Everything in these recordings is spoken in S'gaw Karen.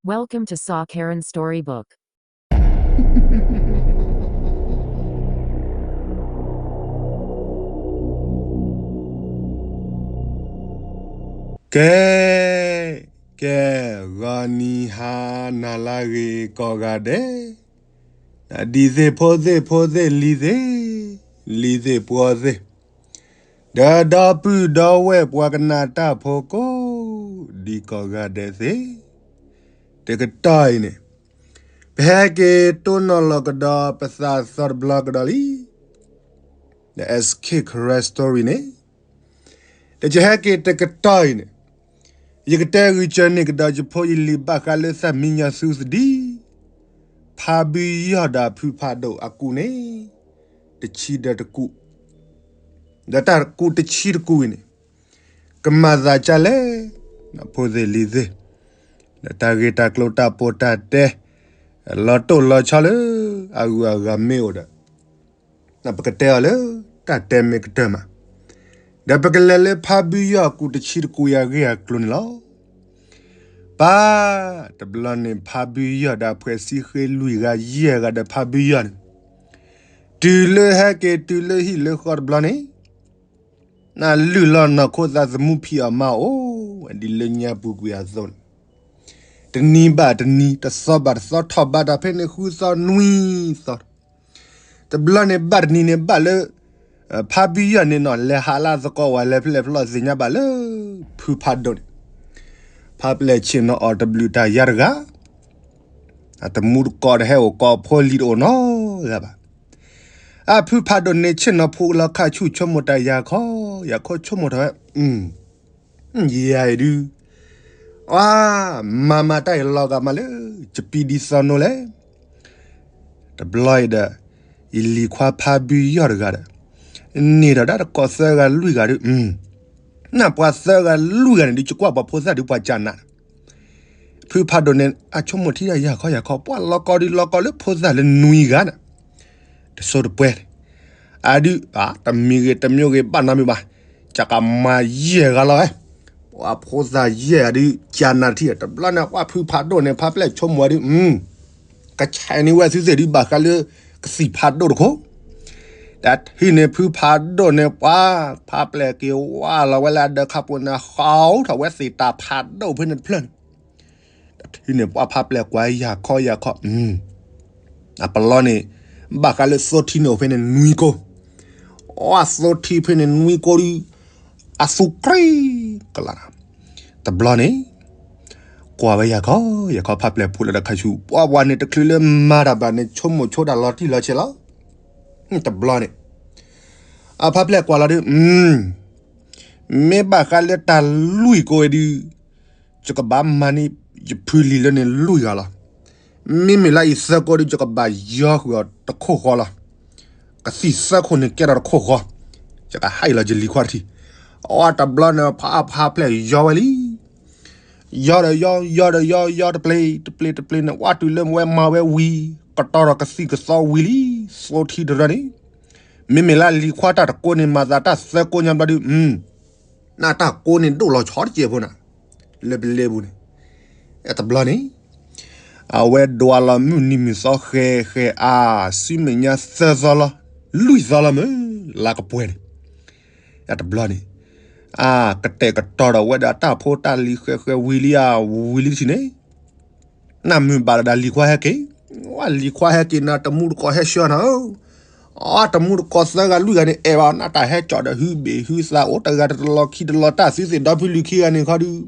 Welcome to Saw Karen Storybook. ကဲ, ကဲ, ဂီၤနံၤဟါနၤလၢအဂ့ၤကိးဂၤဒဲး, ဒ်သ့ၣ်ဖိသ့ၣ်ဖိသ့ၣ်လံၤသ့ၣ်, လံၤသ့ၣ်ပှီၤသ့ၣ်, ဒီးဒီပုၢ်ဒီဝဲၢ်ပှၤကနၣ်တၢ်ဖိကိးဒံကိးဂၤဒဲးသ့ၣ်, တကတီၢ်အံၤန့ၣ်, ပဟဲက့ၤတိၢ်နီၣ်လီၤကဒီးပသးသီတဘျီကဒီးလံ. The S K Karen Story န့ၣ်, ဒီးယဟဲက့ၤတကတီၢ်အံၤန့ၣ်, ယကတဲဂုာ်ကၢန့ၢ်ကဒီးယဖိယလံၤဘၣ်ဃးလၢသၣ်မံညီၤသူသဒံ, ဖါဘုယီၢ်ဒီးဖုဖးဒိၣ်အကူၣ်န့ၣ်, တဆံဒီးတကူၣ်, ဒီးတၢ်ကူၣ်တဆံတကူၣ်အံၤန့ၣ်, ကမၤသးဒ်လဲၣ်, ဖိသ့ၣ်လံၤသ့ၣ်, ဒီးတၢ်ဂ့ၢ်တၢ်ကျိၤတၢ်ပိာ်တၢ်တဲ, လီၤတိၢ်လီၤဆီလၢအဂုၤအဂၤမ့ၢ်အိၣ်ဒီး ပကတဲအီၤလၢတၢ်တဲမ့ၢ်ကတၢၢ်မး, ဒီးပကလဲၤလၢဖါဘုယီၢ်အကူၣ်တဆံတကူၣ်အံၤအဂ့ၢ်အကျိၤန့ၣ်လီၤ. ပၢ်, တဘျီန့ၣ်ဖါဘုယီၢ်ဒီးအဖှဲးဆံဃ့လွံၢ်ဂၤယဲၢ်ဂၤဒီးဖါဘုယီၢ်န့ၣ်, တုၤလၢဟဲက့ၤတုၤလၢဟံၣ်လၢဃီတဘျီန့ၣ်, နလုၢ်လီၤနီၢ်ခိသးသမူဖံးအီၣ်မၤအီၣ်, ဒ်လၢညါပူၤကွံာ်အသိးန့ၣ်, တနံၤဘၣ်တနံၤ တသီဘၣ်တသီ ထီၣ်ဘးတၢ်ဖဲန့ၣ်ဃုသီနွံသီ တဘျီန့ၣ်ဘၣ်တနံၤန့ၣ်ဘၣ်လၢ ဖါဘုယီၢ်န့ၣ်နီၤ လဲၤဟးလၢသကိးဝဲလဲၤဖျဲၣ်ဖျီၣ်သ့ၣ်ညါဘၣ်လၢ ဖုဖးဒိၣ်န့ၣ်, ဖါပျဲၢ်ဆ့ၣ်နီၤအီၤတဘျုးတၢ်ယါတဂၤ, တမူတကိးတဟဲအိၣ်ကိးဖိလံၤတအိၣ်နီတဂၤဘၣ်. အဖုဖးဒိၣ်န့ၣ်ဆ့ၣ်နီၤဖိလီၤခါဆူၣ်ဆိကမိၣ်တၢ်ယၤခီ, ယၤခီဆိကမိၣ်ထီၣ်ဝဲ ယၤအံၤဒုး, အါ, မၤမၤတၢ်အံၤလီၤဂာ်မးလၢ ယပံဒံသီနိလဲၣ်. တဘျီအံၤဒီး ယလံၤခွါဖါဘုယီၢ်တဂၤဒီး န့ၢ်ဒီးဒၣ်တကိးသၢဂၤလွံၢ်ဂၤဒုး, နၢ်ပှၤသၢဂၤလွံၢ်ဂၤန့ၣ်ဒုး ယကွၢ်ပှၤဖိသၣ်ဒုးပှၤကနး ဖုဖးဒိၣ်န့ၣ် အဆိကမိၣ်ထံတၢ်ယၤခီယၤခီ ပှၤလီၤကီဒုးလီၤကီလၢဖိသၣ်လၢနွံဂၤန့ၣ်, တစိၤတပှဲၤ, အဒုး, တမံၤဂ့ၤတမံၤဂ့ၤဘၣ်နီတမံၤဘၣ်, ကကမၤယဲၢ်ဂၤလီၤဝဲ, ပှၤဖိသၣ်ယဲၢ်ဂၤဒုး ကနးထံၣ် တဘျီန့ၣ် ပှၤဖုဖးဒိၣ်န့ၣ် ဖါပျဲၢ်ဆိကမိၣ်ဝဲဒုး, ကဆဲးန့ၢ်ဝဲသုသ့ၣ်ဒုး ဘၣ်ဃးလၢ ကသံၣ်ဖးဒိၣ်တခိၣ် တၢ်ထံၣ်န့ၣ်ဖုဖးဒိၣ်န့ၣ် ပှၤ, ဖါပျဲၢ်က့ၤဝါလီၤဝဲလၢအဒၢးခါပူၤန့ၣ် ဟီထီၣ်ဝဲသ့ၣ်တၢ်ဖးဒိၣ်ဖဲန့ၣ်တဖျၢၣ်န့ၣ်, တၢ်ထံၣ်န့ၣ်ပှၤဖါပျဲၢ်ကွၢ်ယၤခီယၤခီ, အပလီၢ်န့ၣ်, ဘၣ်ဃးလၢသိထံန့ၣ်အိၣ်ဖဲန့ၣ်နွံကိ, အသိထံဖဲန့ၣ်နွံကိဒုး, အသူကြ့ကလး, တဘျီန့ၣ် ကွၢ်ဝဲယၤခီ, ယၤခီဖါပျဲၢ်ဖိလၢတၢ်ခါဆူၣ် ပှၤပှၤန့ၣ်တချုးလၢမၤတၢ်ဘၣ်န့ၣ် ဆိကမိၣ်ဆိတၢ်လီၤတံၢ်လီၤဆဲးလီၤ. တဘျီန့ၣ်, အဖါပျဲၢ်ကွၢ်လီၤဒုး, မ့ၢ်ဘၣ်ဃးလၢတၢ်လွံၢ်ကိအံၤဒုး, ယကဘၣ်မၤန့ၢ်ယဖုလံၤလၢန့ၣ်လွံၢ်ဂၤလီၤ. မ့မ့ၢ်လၢအံၤသၢကိဒုး ယကဘၣ်ယီဃုာ်အီၤတခိၣ်ဃီလီၤ. ကသံၣ်သၢခိၣ်န့ၣ်ကဲထီၣ်တခိၣ်ဃီ, ယကဟဲအံၤလီၤယလံၤခွါတထံၣ်, အတဘျီန့ၣ် ဖါဖါပျဲၢ်ယီဝဲလံ ယီဒီးယီ, ယီဒီးယီ, ယီတပျ့ၤ, တပျ့ၤ, တပျ့ၤန့ၣ် ဝးတုၤလၢဝဲမၤဝဲဝံၤ, ကတီၤထီၣ်ကသံၣ်ကသီဝံၤလံ, သိထံတရၢန့ၣ်, မ့မ့ၢ်လၢလံၤခွါတၢ်တကိးန့ၣ် မၤသးတၢ်သၢကိညါဘျီဒုး, နတၢ်ကိးန့ၣ်ဒိၣ်လီၤဆီတစဲးဖိနၤ, လၢပလဲပူၤန့ၣ်, တဘျီန့ၣ် အဝဲဒွးလီၤမုၢ်နံၤမုၢ်သီဃဲၤဃဲၤအါ, ဆူမဲာ်ညါသၢသီလီၤ, လွံၢ်သီလီၤမ့ၢ်, လါကပှဲၤန့ၣ်, တဘျီန့ၣ်, အကတဲာ်ကတီၤဒီးဝဲဒၣ်တၢ်ဖိတၢ်လံၤဃဲၤဃဲၤဝံၤလံဧါ, ဝံၤလံတထံၣ်န့ၣ်, နမုၢ်ဘၣ်လီၤဒီးလံၤခွါဟဲက့ၤ, ဝဲလံၤခွါဟဲက့ၤနၤ တမူတကိးဟဲဆှၢနၤဧၢ, အတမူတကိးသၢဂၤလွံၢ်ဂၤန့ၣ် အဲၣ်ဘၣ်နတၢ်ဟဲကၠီၣ်ဒီး ဟုဘ့ၣ်ဟုသးအိၣ်တဂၤတလီၢ်ခံတလီၢ် တၢ်သုသ့ၣ်ဒီဖုလံၤခံဂၤန့ၣ်ခီဒုး,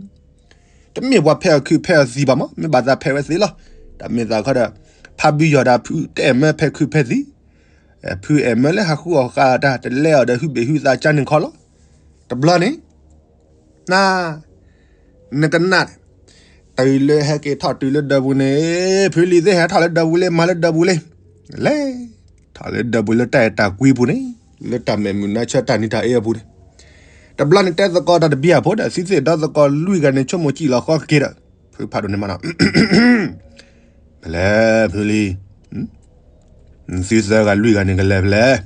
တမ့ၢ်ပှၤဖဲအီၣ်ခုးဖဲအီၣ်သံးဘၣ်မး, မ့ၢ်ဘၣ်သးဖဲးဝဲသ့လီၤ. တၢ်မ့ၢ်သးခီဒီး, ဖါဘုယီၢ်ဒီးဖုတအဲၣ်မၢဖဲးခုးဖဲးသံး, ဖုအဲၣ်မၢလၢဟးဃုအီၣ်ဃာ်တၢ် တလဲအီၤဒီးဟုဘ့ၣ်ဟုသးကၢန့ၣ်ခီလီၤ. တဘျီန့ၣ်, န, နကနၣ်, တုၤလၢဟဲက့ၤထီၣ်တုၤလၢဒၢးပူၤန့ၣ်, ဖုလံၤသ့ၣ်ဟဲထီၣ်လၢဒၢးပူၤလံ မၤလၢဒၢးပူၤလံ, လဲၤထီၣ်လၢဒၢးပူၤလၢတၢ်အဲၣ်တၢ်ကွံပူၤန့ၣ်, လၢတၢ်မဲာ်မုာ်နါဆၢတၢ်နံၤတၢ်အ့အပူၤန့ၣ်, တဘျီန့ၣ်တဲသကိးတၢ်တဘံၣ်အဖိဒီး သုသ့ၣ်ဒီသကိးလွံၢ်ဂၤန့ၣ် ဆိကမိၣ်စံၣ်လီၤဃီက့ၤဒီး, ဖုဖးဒိၣ်န့ၣ်မးနီၤ မ့ၢ်လဲၣ်ဖုလံၤ, သုသၢဂၤလွံၢ်ဂၤန့ၣ်ကလဲၤဖဲလဲၣ်,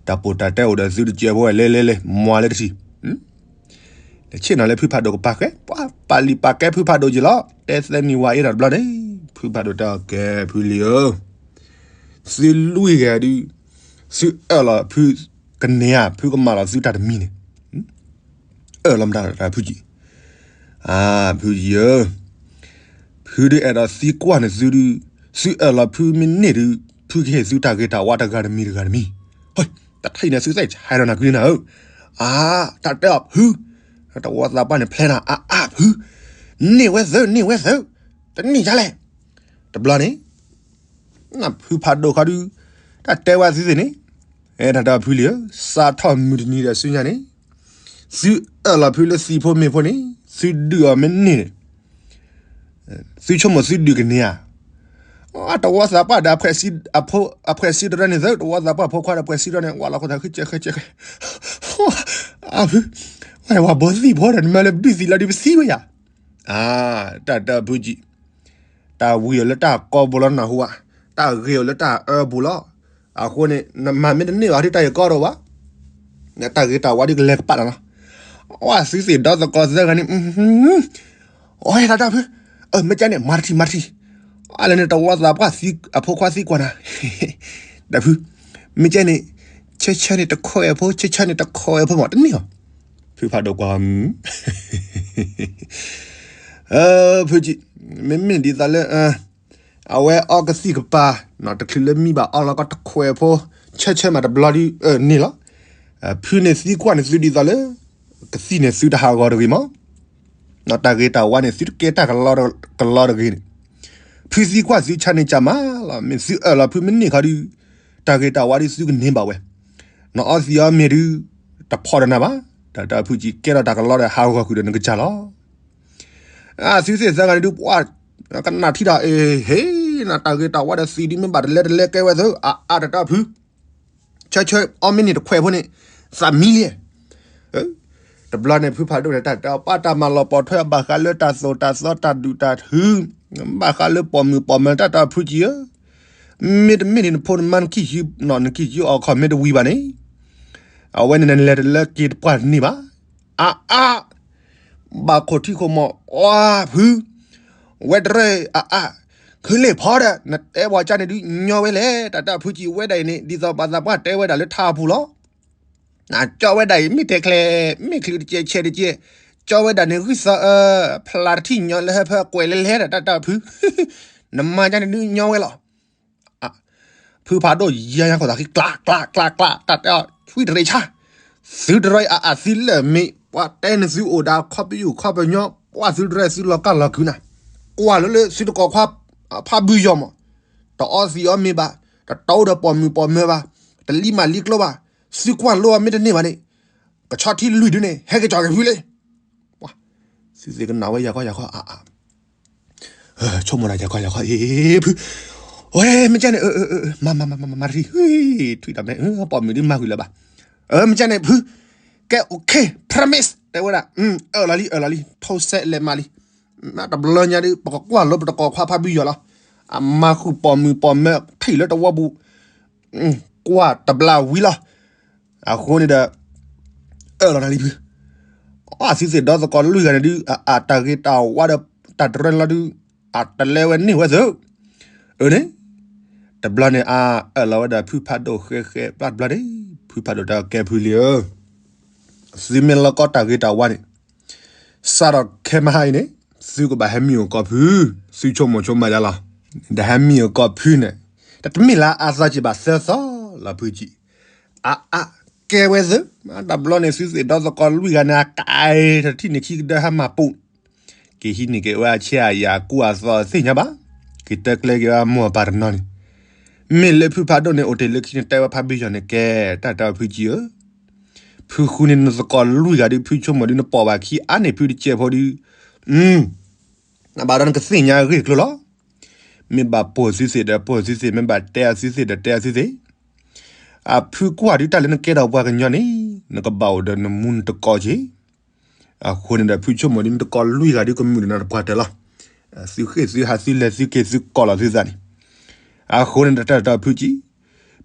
တၢ်ပိာ်တၢ်တဲအိၣ်ဒီးသုတစဲးဖိလဲၤလဲၤလဲၤ မွၤလၢတထံၣ်, ဆ့ၣ်နီၤလၢဖုဖးဒိၣ်ကပၤဃဲ, ပှၤ ပာ်လံာ်ပာ်ကဲဖုဖးဒိၣ်က့ၤလီၤ. တဲသၢနံၤဝါအ့ၣ်ဒီးတဘျီန့ၣ်, ဖုဖးဒိၣ်တဲအီၤ ကဲဖုလံၤဧၢ, သုလွံၢ်ဂၤဒုး, သုအၢၣ်လီၤဖုကန့ၢ်ဧါ, ဖုကမၤလီၤသုတၢ်တမံၤန့ၣ်, အၢၣ်လီၤမတၤတၢ်ဖုကံ, အၢ ဖုကံဧၢ, ဖုဒုးအဲၣ်ဒိးသံကွၢ်န့ၣ်သုဒုး, သုအၢၣ်လီၤဖုမ့ၢ်န့ၢ်ဒုး, ဖုကဟ့ၣ်သုတၢ်ဂ့ၤတၢ်ဝါတဂၤတမံၤတဂၤတမံၤ, တထံၣ်န့ၣ်သုသ့ၣ်ဆဲးဒီးနၤကွံနၤဧၢ, အၢ တၢ်တဲအီၤဖု တဝီသးပှၢ်န့ၣ် ဖျဲနၤ အါအါဖု, န့ၢ်ဝဲသု န့ၢ်ဝဲသု, တန့ၢ်ယါလဲၣ်. တဘျီန့ၣ်, ဖုဖးဒိၣ်ခီဒုး, တၢ်တဲဝဲသုသ့ၣ်န့ၣ်, အဲ တၢ်တဲဖုလံၤဧၢ, စးထီၣ်မုၢ်တနံၤဒီးဆူညါန့ၣ်, သုအၢၣ်လီၤဖုလၢသံဖိမ့ၢ်ဖိန့ၣ်, သုဒုးအီၤမ့ၢ်န့ၢ်န့ၣ် သုဆိကမိၣ်သုဒုးကန့ၢ်ဧါ. တဝီသးပှၢ်ဒီး အဖှဲးစံတရၢန့ၣ်သု, တဝီသးပှၢ်ဖိခွါဒီးဖှဲးစံတရၢန့ၣ် ဝးလီၤခိၣ်သးဃုကဲးဃဲးကဲးဃဲး, အၢ ဖု, ဝဲဝဲဘိသံၣ်ဖိဒီး နမ့ၢ်လၢဒုးသံလီၤဒုးပသံဝဲယၤ. အၢ တၢ်တဲဖုကံ, တၢ်ဝံၤအီၤလၢတၢ်ကီဘိလီၤနၢ်ဟူဧါ, တၢ်ဂ့ၤအီၤလၢတၢ်အၢဘိလီၤ. အဃိန့ၣ် နမၤမ့ၢ်တန့ၢ်ဘၣ်ဒုးတၢ်ဂ့ၤကီတအိၣ်ဘၣ်. တၢ်ဂ့ၤတၢ်ဝါဒုးကလဲၤကပာ်နၤလီၤ. အဝဲသုသ့ၣ်ဒီသကိးသၢဂၤန့ၣ်, အီ တၢ်တဲဖု, အၢ မ့ၢ်ကဲန့ၣ် မၤတထံၣ်မၤတထံၣ်, အလဲၤန့ၣ်တဝီသးပှၢ်အဖိခွါသံကွၢ်နၤ, တၢ်ဖု, မ့ၢ်ကဲန့ၣ်, ဆၢဆၢန့ၣ်တခိးဝဲဖိ ဆၢဆၢန့ၣ်တခိးဝဲဖိမး တန့ၢ်အီၤ. ဖုဖးဒိၣ်ကွၢ်, ဖုကံ, မ့မ့ၢ်ဒ်သိးလၢ အဝဲအီကသံၣ်ကပၤ, တချုးလၢမံဘၣ်အီလီၤကီတခွဲးဖိ, ဆၢဆၢမးတဘျီဒုးန့ၣ်လီၤ. ဖုန့ၣ်သံကွၢ်န့ၣ်သုဒ်သိးလၢ ကသံၣ်န့ၣ်သုတဟးဂီၤတဂ့ၤမး, တၢ်ဂ့ၤတၢ်ဝါန့ၣ်သုတကဲတၢ်ကလီတဂ့ၤန့ၣ်, ဖုသံကွၢ်သုဆါန့ၢ်ကမးလီၤ. မ့ၢ်သုအၢၣ်လီၤဖုမ့ၢ်န့ၢ်ခီဒုး, တၢ်ဂ့ၤတၢ်ဝါဒုးသုကန့ၢ်ဘၣ်ဝဲ, နအီသံးအီမ့ၤဒုး တဖီၣ်ဒီးနၤဘၣ်. တၢ်တဲဖုကံ ကဲထီၣ်တၢ်ကလီဒီးဟးဂီၤဃုာ်ဒီးနကစၢ်လီၤ. အသုသ့ၣ်သၢဂၤန့ၣ်ဒုး ပှၤကနၣ်ထံဒီး အ့ဟ့, နတၢ်ဂ့ၤတၢ်ဝါဒီးသံးဒုးမ့ၢ်ဘၣ်တလဲတလဲကဲဝဲသု, အအါတၢ်တဲဖု, ဆၢဆၢအီမ့ၤန့ၢ်တခွဲးဖိန့ၣ်, သးမံလံ. တဘျီန့ၣ် ဖုဖးဒိၣ်န့ၣ် တၢ်တဲအီၤ ပှၤတၢ်မၤလီၤပိာ်ထွဲအဘၣ်ဃးလၢတၢ်သိၣ်တၢ်သီတၢ်ဒုၣ်တၢ်ထု, ဘၣ်ဃးလၢပိာ်မုၣ်ပိာ်မၢၤ တၢ်တဲဖုကံဧၢ, မ့တမ့ၢ်န့ၣ် နဖိနမါနခံဆံ, နခံဆံအီၣ်ခီၣ်မ့ၢ်တဝံၤဘၣ်န့ၣ်, အဝဲန့ၣ်နလဲၤတလၢက့ၤတပှၢ်တန့ၢ်ဘၣ်. အအါ ဘၣ်ခိၣ်ထံခိၣ်မီၢ် အီဖု, ဝဲတရၢအအါ, ခုလ့ၣ်ဖီဒီး နတဲပှၤကါန့ၣ်ဒုးညီဝဲလဲၣ်. တၢ်တဲဖုကံဝဲဒၣ်အံၤန့ၣ် ဒ်သိးပှၤသးပှၢ်တဲဝဲဒၣ်လၢထါအပူၤလီၤ. ကၠီဝဲဒၣ်အံၤ မ့ၢ်တဲကျဲ, မ့ၢ်ချုးတကဲးဆဲးတကဲး, ကၠီဝဲဒၣ်န့ၣ် ဂံၢ်သီအၢ, ဖျါတထံၣ်ညီလၢဟၢဖၢကွဲးလဲၤလဲၤဒီး တၢ်တဲဖု, နမါကါန့ၣ်ဒုးညီဝဲလီၤ. ဖုဖးဒိၣ်ယါညါခိၣ်သးဃံ ကျး ကျး ကျး ကျး တၢ်တဲအီၤ ဆွံတရံးဆါ, သုတရံးအအါ သုလၢာ်မ့ၢ် ပှၤတဲန့ၢ်သုအိၣ်ဒီးခီပယုၢ်ခီပညီ, ပှၤသုတရံးသုလီၤကၢ်လီၤကုာ်နၤ, ကွၢ်လၢလၢသုတကိးခွါ ဖးဘုယီၤမး, တအီသံးအီမ့ၤဘၣ်, တတီဒီးပိာ်မုၣ်ပိာ်မၢၤဘၣ်, တလံမးလံကျိဘၣ်, သုကွၢ်လိအီၤမ့ၢ်တန့ၢ်ဘၣ်န့ၣ်, ကဆီထံလွံၢ်ဒုန့ၣ် ဟဲက့ၤကၠီၤက့ၤဖုလံ. သုသ့ၣ်ကနၣ်ဝဲယၤခီယၤခီအါအါ ဆိကမိၣ်ဒၣ်ယၤခီယၤခီ အ့ ဖု, ဝဲ မ့ၢ်ကဲန့ၣ် မၤ မၤ မၤ မၤ မၤတထံၣ်, ထွံၣ်တၢ်မဲ ပိာ်မုၣ်ဒုးမၤကွံာ်လၢၤဘၣ်, မ့ၢ်ကဲန့ၣ် ဖု, ကဲ okay, promise တဲဝဲဒၣ်, အၢၣ်လီၤလံ အၢၣ်လီၤလံ ထိစဲးလဲၤမၤလံ, တဘျီညါဒုး ပကကွၢ်လိပတကိးခွါဖးဘုယီၤလီၤ, အမၤဃုာ်ပိာ်မုၣ်ပိာ်မၢၤထံၣ်လၢတဝီပူၤ, ကွၢ်တဘျီဝံၤလီၤ. အဃိန့ၣ်ဒီး အၢၣ်လီၤနၤလံဖု, အသုသ့ၣ်ဒီသကိးလွံၢ်ဂၤန့ၣ်ဒုး အတၢ်ဂ့ၤတၢ်ဝါဒီး တၢ်တရၢန့ၣ်လီၤဒုး အတလဲဝဲန့ၢ်ဝဲသု, အၢန့ၣ်, တဘျီန့ၣ် အအၢၣ်လီၤဝဲဒၣ်ဖုဖးဒိၣ်ဃဲဃဲ ဘျီတဘျီန့ၣ် ဖုဖးဒိၣ်တဲကဲဖုလံဧၢ, သုမ့ၢ်လီၤကီတၢ်ဂ့ၤတၢ်ဝါန့ၣ် စးထီၣ်ခဲမဟါအံၤန့ၣ် သုကဘၣ်ဟဲမံအိၣ်ကီၢ်ဖု, သုဆိကမိၣ်ဆိကမးယါလီၤ, ဒီးဟဲမံအိၣ်ကီၢ်ဖုန့ၣ် တမ့ၢ်လၢအသီက့ၤဘၣ်သၢသီလီၤဖုကံ, အအကဲဝဲသု, တဘျီန့ၣ် သုသ့ၣ်ဒီသကိးလွံၢ်ဂၤန့ၣ် အကဲတထံၣ်န့ၣ်ခံကဒၢဟဲမၤပူၤ, က့ၤဟံးန့ၢ်က့ၤဝဲအဆဲအယၤကူအသီသ့ၣ်ညါဘၣ်, က့ၤတၢ်ကျဲက့ၤဝဲအမိၢ်အပၢ်တနီၤန့ၣ်, မ့ၢ်လၢဖုဖးဒိၣ်န့ၣ် အိၣ်တ့ၢ်လၢခံန့ၣ် တဲဝဲဖးဘံယီၤန့ၣ် ကဲတၢ်တဲဖုကံဧၢ ဖုဃုန့ၢ်နသကိးလွံၢ်ဂၤဒုး ဖုဆိကမိၣ်ဒုး နပိာ်ဘၣ်ခံအါန့ၢ်ဖုတကဲးဖိဒုး, နဘၣ်ဒီးနကသ့ၣ်ညါအဂ့ၢ်အကျိၤလီၤ. မ့ၢ်ဘၣ်ပိာ်သုသ့ၣ်ဒီးပိာ်သုသ့ၣ်, မ့ၢ်ဘၣ်တဲအသုသ့ၣ်ဒီးတဲအသုသ့ၣ်. အဖုကွၢ်ဒုးတၢ်လၢနကဲထီၣ်ပှၤကညီန့ၣ် နကဘၣ်အိၣ်ဒီးနမူနတကိးက့ၤ အဃိန့ၣ်ဒီး ဖုဆိကမိၣ်ဒုး နတကိးလွံၢ်ဂၤဒုးကမုာ်ဒီးနတပှၢ်တၢၢ်လီၤ. သုဃ့ၢ်သုဟးသုလဲၤသုက့ၤသုကိးလီၤသုသးန့ၣ်, အဃိန့ၣ်ဒီးတၢ်တဲဖုကံ,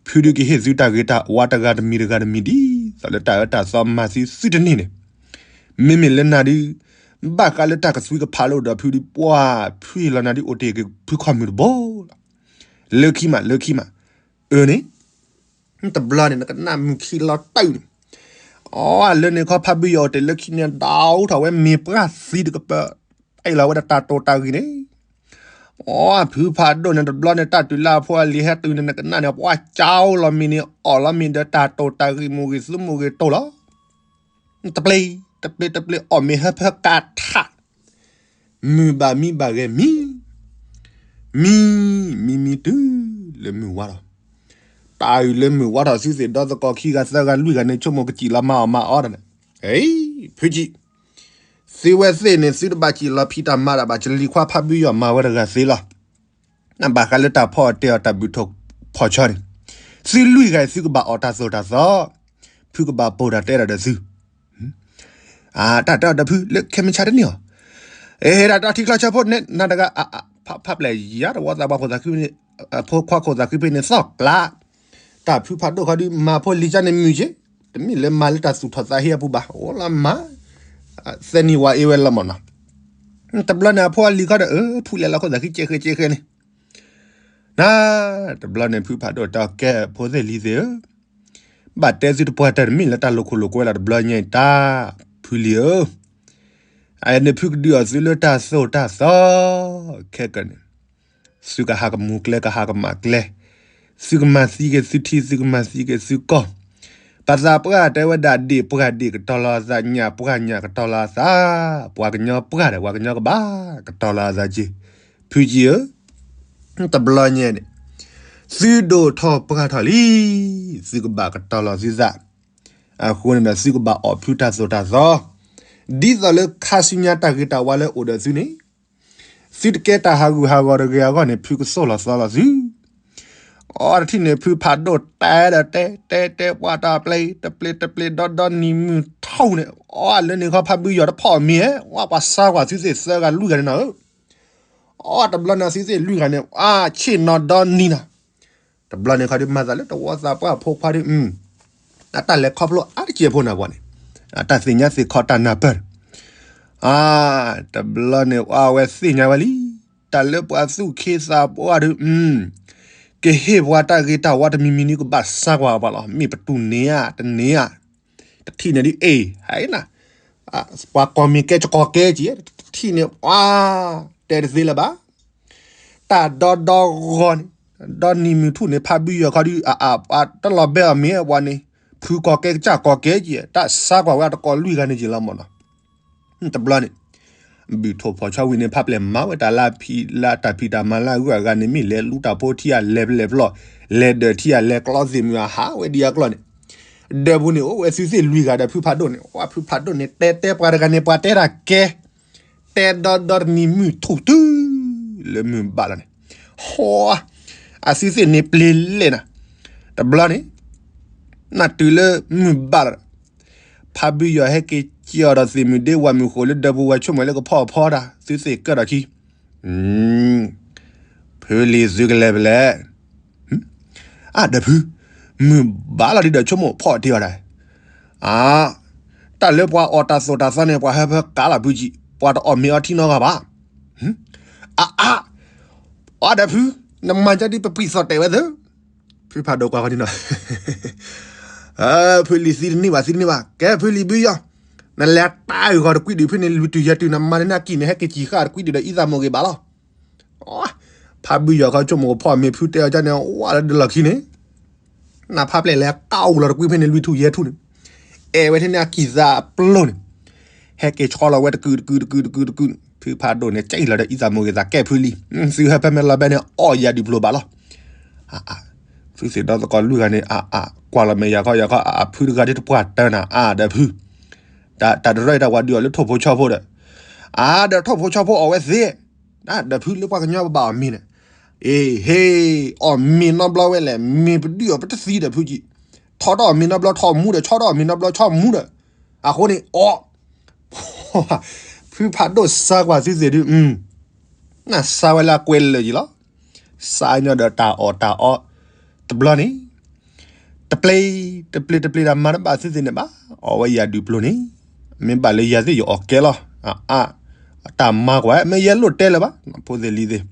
ဖုဒုးကဟ့ၣ်သုတၢ်ဂ့ၤတၢ်ဝါတဂၤတမံၤတဂၤတမံၤဒ်သိးလၢတၢ်အၢတၢ်သီမၤသုသုတန့ၢ်န့ၣ်, မ့မ့ၢ်လၢနၤဒုး ဘၣ်ဃးလၢတၢ်ကသွံကဖးလၢအိၣ်ဒီးဖုဒ်ပှၢ်ဖုလီၤနၤဒ်အိၣ်တ့ၢ်က့ၤဖုခီၣ်မုၢ်တဘိလီၤ. လၢခံမး လၢခံမး, အၢန့ၣ်, တဘျီန့ၣ် နကနၣ်မုၢ်ခံလီၤတၢ်န့ၣ်, အီ လၢန့ၣ်ခီဖးဘုယီၤအိၣ်တ့ၢ်လၢခံန့ၣ် ဒၣ်အိၣ်ထီၣ်ဝဲမ့ၢ်ပှၢ်သံတကပၤ, တ့ၢ်လီၤဝဲဒၣ်တၢ်တိာ်တၢ်ဂ့ၢ်န့ၣ် အီ ဖုဖးဒိၣ်န့ၣ် တဘျီန့ၣ် တၢ်တုၤလၢအဖိအလံၤဟဲတုၤန့ၣ် နကနၣ်န့ၣ် ပှၤကၠီလီၤမ့ၢ်န့ၣ် အီၣ်လီၤမ့ၢ်ဒီးတၢ်တိာ်တၢ်ဂ့ၢ်မိၢ်ဂ့ၤသူမိၢ်ဂ့ၤတိာ်လီၤ. တပျ့ၤ, တပျ့ၤ တပျ့ၤ အီၣ်မ့ၢ်ဟၢဖၢကးထး, မုၢ်ဘၣ်မံဘၣ်ဂဲၤမံ, မံ, မံမံတုၤလၢမုၢ်ဝါထီၣ်, တၢ်အုၣ်လၢမုၢ်ဝါထီၣ်သုသ့ၣ်ဒီသကိးခံဂၤသၢဂၤလွံၢ်ဂၤန့ၣ် ဆိကမိၣ်ကစံၣ်လီၤမၤအီၣ်မၤအီတၢ်န့ၣ်, ဖုကံ သုဝဲသ့ၣ်န့ၣ် သုတဘၣ်စံၣ်လီၤဖံးတၢ်မၤတၢ်ဘၣ် ကလံၤခွါဖးဘုယီၤမၤဝဲတဂၤသ့လီၤ. နဘၣ်ဃးလၢတၢ်ဖီအီၣ်တဲအီၤတၢ်ဘုၣ်ထိၣ်ဖီၣ်ဆီန့ၣ်, သုလွံၢ်ဂၤအံၤ သုကဘၣ်အီၣ်တၢ်သိၣ်တၢ်သီ, ဖုကဘၣ်ပိာ်တၢ်တဲဒၣ်ဒီးသု တၢ်တဲအီၤဒီးဖုလၢခဲမုၢ်ဆါတန့ၢ်အီၤ, အဲ ဒၣ်တၢ်ထံချီဆၢဖိန့ၣ် နၤတဂၤ ဖးဖးပျဲၢ်ယၤတဝီသးပှၤခိၣ်သးခုဖဲန့ၣ်, ဖိခွါခိၣ်သးခုဖဲန့ၣ်သီၣ်ပျၢ်, တၢ်ဖုဖးဒိၣ်ခီဒုး မၤဖိလံၤကၢ်န့ၣ်မုာ်က့ၤ, တမ့ၢ်လၢမၤလၢတၢ်သူၣ်ထီၣ်သးဟ့အပူၤဘၣ်, အိၣ်လီၤမၤ သဲနံၤဝၤအ့ဝဲလီၤမၢ်နီၤ. တဘျီန့ၣ် အဖိအလံၤခီဒီး အၢ ဖုလဲၤလီၤခိၣ်သးခုကဲဃဲကဲဃဲန့ၣ်, န တဘျီန့ၣ် ဖုဖးဒိၣ်တဲအီၤ ကဲဖိသ့ၣ်လံၤသ့ၣ်ဧၢ, ဘၣ်တဲသုတပှၢ်တၢၢ်တမ့ၢ်လၢတၢ်လိာ်ခိၣ်လိာ်ကွဲလီၤ တဘျီညါအံၤတၢ်, ဖုလံၤဧၢ, အန့ၣ်ဖုကဒုးအီၣ်သုလၢတၢ်သိၣ်တၢ်သီ, ခဲကနံၣ်န့ၣ် သုကဟးကမူၤကျဲ ကဟးကမၣ်ကျဲ, သုကမၤသံက့ၤသုထံ သုကမၤသံက့ၤသုကီၢ်, ပှၤသးပှၢ်တဲဝဲဒၣ် ဒ့ၣ်ပှၢ်ဒ့ၣ်ကတီၤလီၤအသး ညၣ်ပှၢ်ညၣ်ကတီၤလီၤအသး, ပှၤကညီပှၢ်ဒီး ပှၤကညီကဘၣ်ကတီၤလီၤအသးက့ၤ, ဖုကံဧၢ, တဘျီညါန့ၣ် သုဒိၣ်ထီၣ်ပှၢ်ထီၣ်လံ, သုကဘၣ်ကတီၤလီၤသုသး, အဃိန့ၣ်ဒီး သုကဘၣ်အီၣ်ဖုတၢ်သိၣ်တၢ်သီ, ဒ်သိးလၢခါဆူညါတၢ်ဂ့ၤတၢ်ဝါလၢအိၣ်ဒီးသုန့ၣ်, သုတကဲတၢ်ဟးဂူာ်ဟးဂီၤတဂ့ၤအဂီၢ်န့ၣ် ဖုကသိၣ်လီၤသီလီၤသု. အီ တထံၣ်န့ၣ် ဖုဖးဒိၣ်တဲဒီးတဲ တဲတဲ ပှၤတပျ့ၤ တပျ့ၤ တပျ့ၤ ဒီဒီနံၤမုၢ်ထူၣ်န့ၣ် အီ လၢန့ၣ်ခီဖးဘုယီၤတဖီၣ်အမ့ၢ်ဧဲ ဝဲပှၤစါကွၢ်သုသ့ၣ်သၢဂၤလွံၢ်ဂၤန့ၣ်နီၤဧၢ, အီ တဘျီန့ၣ်သုသ့ၣ်လွံၢ်ဂၤန့ၣ် အါ ဆ့ၣ်နီၤဒီနံၤနီၤ, တဘျီန့ၣ်ခီဒုးမၤသးလၢတဝီသးပှၢ်ဖိခွါဒုး အတၢ်လဲၤခီဖျိအါတက့ၢ်ဖိနၢ်ပှၤန့ၣ်, တၢ်သ့ၣ်ညါသ့ၣ်ခီတၢ်နၢ်ပၢၢ်န့ၣ်, အါ တဘျီန့ၣ် အဝဲသ့ၣ်ညါဝဲလံ, တၢ်လၢပှၤသူၣ်ခ့သးပှၢ်ဒုး ကဟ့ၣ်ပှၤတၢ်ဂ့ၤတၢ်ဝါတမံၤမံၤန့ၣ် ကဘၣ်စါကွၢ်ပှၤလီၤ, မ့ၢ်ပတူၢ်န့ၢ်ဧါ တန့ၢ်ဧါ, တထံၣ်န့ၣ်ဒုး အ့ၣ် ဟဲနၤ, ပှၤကီၢ်မ့ၢ်ကဲကီၢ်ကဲက့ၤ, တထံၣ်န့ၣ် အါ တဲတသ့လၢၤဘၣ် တၢ်ဒီဒီဂီၤန့ၣ်, ဒီနံၤမုၢ်ထူၣ်န့ၣ် ဖးဘုယီၤခီဒုး အ အ တလီၤဘဲအီၤမ့ၢ်ပှၤန့ၣ်, ဖုကီၢ်ကဲကစၢ်ကီၢ်ကဲက့ၤ, တၢ်စါကွၢ်ဝဲတကိးလွံၢ်ဂၤန့ၣ်က့ၤလီၤမၢ်နီၤ, တဘျီန့ၣ် ဘုၣ်ထိၣ်ဖီၣ်ဆီဝံၤန့ၣ် ဖးပျဲၢ်မၤဝဲတၢ်လၢဖံးလၢတၢ်ဖံးတၢ်မၤလၢအဂုၤအဂၤန့ၣ် မ့ၢ်လဲၤလူတၢ်ဖိထံအလဲၤပလဲၤပျီၢ်, လဲၤဒၢးထံအလဲၤကျီသ့ၣ်မုၢ်အဟးဝဲဒ်အကျီၢ်န့ၣ်, ဒၢးပူၤန့ၣ် အိၣ်ဝဲသုသ့ၣ်လွံၢ်ဂၤဒီးဖုဖးဒိၣ်န့ၣ်, ဝဲဖုဖးဒိၣ်န့ၣ် တဲတဲပှၤတဂၤန့ၣ် ပှၤတဲတၢ်ကဲ တဲဒီဒီတနံၤမုၢ်ထူၣ်တုၤလၢမုၢ်ဘၣ်လီၤန့ၣ်, ဟီ, အသုသ့ၣ်န့ၣ်ပျ့ၤလဲၣ်နၤ, တဘျီန့ၣ် နတုၤလၢမုၢ်ဘၣ်လီၤဒီး ဖးဘုယီၤဟဲက့ၤစံၣ်အီၤဒီးသ့ၣ်မုၢ်ဒ့ဝဲမုၢ်ဃိၣ်လၢဒၢးပူၤဝဲဆိကမိၣ်လၢကဖီအီၣ်ဖီတၢ်, သုသ့ၣ်ကၢၣ်ဒီးခံ ဖုလံၤသုကလဲၤဖဲလဲၣ်, အါ ဒီးဖု, မုၢ်ဘၣ်လီၤဒုးဒီးဆိကမိၣ်ဖီအီၣ်တ့ၢ်အီၤဒၣ်, အါ, တၢ်လၢပှၤအီၣ်တၢ်သိၣ်တၢ်သီန့ၣ် ပှၤဟၢဖၢကးလီၤဖုကံ, ပှၤတအီၣ်မ့ၤအီထံနီတဂၤဘၣ်, အါအါ, အါ ဒီးဖု, နမၤကဒ်ပပှံၢ်သီၣ်တဲာ်ဝဲသၢ, ဖုဖးဒိၣ်ကွၢ်ဃီဒ်နီၤ ဖုလံၤသံတန့ၢ်ဘၣ် သံတန့ၢ်ဘၣ် ကဲဖုလံၤဘုယီၤ, နလဲၤတၢ်အုၣ်ဃီတကွံဒုးဖဲန့ၣ် လွံၢ်ထူၣ်ယဲၢ်ထူၣ် နမၤန့ၢ်နကံၢ်န့ၣ် ဟဲက့ၤစံၣ်ဃာ်တကွံဒုးဒီးအံသးမိၢ်ဂ့ၤဘၣ်လီၤ, ဖးဘုယီၤခီဆိကမိၣ်ကဖီအီၣ်မ့ၤဖုတဲအီၤကန့ၣ် ဝါလၢဒၢးလီၢ်ခံန့ၣ်, နဖးပျဲၢ်လဲၤတၢ်အုၣ်လီၤတကွံဖဲန့ၣ် လွံၢ်ထူၣ်ယဲၢ်ထူၣ်န့ၣ်, အဲၣ်ဝဲထဲန့ၣ်အကံၢ်သးအပျိၢ်န့ၣ်, ဟဲက့ၤဆီလီၤဝဲတကုာ်တကုာ်တကုာ်တကုာ်တကုာ်န့ၣ် ဖုဖးဒိၣ်န့ၣ် ကၠံၣ်လီၤဒီးအံသးမိၢ်ဂ့ၤသး ကဲဖုလံၤ, သုဟၢဖၢမ့ၢ်လီၤဘဲန့ၣ် အီၣ်ယၤဒုးပျိၤဘၣ်လီၤ, သုသ့ၣ်ဒီသကိးလွံၢ်ဂၤန့ၣ် အါအါ ကွၢ်လီၤမဲာ်ယၤခီယၤခီ အါအါ ဖုတဂၤဒ်တပှၢ်တၢၢ်နၤ အါဒီးဖု, တၢ်တရၢအံၤတၢ်ဝၤဒုးအီၤလၢထိၣ်ဖိဆီဖိဒီး, အါဒီးထိၣ်ဖိဆီဖိအီၣ်ဝဲသ့, ဒီးဖုလၢပှၤကညီပဘၣ်အီၣ်မ့ၤန့ၣ်, အ့ဟ့, အီၣ်မ့ၤနီတဘျီဝဲလဲၣ် မ့ၤပဒုးအီၤပတသံဒီးဖုကံ, ထီထီၣ်အီၣ်မ့ၤနီတဘျီထီၣ်မူဒီး ဆီထီၣ်အီၣ်မ့ၤနီတဘျီဆီမူဒီး, အဃိန့ၣ် အီၣ် ဖုဖးဒိၣ်စါကွၢ်သုသ့ၣ်ဒုး, နစါဝဲလၢအကွဲးလၢာ်ယံၤလီၤ, စါညီဒီးတၢ်အီၣ်တၢ်အီ, တဘျီန့ၣ်, တပျ့ၤ, တပျ့ၤတပျ့ၤတၢ်မၤတဘၣ်သုသ့ၣ်န့ၣ်ဘၣ်, အီၣ်ဝဲယၤဒုးပျိၤန့ၣ်, မ့ၢ်ဘၣ်လၢယၤသ့ၣ်ယအီၣ်ကဲလီၤ အါ, တၢ်မၤကွၢ် မ့ၢ်ယဲလိၣ်တဲလၢၤဘၣ်, ဖိသ့ၣ်လံၤသ့ၣ်,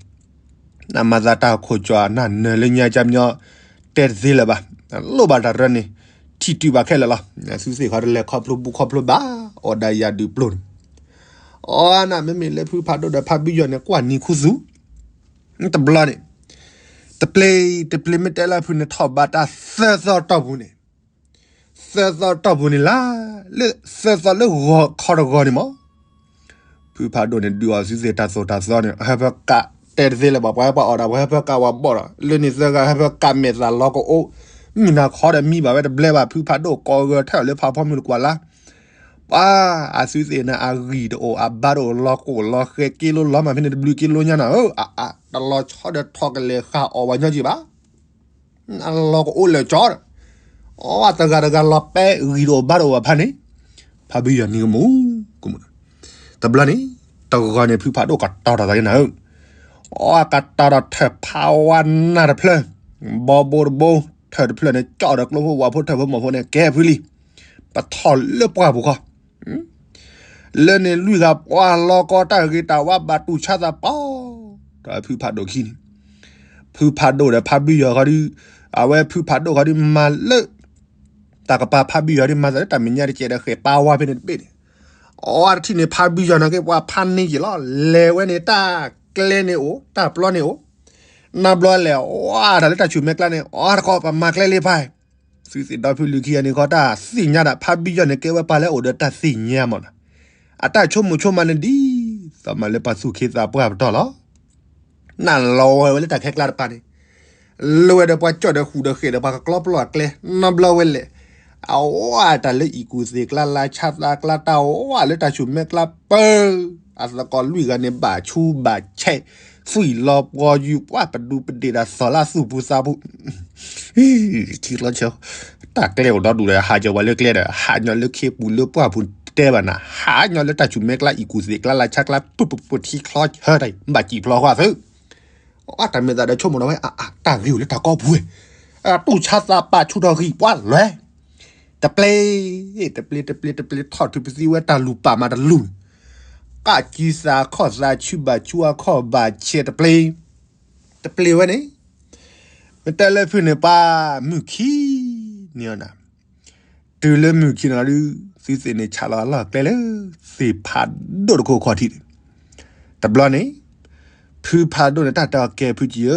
နမၤသးတၢ်ခိၣ်ကၠီနၢ်နၢၤလၢညါကမညီ တဲတသ့လၢၤဘၣ်, လိၣ်ဘၣ်တၢ်ရၢန့ၣ် ထံၣ်တုၤဘၣ်ခဲလၢာ်လီၤ. သုသ့ၣ်ခီတလဲၤခီဖျိဘူၣ်ခီဖျိဘၣ်, အီၣ်ဒၣ်ယၤဒုးပျိၢ်န့ၣ်, အီနၤ မ့မ့ၢ်လၢဖုဖးဒိၣ်ဒီးဖးဘံယီၤန့ၣ် ကွၢ်နံၤခူသူၣ်, တဘျီန့ၣ်, တပျ့ၤတပျ့ၤမ့ၢ်တဲလၢဖုန့ၣ် ထီၣ်ဘးတၢ်သၢသီတီၢ်ပူၤန့ၣ် သၢသီတီၢ်ပူၤန့ၣ်လၢ, လၢသၢသီလၢဂီၤခီတဂီၤန့ၣ်မး, ဖုဖးဒိၣ်န့ၣ် ဒုးအီၣ်သုသ့ၣ်တၢ်သိၣ်တၢ်သီန့ၣ် ဟၢဖၢကးတဲတသ့လၢၤဘၣ်, ပှၤဟဲပှၤအီၣ်ဒၣ် ပှၤဟၢဖၢကးဝဲဘီၣ်ဒီး လၢန့ၣ်သၢဂၤဟၢဖၢကးမဲာ်သၣ်လီၤကအိၣ်, မုၢ်နၤခီဒီးမံဘၣ်ဝဲတဘျဲဘၣ်, ဖုဖးဒိၣ်ကိးဂၢၢ်ထဲအီၤလၢဖးဖီမုၢ်တကွၢ်လါ, ပှၤအသုသ့ၣ်န့ၣ် အဂံၢ်တအိၣ် အဘါတအိၣ် လီၤကိၣ်လီၤဃဲၤ က့လိလီၤမၢ်ဖဲန့ၣ်တဘျုးက့လိညါနၤဧၢ, အအါ တလီၤဆီဒီးထီၣ်ကလဲၤဃာ်အီၣ်ဝဲညီက့ၤဘၣ် အလီၤကအိၣ်လၢာ်ကၠီဒီး, အီတဂၤတဂၤလီၤပဲဂံၢ်တအိၣ်ဘါတအိၣ်ဘၣ်ဖးန့ၣ်, ဖးဘံယီၤနံၤကမူၣ်, တဘျီန့ၣ်, တဂီၤန့ၣ် ဖုဖးဒိၣ်ကတီၤထီၣ်သးက့ၤနၤဧၢ, အီကတီၤထီၣ်ထၢၣ်ဖးဝါနၢ်တဖျၢၣ်, ဘီဘိတဘိ, ထၢၣ်တဖျၢၣ်န့ၣ် ကၠီၣ်ဒီးကျိဖိဝၤဖိထၢၣ်ဖိမီၢ်ဖိန့ၣ် ကဲဖုလံ, ပထီၣ်လၢပှၢ်ပူၤခီ လၢန့ၣ်လွံၢ်ဂၤပှၤလီၤကီတၢ်ဂ့ၤတၢ်ဝါဘၣ်တူၢ်ဆါသးပီ, ဒီးဖုဖးဒိၣ်ခံန့ၣ်, ဖုဖးဒိၣ်ဒီးဖးဘံယီၤဃီဒီး, အဝဲဖုဖးဒိၣ်ဃီဒီးမၤလၢ, တၢ်ကပၤဖးဘံယီၤဒီးမၤသးလၢတၢ်မဲာ်ညါတကဲးဒီးဃဲၤပာ်ဝါဖဲန့ၣ်တဘ့ၣ်န့ၣ်, အီတထံၣ်န့ၣ် ဖးဘံယီၤန့ၣ်က့ၤပှၤဖးန့ၢ်က့ၤလီၤ, လဲၤဝဲန့ၣ်တၢ်ကျဲန့ၣ်အိၣ် တၢ်ပျီန့ၣ်အိၣ်, နဘျီလဲၤအီတၢ်လၢတၢ်ဆူၣ်မဲာ်ကျါန့ၣ် အီတခီပမၤကျဲလံဖး သုသ့ၣ်ဒီဖုလံၤခံဂၤန့ၣ်ဃီတၢ်သ့ၣ်ညါဒၣ် ဖးဘံယီၤန့ၣ်ကဲဝဲပှၤလၢအိၣ်ဒီးတၢ်သ့ၣ်ညါမးနီၤ, အတၢ်ဆိကမိၣ်ဆိကမးန့ၣ်ဒ်သိးမးလၢပှၤသူၣ်က့သးပှၢ်ပတီၢ်လီၤ, နလီၤဝဲလၢတၢ်ခဲကျါတပၤန့ၣ်, လၢဝဲဒီးပှၤကၠီၣ်ဒီးဃုာ်ဒီးဃဲးဒီးပှၤကကျီပျီအကျဲ နဘျီဝဲလဲၣ်, အဝဲတၢ်လၢအံၣ်ကူၣ်သ့ၣ်ကျါလါဆါသးကျါ တၢ်ဝဲလၢတၢ်ဆူၣ်မဲာ်ကျါပၢ, အသကိးလွံၢ်ဂၤန့ၣ် ဘၣ်ဆူးဘၣ်ဆဲး, သွံၣ်လီၤပှီၤယူၤပှၢ်ပဒူပဒ့ၣ်ဒီးသီၣ်လၢသူၣ်ပူၤသးပူၤ ထံချီဆၢ, တၢ်ကျဲအိၣ်ဒီဒူၣ်ဒီး ဟးကၠီၤဝဲလၢကျဲဒီး ဟးညီလၢခ့ပူၤလၢပှၢ်ပူၤတဲဘၣ်နၤ ဟးညီလၢတၢ်ဆူၣ်မဲာ်ကျါအံၣ်ကူၣ်သ့ၣ်ကျါလါဆါကျါ ပူၤပူၤပူၤထံချီဆၢတၢ် ဘၣ်စံၣ်ဖျိဃီသု, အတၢ်မဲာ်သးဒီးဆိကမိၣ်ဒီးဝဲ အတၢ်ဂ့ၤအိၣ်လၢတၢ်ကီပူၤဝဲ, တူၢ်ဆါသးပာ်ဆူၣ်ထီၣ်ဂံၢ်ပှၤလွဲၢ် တပျ့ၤ, တပျ့ၤ တပျ့ၤ တပျ့ၤ ထီၣ်ထုးပသံဝဲတၢ်လူၤပာ်မးတလူၤ, ကးကံသးခီၣ်သးဆူဘၣ်ဆူအခီၣ်ဘၣ်ဆဲးတပျ့ၤ, တပျ့ၤဝဲန့ၣ်, မ့ၢ်တဲလၢဖုန့ၣ်ပှၤ မုၢ်ခံနံၤအီၤနၤ, တုၤလၢမုၢ်ခံနံၤအီၤဒုး သုသ့ၣ်န့ၣ်ဆးလီၤအလီၢ်ကျဲလၢ သ့ၣ်ဖးဒိၣ်တခိၣ်ခီၣ်ထံးန့ၣ်, တဘျီန့ၣ်, ဖုဖးဒိၣ်န့ၣ်တၢ်တဲအီၤကဲဖုကံဧၢ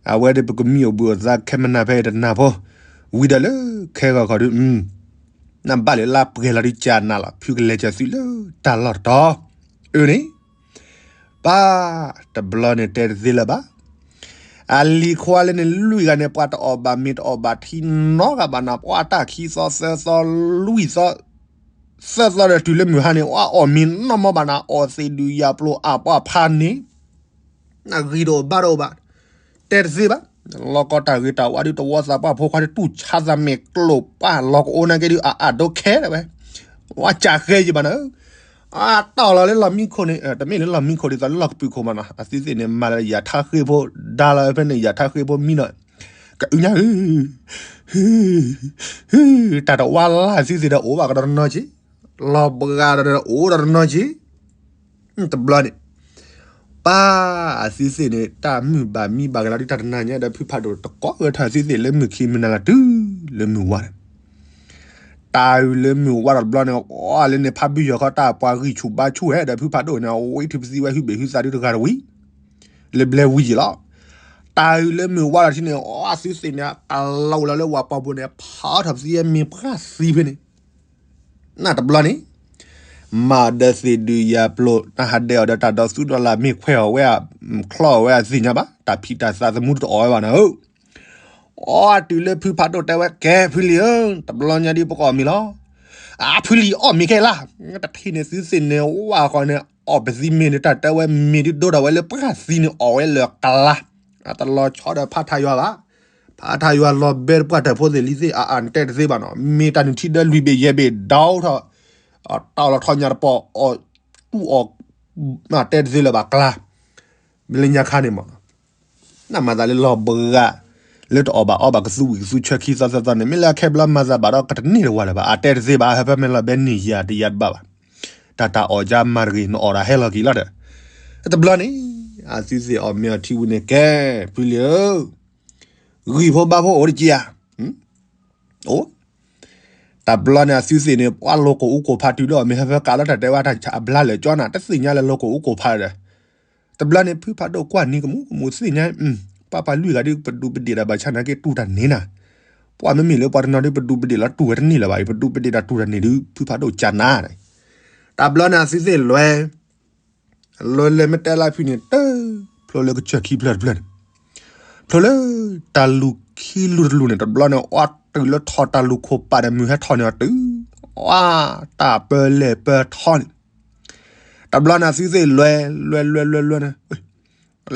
အဝဲဒီးပကမံအိၣ်ဘှံးအိၣ်သါခဲမနၤဖဲတနၤဖိ, ဝံၤဒီးလၢခဲဂီၤခီဒုး, နဘၣ်လၢလါပှဲၤလီၤဒုးကနၤလီၤ ဖုကလဲၤကၢၤသုလၢတၢ်လီၢ်တတီၤ, အၢန့ၣ်, ပၢ်, တဘျီန့ၣ်တဲတသ့လၢၤဘၣ်, အလံၤခွါလၢန့ၣ်လွံၢ်ဂၤန့ၣ် ပှၤတအီၣ်ဘၣ်မ့ၤတအီၣ်ဘၣ်ထံနီတဂၤဘၣ်နၤ ပှၤတၢ်ခံသီသၢသီလွံၢ်သီ, သၢသီဒီးတုၤလၢမုၢ်ဟါန့ၣ် အီၣ်မ့ၤနီၢ်မီဘၣ်နၤ အီၣ်သ့ၣ်ဒုးယၤပျိအါပှၤဖးန့ၣ် နဂံၢ်တအိၣ်ဘါတအိၣ်ဘၣ်, တဲတသ့ဘၣ်, လီၤကီတၢ်ဂ့ၤတၢ်ဝါဒုးတဝီသးပှၢ်ဖိခွါဒုးတူၢ်ဆါသးမဲာ်ကျိၣ်ပှၢ်လီၤကအိၣ်နာ်က့ဒုး အအါဒိခဲလၢာ်ဝဲ, ဝဲကဃဲယံၤဘၣ်နၤဧၢ, အတၢ်အီၣ်လီၤလၢလီၢ်မံခိၣ်န့ၣ် တမ့ၢ်လၢလီၢ်မံခိၣ်ဒ်သိးလၢလီၢ်ကပုာ်ခိၣ်မးနီၤ အသုသ့ၣ်န့ၣ် မၤလၢယၤထါဃ့ဖိ ဒါလီၤဖဲန့ၣ် ယၤထါဃ့ဖိမံနီၤ, ကအုညါဧၢ တၢ်တဝါလၢသုသ့ၣ်ဒီးအိၣ်ဘၣ်ကဒီးတနီၤက့, လီၤဘှါဒီးအိၣ်ဒီးတနီၤက့, တဘျီန့ၣ်, ပၢ်အသုသ့ၣ်န့ၣ် တၢ်မုၢ်ဘၣ်မံဘၣ်ကလီၤဒုးတၢ်တနၤညါဒီးဖုဖးဒိၣ်တကိးဂဲၤထီၣ်သုသ့ၣ်လၢမုၢ်ခံမုၢ်နၤလီၤတုၤလၢမုၢ်ဝါန့ၣ်, တၢ်အုၣ်လၢမုၢ်ဝါဒီးတဘျီန့ၣ် အီလၢန့ၣ်ဖးဘံယီၤခီတၢ်ပှၤဂံၢ်ဆူၣ်ဘါဆူၣ်ဟဲဒီးဖုဖးဒိၣ်န့ၣ် အဝဲအံၤထုးပသံဝဲဟုဘ့ၣ်ဟုသးဒုးတဂၤတဝံၤ လၢဘျဲဝံၤယံၤလီၤ. တၢ်အုၣ်လၢမုၢ်ဝါဒီးထံန့ၣ် အသုသ့ၣ်န့ၣ် ကလီၤဝဲလၢဝၤပီၢ်ပူၤန့ၣ် ဖးထီၣ်ပသံဝဲမ့ၢ်ပှၢ်သံဖဲန့ၣ် နတဘျီန့ၣ် မၤဒီးသ့ၣ်ဒုးယၤပျိ နဟးဒဲးအီၤဒီးတၢ်ဒီးသူဒီးလၢ် မ့ၢ်ခွဲးအီၤဝဲ ချီအီၤဝဲအသ့ၣ်ညါဘၣ် တၢ်ဖံးတၢ်သးသမူတအီၣ်ဝဲဘၣ်နၤဧၢ. အီတုၤလၢဖုဖးဒိၣ်တဲဝဲ ကဲဖုလံၤဧၢ တဘျီညါဒ်ပကအီၣ်မ့ၤလီၤ. အါ ဖုလံၤအီၣ်မ့ၤခဲလၢာ် တထံၣ်န့ၣ်သုသ့ၣ်န့ၣ် ဝဲဃီန့ၣ် အီၣ်ပသံမ့ၤန့ၣ် တၢ်တဲဝဲမ့ၤဒ်ဒိဒီးဝဲလၢပှၢ်သံန့ၣ် အီၣ်ဝဲလၢကလါ အတလီၤဆီဒီးဖးထါယွၤဘၣ်. ဖးထါယွၤလီၤဘဲတပှၢ်တၢၢ်ဖိသ့ၣ်လံသ့ၣ် အအါနတဲတသ့ဘၣ်နီၤ မ့ၢ်တၢ်နုၢ်ထံဒၢလွံၢ်ဘ့ၣ်ယဲၢ်ဘ့ၣ်ဒီးထီၣ် တၢ်လီၤထီၣ်ညါတပီၤ အီၣ်တူၢ်အီၣ် တဲတသ့လၢၤဘၣ်ကျါ မ့ၢ်လၢညါခါန့ၣ်မး နမၤသးလၢလီၤဘှါ လၢတအီၣ်ဘၣ်အီဘၣ်ကသူဝံၣ်ကသူဆၢခံသီသၢသီန့ၣ် မ့ၢ်လၢအခဲဘျီမၤသးဘၣ်ဒီးကတန့ၢ်တဝၢ်လၢၤဘၣ် အတဲတသ့ဘၣ် ဟၢဖၢမ့ၢ်လီၤဘဲန့ၢ်ယၤတယၤတဘၣ်ဘၣ်. တၢ်တၢ်အီၣ်ကါမၤတဂ့ၤ နအီၣ်တၢ်ဟဲလီၤက့ၤလီၤဒီး, တဘျီန့ၣ် အသုသ့ၣ်အီၣ်မ့ၤအီထံဝံၤန့ၣ် ကဲ ဖုလံၤဧၢ, ဂံၢ်ဖိဘါဖိအိၣ်တက့ဧါ, အိၣ်, တဘျီန့ၣ် အသုသ့ၣ်န့ၣ် ပှၤလိာ်ကိၣ်အူကိၣ်ဖးတုၤလၢအီၣ်မ့ၤဟဲဖဲကးလီၤတၢ်တဲဝဲတၢ်အဘျါလၢာ်ကၠီနၤ တသ့ၣ်ညါလၢလိာ်ကိၣ်အူကိၣ်ဖးဒီး, တဘျီန့ၣ် ဖုဖးဒိၣ်ကွၢ်နံၤကမူးကမူးသ့ၣ်ညါ, ပှၤပှၤလွံၢ်ဂၤဒ်ပဒူးပဒ့ၣ်ဒီးဘၣ်ဆၣ်နာ်က့တူၢ်တၢ်န့ၢ်နၤ, ပှၤမ့မ့ၢ်လၢပှၤတနီၤဒ်ပဒူးပဒ့ၣ်လီၤတူၢ်ဝဲတန့ၢ်လၢၤဘၣ်အံၤ ပဒူးပဒ့ၣ်ဒီးတူၢ်တၢ်န့ၢ်ဒ်ဖုဖးဒိၣ်ကနၤ, တဘျီန့ၣ် အသုသ့ၣ်လွဲ လွဲလဲၤမ့ၢ်တဲလၢဖုန့ၣ် တဖျိလၢကစၢၢ်ခံဖျၢၣ်တဖျၢၣ်န့ၣ်, ဖျိလၢ တၢ်လူၤခံလူၤတလူၤန့ၣ် တဘျီန့ၣ် အီတုၤလၢထီၣ်တၢ်လူၤခိၣ်ပာ်ဒီးမုၢ်ဟဲထီၣ်န့ၣ်အီၤတုၤ, အတၢ်ပၢလဲၣ်ပၢထီန့ၣ်, တဘျီန့ၣ် အသုသ့ၣ်လွဲ လွဲလွဲလွဲလွဲန့ၣ်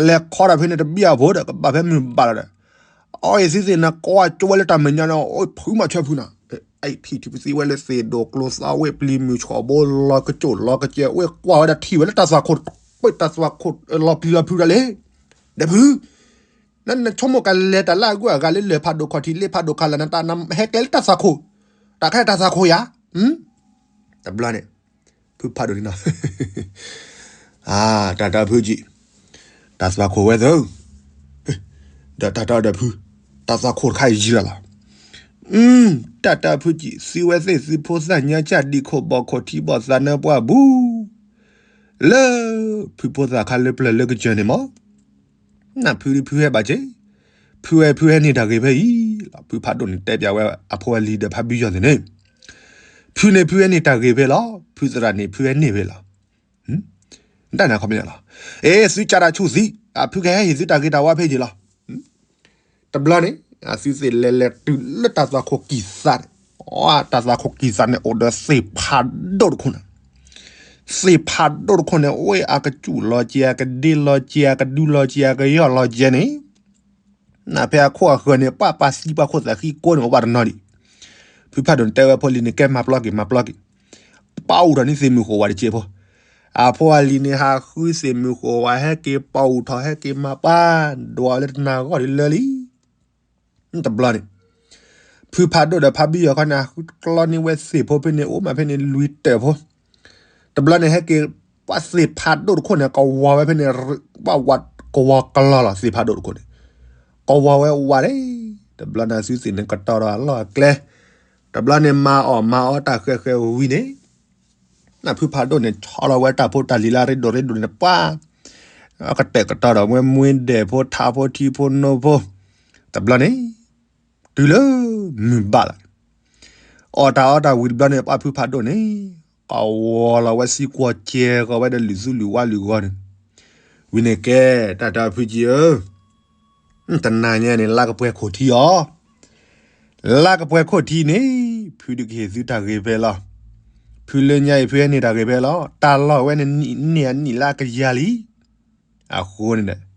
လဲၤခီဒီးဖဲန့ၣ်တဘံၣ်အဖိဒီး ကဘၣ်ဖဲမုၢ်ဘၣ်လီၤဒီး, အအံၤသုသ့ၣ်န့ၣ် ကွၢ်ကၠိဝဲလၢတၢ်မဲာ်ညါန့ၣ် အိၣ်ဖုမၤဆၢဖုနၤ, အံၤထံၣ်ထံၣ်ပသံဝဲလၢသ့ၣ်ဒိၣ်ကျိသီဝ့ၢ်ပျံၤမုၢ်ဆှီၣ်ဘိ လီၤကစိၣ်လီၤကစဲး ဝ့ၢ်ကွၢ်ဝဲဒၣ်ထံၣ်ဝဲလၢတၢ်သွၣ်ခိၣ်, ဝ့ၢ်တၢ်သွၣ်ခိၣ်လီၤပျံၤလီၤဖုးဒၣ်လဲာ်, ဒီးဖု နဆိကမိၣ်ကလဲၤတၢ်လၢအဂုၤအဂၤလၢလၢၢ်ဖးဒိၣ်ခီၣ်ထံး လၢဖးဒိၣ်ခါလၢနတၢ်နဟဲကျဲလၢတၢ်သွၣ်ခိၣ်, တၢ်ခဲတၢ်သွၣ်ခိၣ်ယၤ, တဘျီန့ၣ် ဖုဖးဒိၣ်န့ၣ်နီၤ, တၢ်တၢ်ဖုကံၣ်, တၢ်သွၣ်ခိၣ်ဝဲသၢ, ဒီးတၢ်တၢ်ဒီးဖု, တၢ်သွၣ်ခိၣ်တခါအံၤယံၤလီၤလီၤ, တၢ်တၢ်ဖုကံၣ် သုဝဲသ့ၣ်သုဖိသၣ်ညါ ကၢ်ဒံၣ်ခိၣ်ဘီၣ်ခိၣ်ထံဘီၣ်သးနၢပှၢ်ပူၤ, လၢ ဖုဖိသၣ်ခါလၢပျၢၤလၢကစၢၢ်န့ၣ်မး နဖုဒ်ဖုဟဲဘၣ်က့ၤ, ဖုဝဲဖုဟဲန့ၢ်တၢ်ဂ့ၤဖဲအံၤလီၤ. ဖုဖးဒိၣ်န့ၣ်တဲပျးဝဲအဖိအလံၤဒီးဖးဘံယီၤသ့ၣ်န့ၣ်, ဖုန့ၣ်ဖုဟဲန့ၢ်တၢ်ဂ့ၤဖဲလီၤ. ဖုသရၣ်န့ၣ်ဖုဟဲန့ၢ်ဖဲလီၤ. တၢ်န့ၣ်ခီပညီလီၤ. အ့ သုကၢ်တၢ်ဆူၣ်သံ, ဖုကဟဲဟ့ၣ်သုတၢ်ဂ့ၤတၢ်ဝါဖဲအံၤလီၤ. တဘျီန့ၣ် အသုသ့ၣ်လဲၤလဲၤတုၤလၢတၢ်သွၣ်ခိၣ်ကံၢ်သးန့ၣ်, တၢ်သွၣ်ခိၣ်ကံၢ်သးန့ၣ်အိၣ်ဒီးသ့ၣ်ဖးဒိၣ်တခိၣ်န့ၣ်, သ့ၣ်ဖးဒိၣ်တခိၣ်န့ၣ် အိၣ်အကစူၣ်လီၤကဲ အကဒ့လီၤကဲ အကဒူလီၤကဲ အကယီၢ်လီၤကဲန့ၣ်, နဖဲအခိၣ်အဃၢၤန့ၣ် ပှၤပှၤသံပှၤခိၣ်သးဃံကိးန့ၣ် အိၣ်ဘၣ်တနီၤဒံး. ဖုဖးဒိၣ်န့ၣ်တဲဝဲဖိလံၤန့ၣ် ကဲမၤပျီက့ၤ မၤပျီက့ၤ, ပာ်အူထီၣ်န့ၢ်သ့ၣ်မုၢ်ဃိၣ်ဝါတစဲးဖိ, အဖိအလံၤန့ၣ် ဟးဃုသ့ၣ်မုၢ်ဃိၣ်ဝါ ဟဲက့ၤပာ်အူထီၣ်ဟဲက့ၤမၤပှၢ်, ဒွးလၢတနၤဂီၢ်ဒ်လၢလံ တဘျီန့ၣ် ဖုဖးဒိၣ်ဒီးဖးဘံယီၤခီန့ၣ် ဟးဃုကျီန့ၢ်ဝဲသ့ၣ်ဖိဖဲန့ၣ် အိၣ်မးဖဲန့ၣ်လွံၢ်တၢၢ်ဖိ, တဘျီန့ၣ် ဟဲက့ၤ ပှၤသ့ၣ်ဖးဒိၣ်တခိၣ်န့ၣ် ကဝီၤဝဲဖဲန့ၣ်, ပှၤဝးကဝီၤကလီလီၤ သ့ၣ်ဖးဒိၣ်တခိၣ်န့ၣ်, ကဝီၤဝဲဝးလဲၣ်, တဘျီန့ၣ် အသုသ့ၣ်န့ၣ်ကတီၤဒီးအလီၢ်အကျဲ, တဘျီန့ၣ် မၤအီၣ်မၤအီတၢ်ဃဲၤဃဲၤဝံၤန့ၣ် နဖုဖးဒိၣ်န့ၣ် ဆီလီၤဝဲတၢ်ဖိတၢ်လံၤလၢအရ့ဒိၣ်ရ့ဒိၣ်န့ၣ် ပှၤ ကတဲာ်ကတီၤဒီးဝဲမွ့ဒဲးဖိထးဖိထံဖိနိဖိ, တဘျီန့ၣ် တုၤလၢမုၢ်ဘၣ်လီၤန့ၣ်, အီၣ်တၢ်အီတၢ်ဝံၤတဘျီန့ၣ် ပှၤဖုဖးဒိၣ်န့ၣ် ကဝီၤလီၤဝဲစံကွီၤကဲဂီၤဝဲဒီးလုၢ်သူလုၢ်ဝါလုၢ်ဂီၤန့ၣ်, ဝံၤန့ၣ်ကဲ တၢ်တၢ်ဖုကံၢ်ဧၢ, တနၤညါန့ၣ် လါကပှဲၤခိၣ်ထံအီၤ လါကပှဲၤခိၣ်ထံန့ၣ် ဖုဒုးကဟ့ၣ်သုတၢ်ဂ့ၤဖဲလီၤ. ဖုလၢညါအံၤ ဖုဟဲန့ၢ်တၢ်ဂ့ၤဖဲလီၤ. တၢ်လီၢ်ဝဲန့ၣ် န့ၢ်အနံၣ်လၢအကယၤလံ. အဃိန့ၣ်ဒီး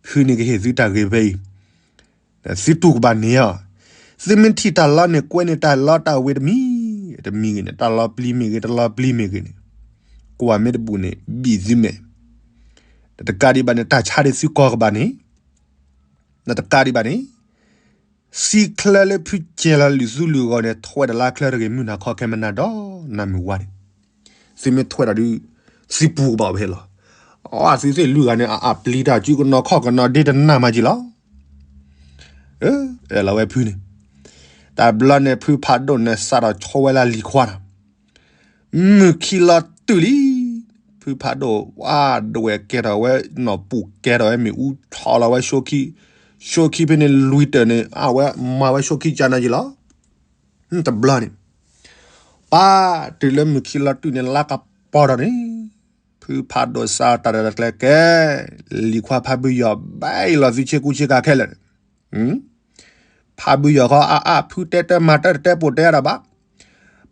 ဖုန့ၣ်ကဟ့ၣ်သုတၢ်ဂ့ၤဖဲအံၤ, သုတူၢ်ကဘၣ်န့ၢ်အီၤ. သုမ့ၢ်ထံၣ်တၢ်လီၢ်န့ၣ် ကွဲန့ၢ်တၢ်လီၢ်တၢ်ဝ့ၤတမံၤတမံၤဂ့ၤန့ၣ်, တၢ်လီၢ်ပျံၤမ့ၢ်ဂ့ၤ တလီၢ်ပျံၤမ့ၢ်ဂ့ၤန့ၣ်, ကွၢ်မ့ၢ်တဘူၣ်န့ၣ် ဘံၣ်သုမဲာ်, တကးဒံးဘၣ်န့ၣ် တၢ်ဆါဒ်သုကီၢ်ကဘၣ်န့ၣ် နတကးဒံးဘၣ်န့ၣ်, စံချၢလၢဖုကဲၤလီၤလုၢ်သူလုၢ်ဂီၤန့ၣ် ထွဲဒီးလါချၢတဂ့ၤ မုၢ်နၤခီခဲမနၤဒီးနၤမုၢ်ဝါန့ၣ်, သုမ့ၢ်ထွဲဒီးဒုး သုပူၤကဘၣ်အိၣ်ဖဲလီၤ. အသုသ့ၣ်လွံၢ်ဂၤန့ၣ် အအပျံၤတၢ်စုကနီၤခီၣ်ကနီၤဒ့တနၢ်မးက့ၤလီၤ. အဲၣ်လီၤဝဲဖုန့ၣ်, တဘျီန့ၣ် ဖုဖးဒိၣ်န့ၣ် စးထီၣ်ဆိဝဲလၢလံၤခွါနီၤ မုၢ်ခံလီၤတုၤလံ, ဖုဖးဒိၣ် ဝါဒွဲၣ်ကဲထီၣ်ဝဲနီၢ်ပူၤ ကဲထီၣ်ဝဲမ့ၣ်အူ ဆီလီၤဝဲ ဆိခံဖဲန့ၣ်လွံၢ်တၢၢ်န့ၣ် အဝဲမၤဝဲဆိခံကနၤက့ၤလီၤ. တဘျီန့ၣ် ပၢ်တုၤလၢမုၢ်ခံလီၤတုၤန့ၣ် လါကပီၤထီၣ်န့ၣ်, ဖုဖးဒိၣ်စးတၢ်ရဲၣ်တၢ်ကျဲၤကဲ, လံၤခွါဖးဘုယီၤ ဘဲအံၤလီၤသုဆ့ကူဆ့ကၤခဲလၢာ်န့ၣ် ဖးဘုယီၤခီအါအါ ဖုတဲတၢ်မၤတၢ်တတဲပိာ်တဲတၢ်ဘၣ်.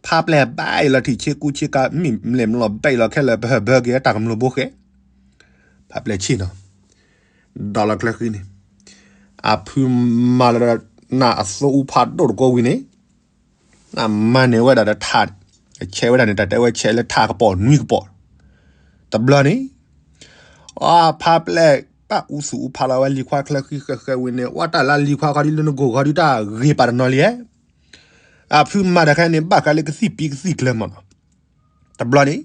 ဖးပျဲၢ်ဘၣ်အံၤလီၤထံၣ်ဆ့ကူဆ့ကၤ မ့ၢ်မလဲၣ်မလီၤဘဲအံၤလီၤခဲလၢာ် ပဟၢၣ်ဘၢက့ၤတၢ်ကမျၢၢ်ဘိဃဲ, ဖးပျဲၢ်ဆ့ၣ်နီၤ, ဒီးလီၤချၢဃံန့ၣ်, အဖုမၤလီၤဒီးနၢ်အသိအူဖးဒိၣ်တကိးဝံၤန့ၣ်, နမၤန့ၢ်ဝဲဒၣ်ဒီးထး, အဆဲးဝဲဒၣ်န့ၣ် တၢ်တဲဝဲဆဲးလၢထးကပီၤနွံကပီၤ, တဘျီန့ၣ် အဖးပျဲၢ် ပၢ်အူသူၣ်အူဖးလီၤဝဲလံၤခွါချၢဃံဃဲးဃဲးဝံၤန့ၣ် ဝဲတၢ်လၢလံၤခွါခီဒ်လၢနဂိၢ်ခီဒ်တၢ်ဂ့ၤပာ်တနီၤလံဧါ. အဖုမၤတၢ်ခဲန့ၣ် ဘၣ်ဃးလၢကသံၣ်ပံကသံၣ်ကျၢၤမးနီၤ. တဘျီန့ၣ်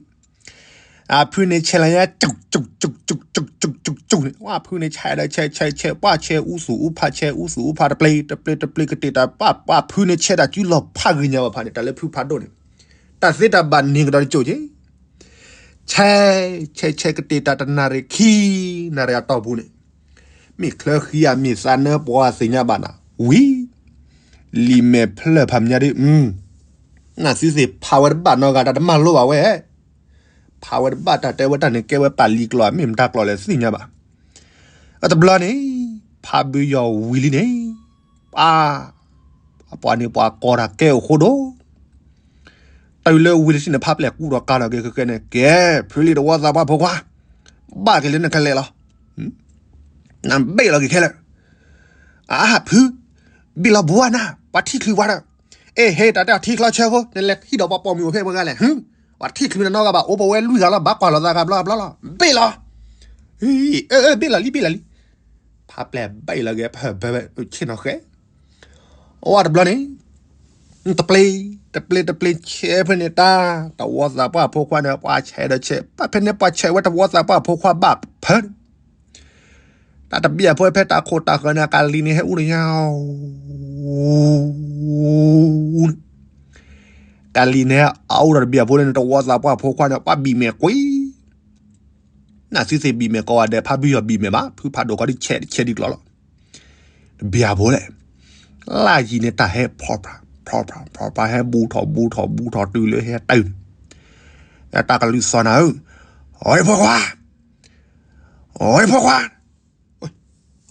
အဖုန့ၣ်ဆဲးလီၤညါ ကၠူၣ်ကၠူၣ်ကၠူၣ်ကၠူၣ်ကၠူၣ်ကၠူၣ်န့ၣ် ပှၤဖုန့ၣ်ဆဲးဒီးဆဲးဆဲးဆဲး ပှၤဆဲးအူသူၣ်အူဖး ဆဲးအူသူၣ်အူဖး တပျ့ၤတပျ့ၤတပျ့ၤ ကတ့ၢ်တၢ်ပှၤ ပှၤဖုန့ၣ်ဆဲးတၢ် စုလီၤဖးဂ့ၤညါဘၣ်ဖးန့ၣ် တၢ်လၢဖုဖးဒိၣ်န့ၣ် တၢ်သ့တၢ်ဘၣ်န့ၢ်ကဒီးတစိၢ်က့ၤ ဆဲးဆဲးဆဲး ကတ့ၢ်တၢ်တနၣ်ရံၣ်ခံနၣ်ရံၣ်အတီၢ်ပူၤန့ၣ် မ့ၢ်ချၢဃံဧါ မ့ၢ်သးနၢ ပှၤသ့ၣ်ညါဘၣ်နၤ ဝံၤ လံာ်မဲာ်ဖျၢၣ်ဖးမညါဒ် နသုသ့ၣ်ဖးဝဲတဘၣ်နီတဂၤ တၢ်တမၤလိဘၣ်ဝဲ ဖးဝဲတဘၣ် တၢ်တဲဝဲတၢ်န့ၣ် ကဲဝဲပာ်လံာ်ကျိာ် မ့ၢ်မတၤကျိာ်လဲၣ်သ့ၣ်ညါဘၣ်. အတဘျီန့ၣ် ဖးဘုးယီၤဝံၤလံန့ၣ် ပှၤ ပှၤန့ၣ်ပှၤကိးတၢ်ကဲအိၣ်ဃိဒိၣ် တုၤလၢဝံၤတထံၣ်န့ၣ် ဖးပျဲၢ်ကူဒီးကါလီၤက့ၤခဲကဲန့ၣ် ကဲ ဖုလံတဝီသးပှၢ်ဖိခွါ ဘၣ်က့ၤလၢနကလဲၤလီၤ နဘ့ၣ်လီၤက့ၤခဲလၢာ် အဟးဖု ဘ့ၣ်လီၤဘှါနၤ ပှၤထံၣ်ချုးပှၤဒီး အ့ဟ့ တၢ်တဲအီၤထံချီဆၢဖိ နလဲၤဟံၣ်ဒီးပှၤပိာ်မုၣ်အိၣ်ဖဲပှၤဂၤလဲၣ် ဟူ ပှၤထံၣ်ချုးနနီတဂၤဘၣ် အိၣ်ပဝဲလွံၢ်ဂၤလီၤ ဘၣ်ကွၢ်လီၤသးဂၤဘျီဘျီလီၤ ဘ့ၣ်လီၤ အ့ ဘ့ၣ်လီၤလံ ဘ့ၣ်လီၤလံ ဖးပျဲၢ်ဘ့ၣ်လီၤက့ၤ ပဟၢၣ်ဘၢဝဲဆ့ၣ်နီၤဃဲ အဝဲတဘျီန့ၣ် တပျ့ၤ တပျ့ၤ တပျ့ၤ ဆဲးဖဲန့ၣ်တၢ် တဝီသးပှၢ်ဖိခွါန့ၣ် ပှၤဆဲးဒီးဆဲး ဘၣ်ဖဲန့ၣ်ပှၤဆဲးဝဲတဝီသးပှၢ်ဖိခွါဘၣ်ဖၢ တၢ်တဘျီဖိဖဲတၢ်ခိၣ်တၢ်ဃၢၤန့ၣ် ကလံၤန့ၣ်ဟဲအူတညါ ကလံၤန့ၣ် အအိၣ်ဒီးတဘျီဖိလၢန့ၣ် တဝီသးပှၢ်ဖိခွါန့ၣ် ပှၤဘံၣ်မဲာ်ကွံာ် နသုသ့ၣ်ဘံၣ်မဲာ်ကိးဂၤဒဲး ဖးဘုးယီၤဘံၣ်မဲာ်ဘၣ် ဖုဖးဒိၣ်ခီဒ်ဆဲးတဆဲးဒ်ကျိာ်လီၤ တဘျီဖိလဲၣ် လၢယံၤန့ၣ်တၢ်ဟဲဖျီဖျါ ဖျီဖျါ ဖျီဖျါ ဟဲဘူးထီၣ်ဘူးထီၣ်ဘူးထီၣ်တုၤလၢဟဲတုၤန့ၣ် တၢ်ကလုၢ်သီၣ်နၤဧၢ အိၣ်ဖိခွါ အိၣ်ဖိခွါ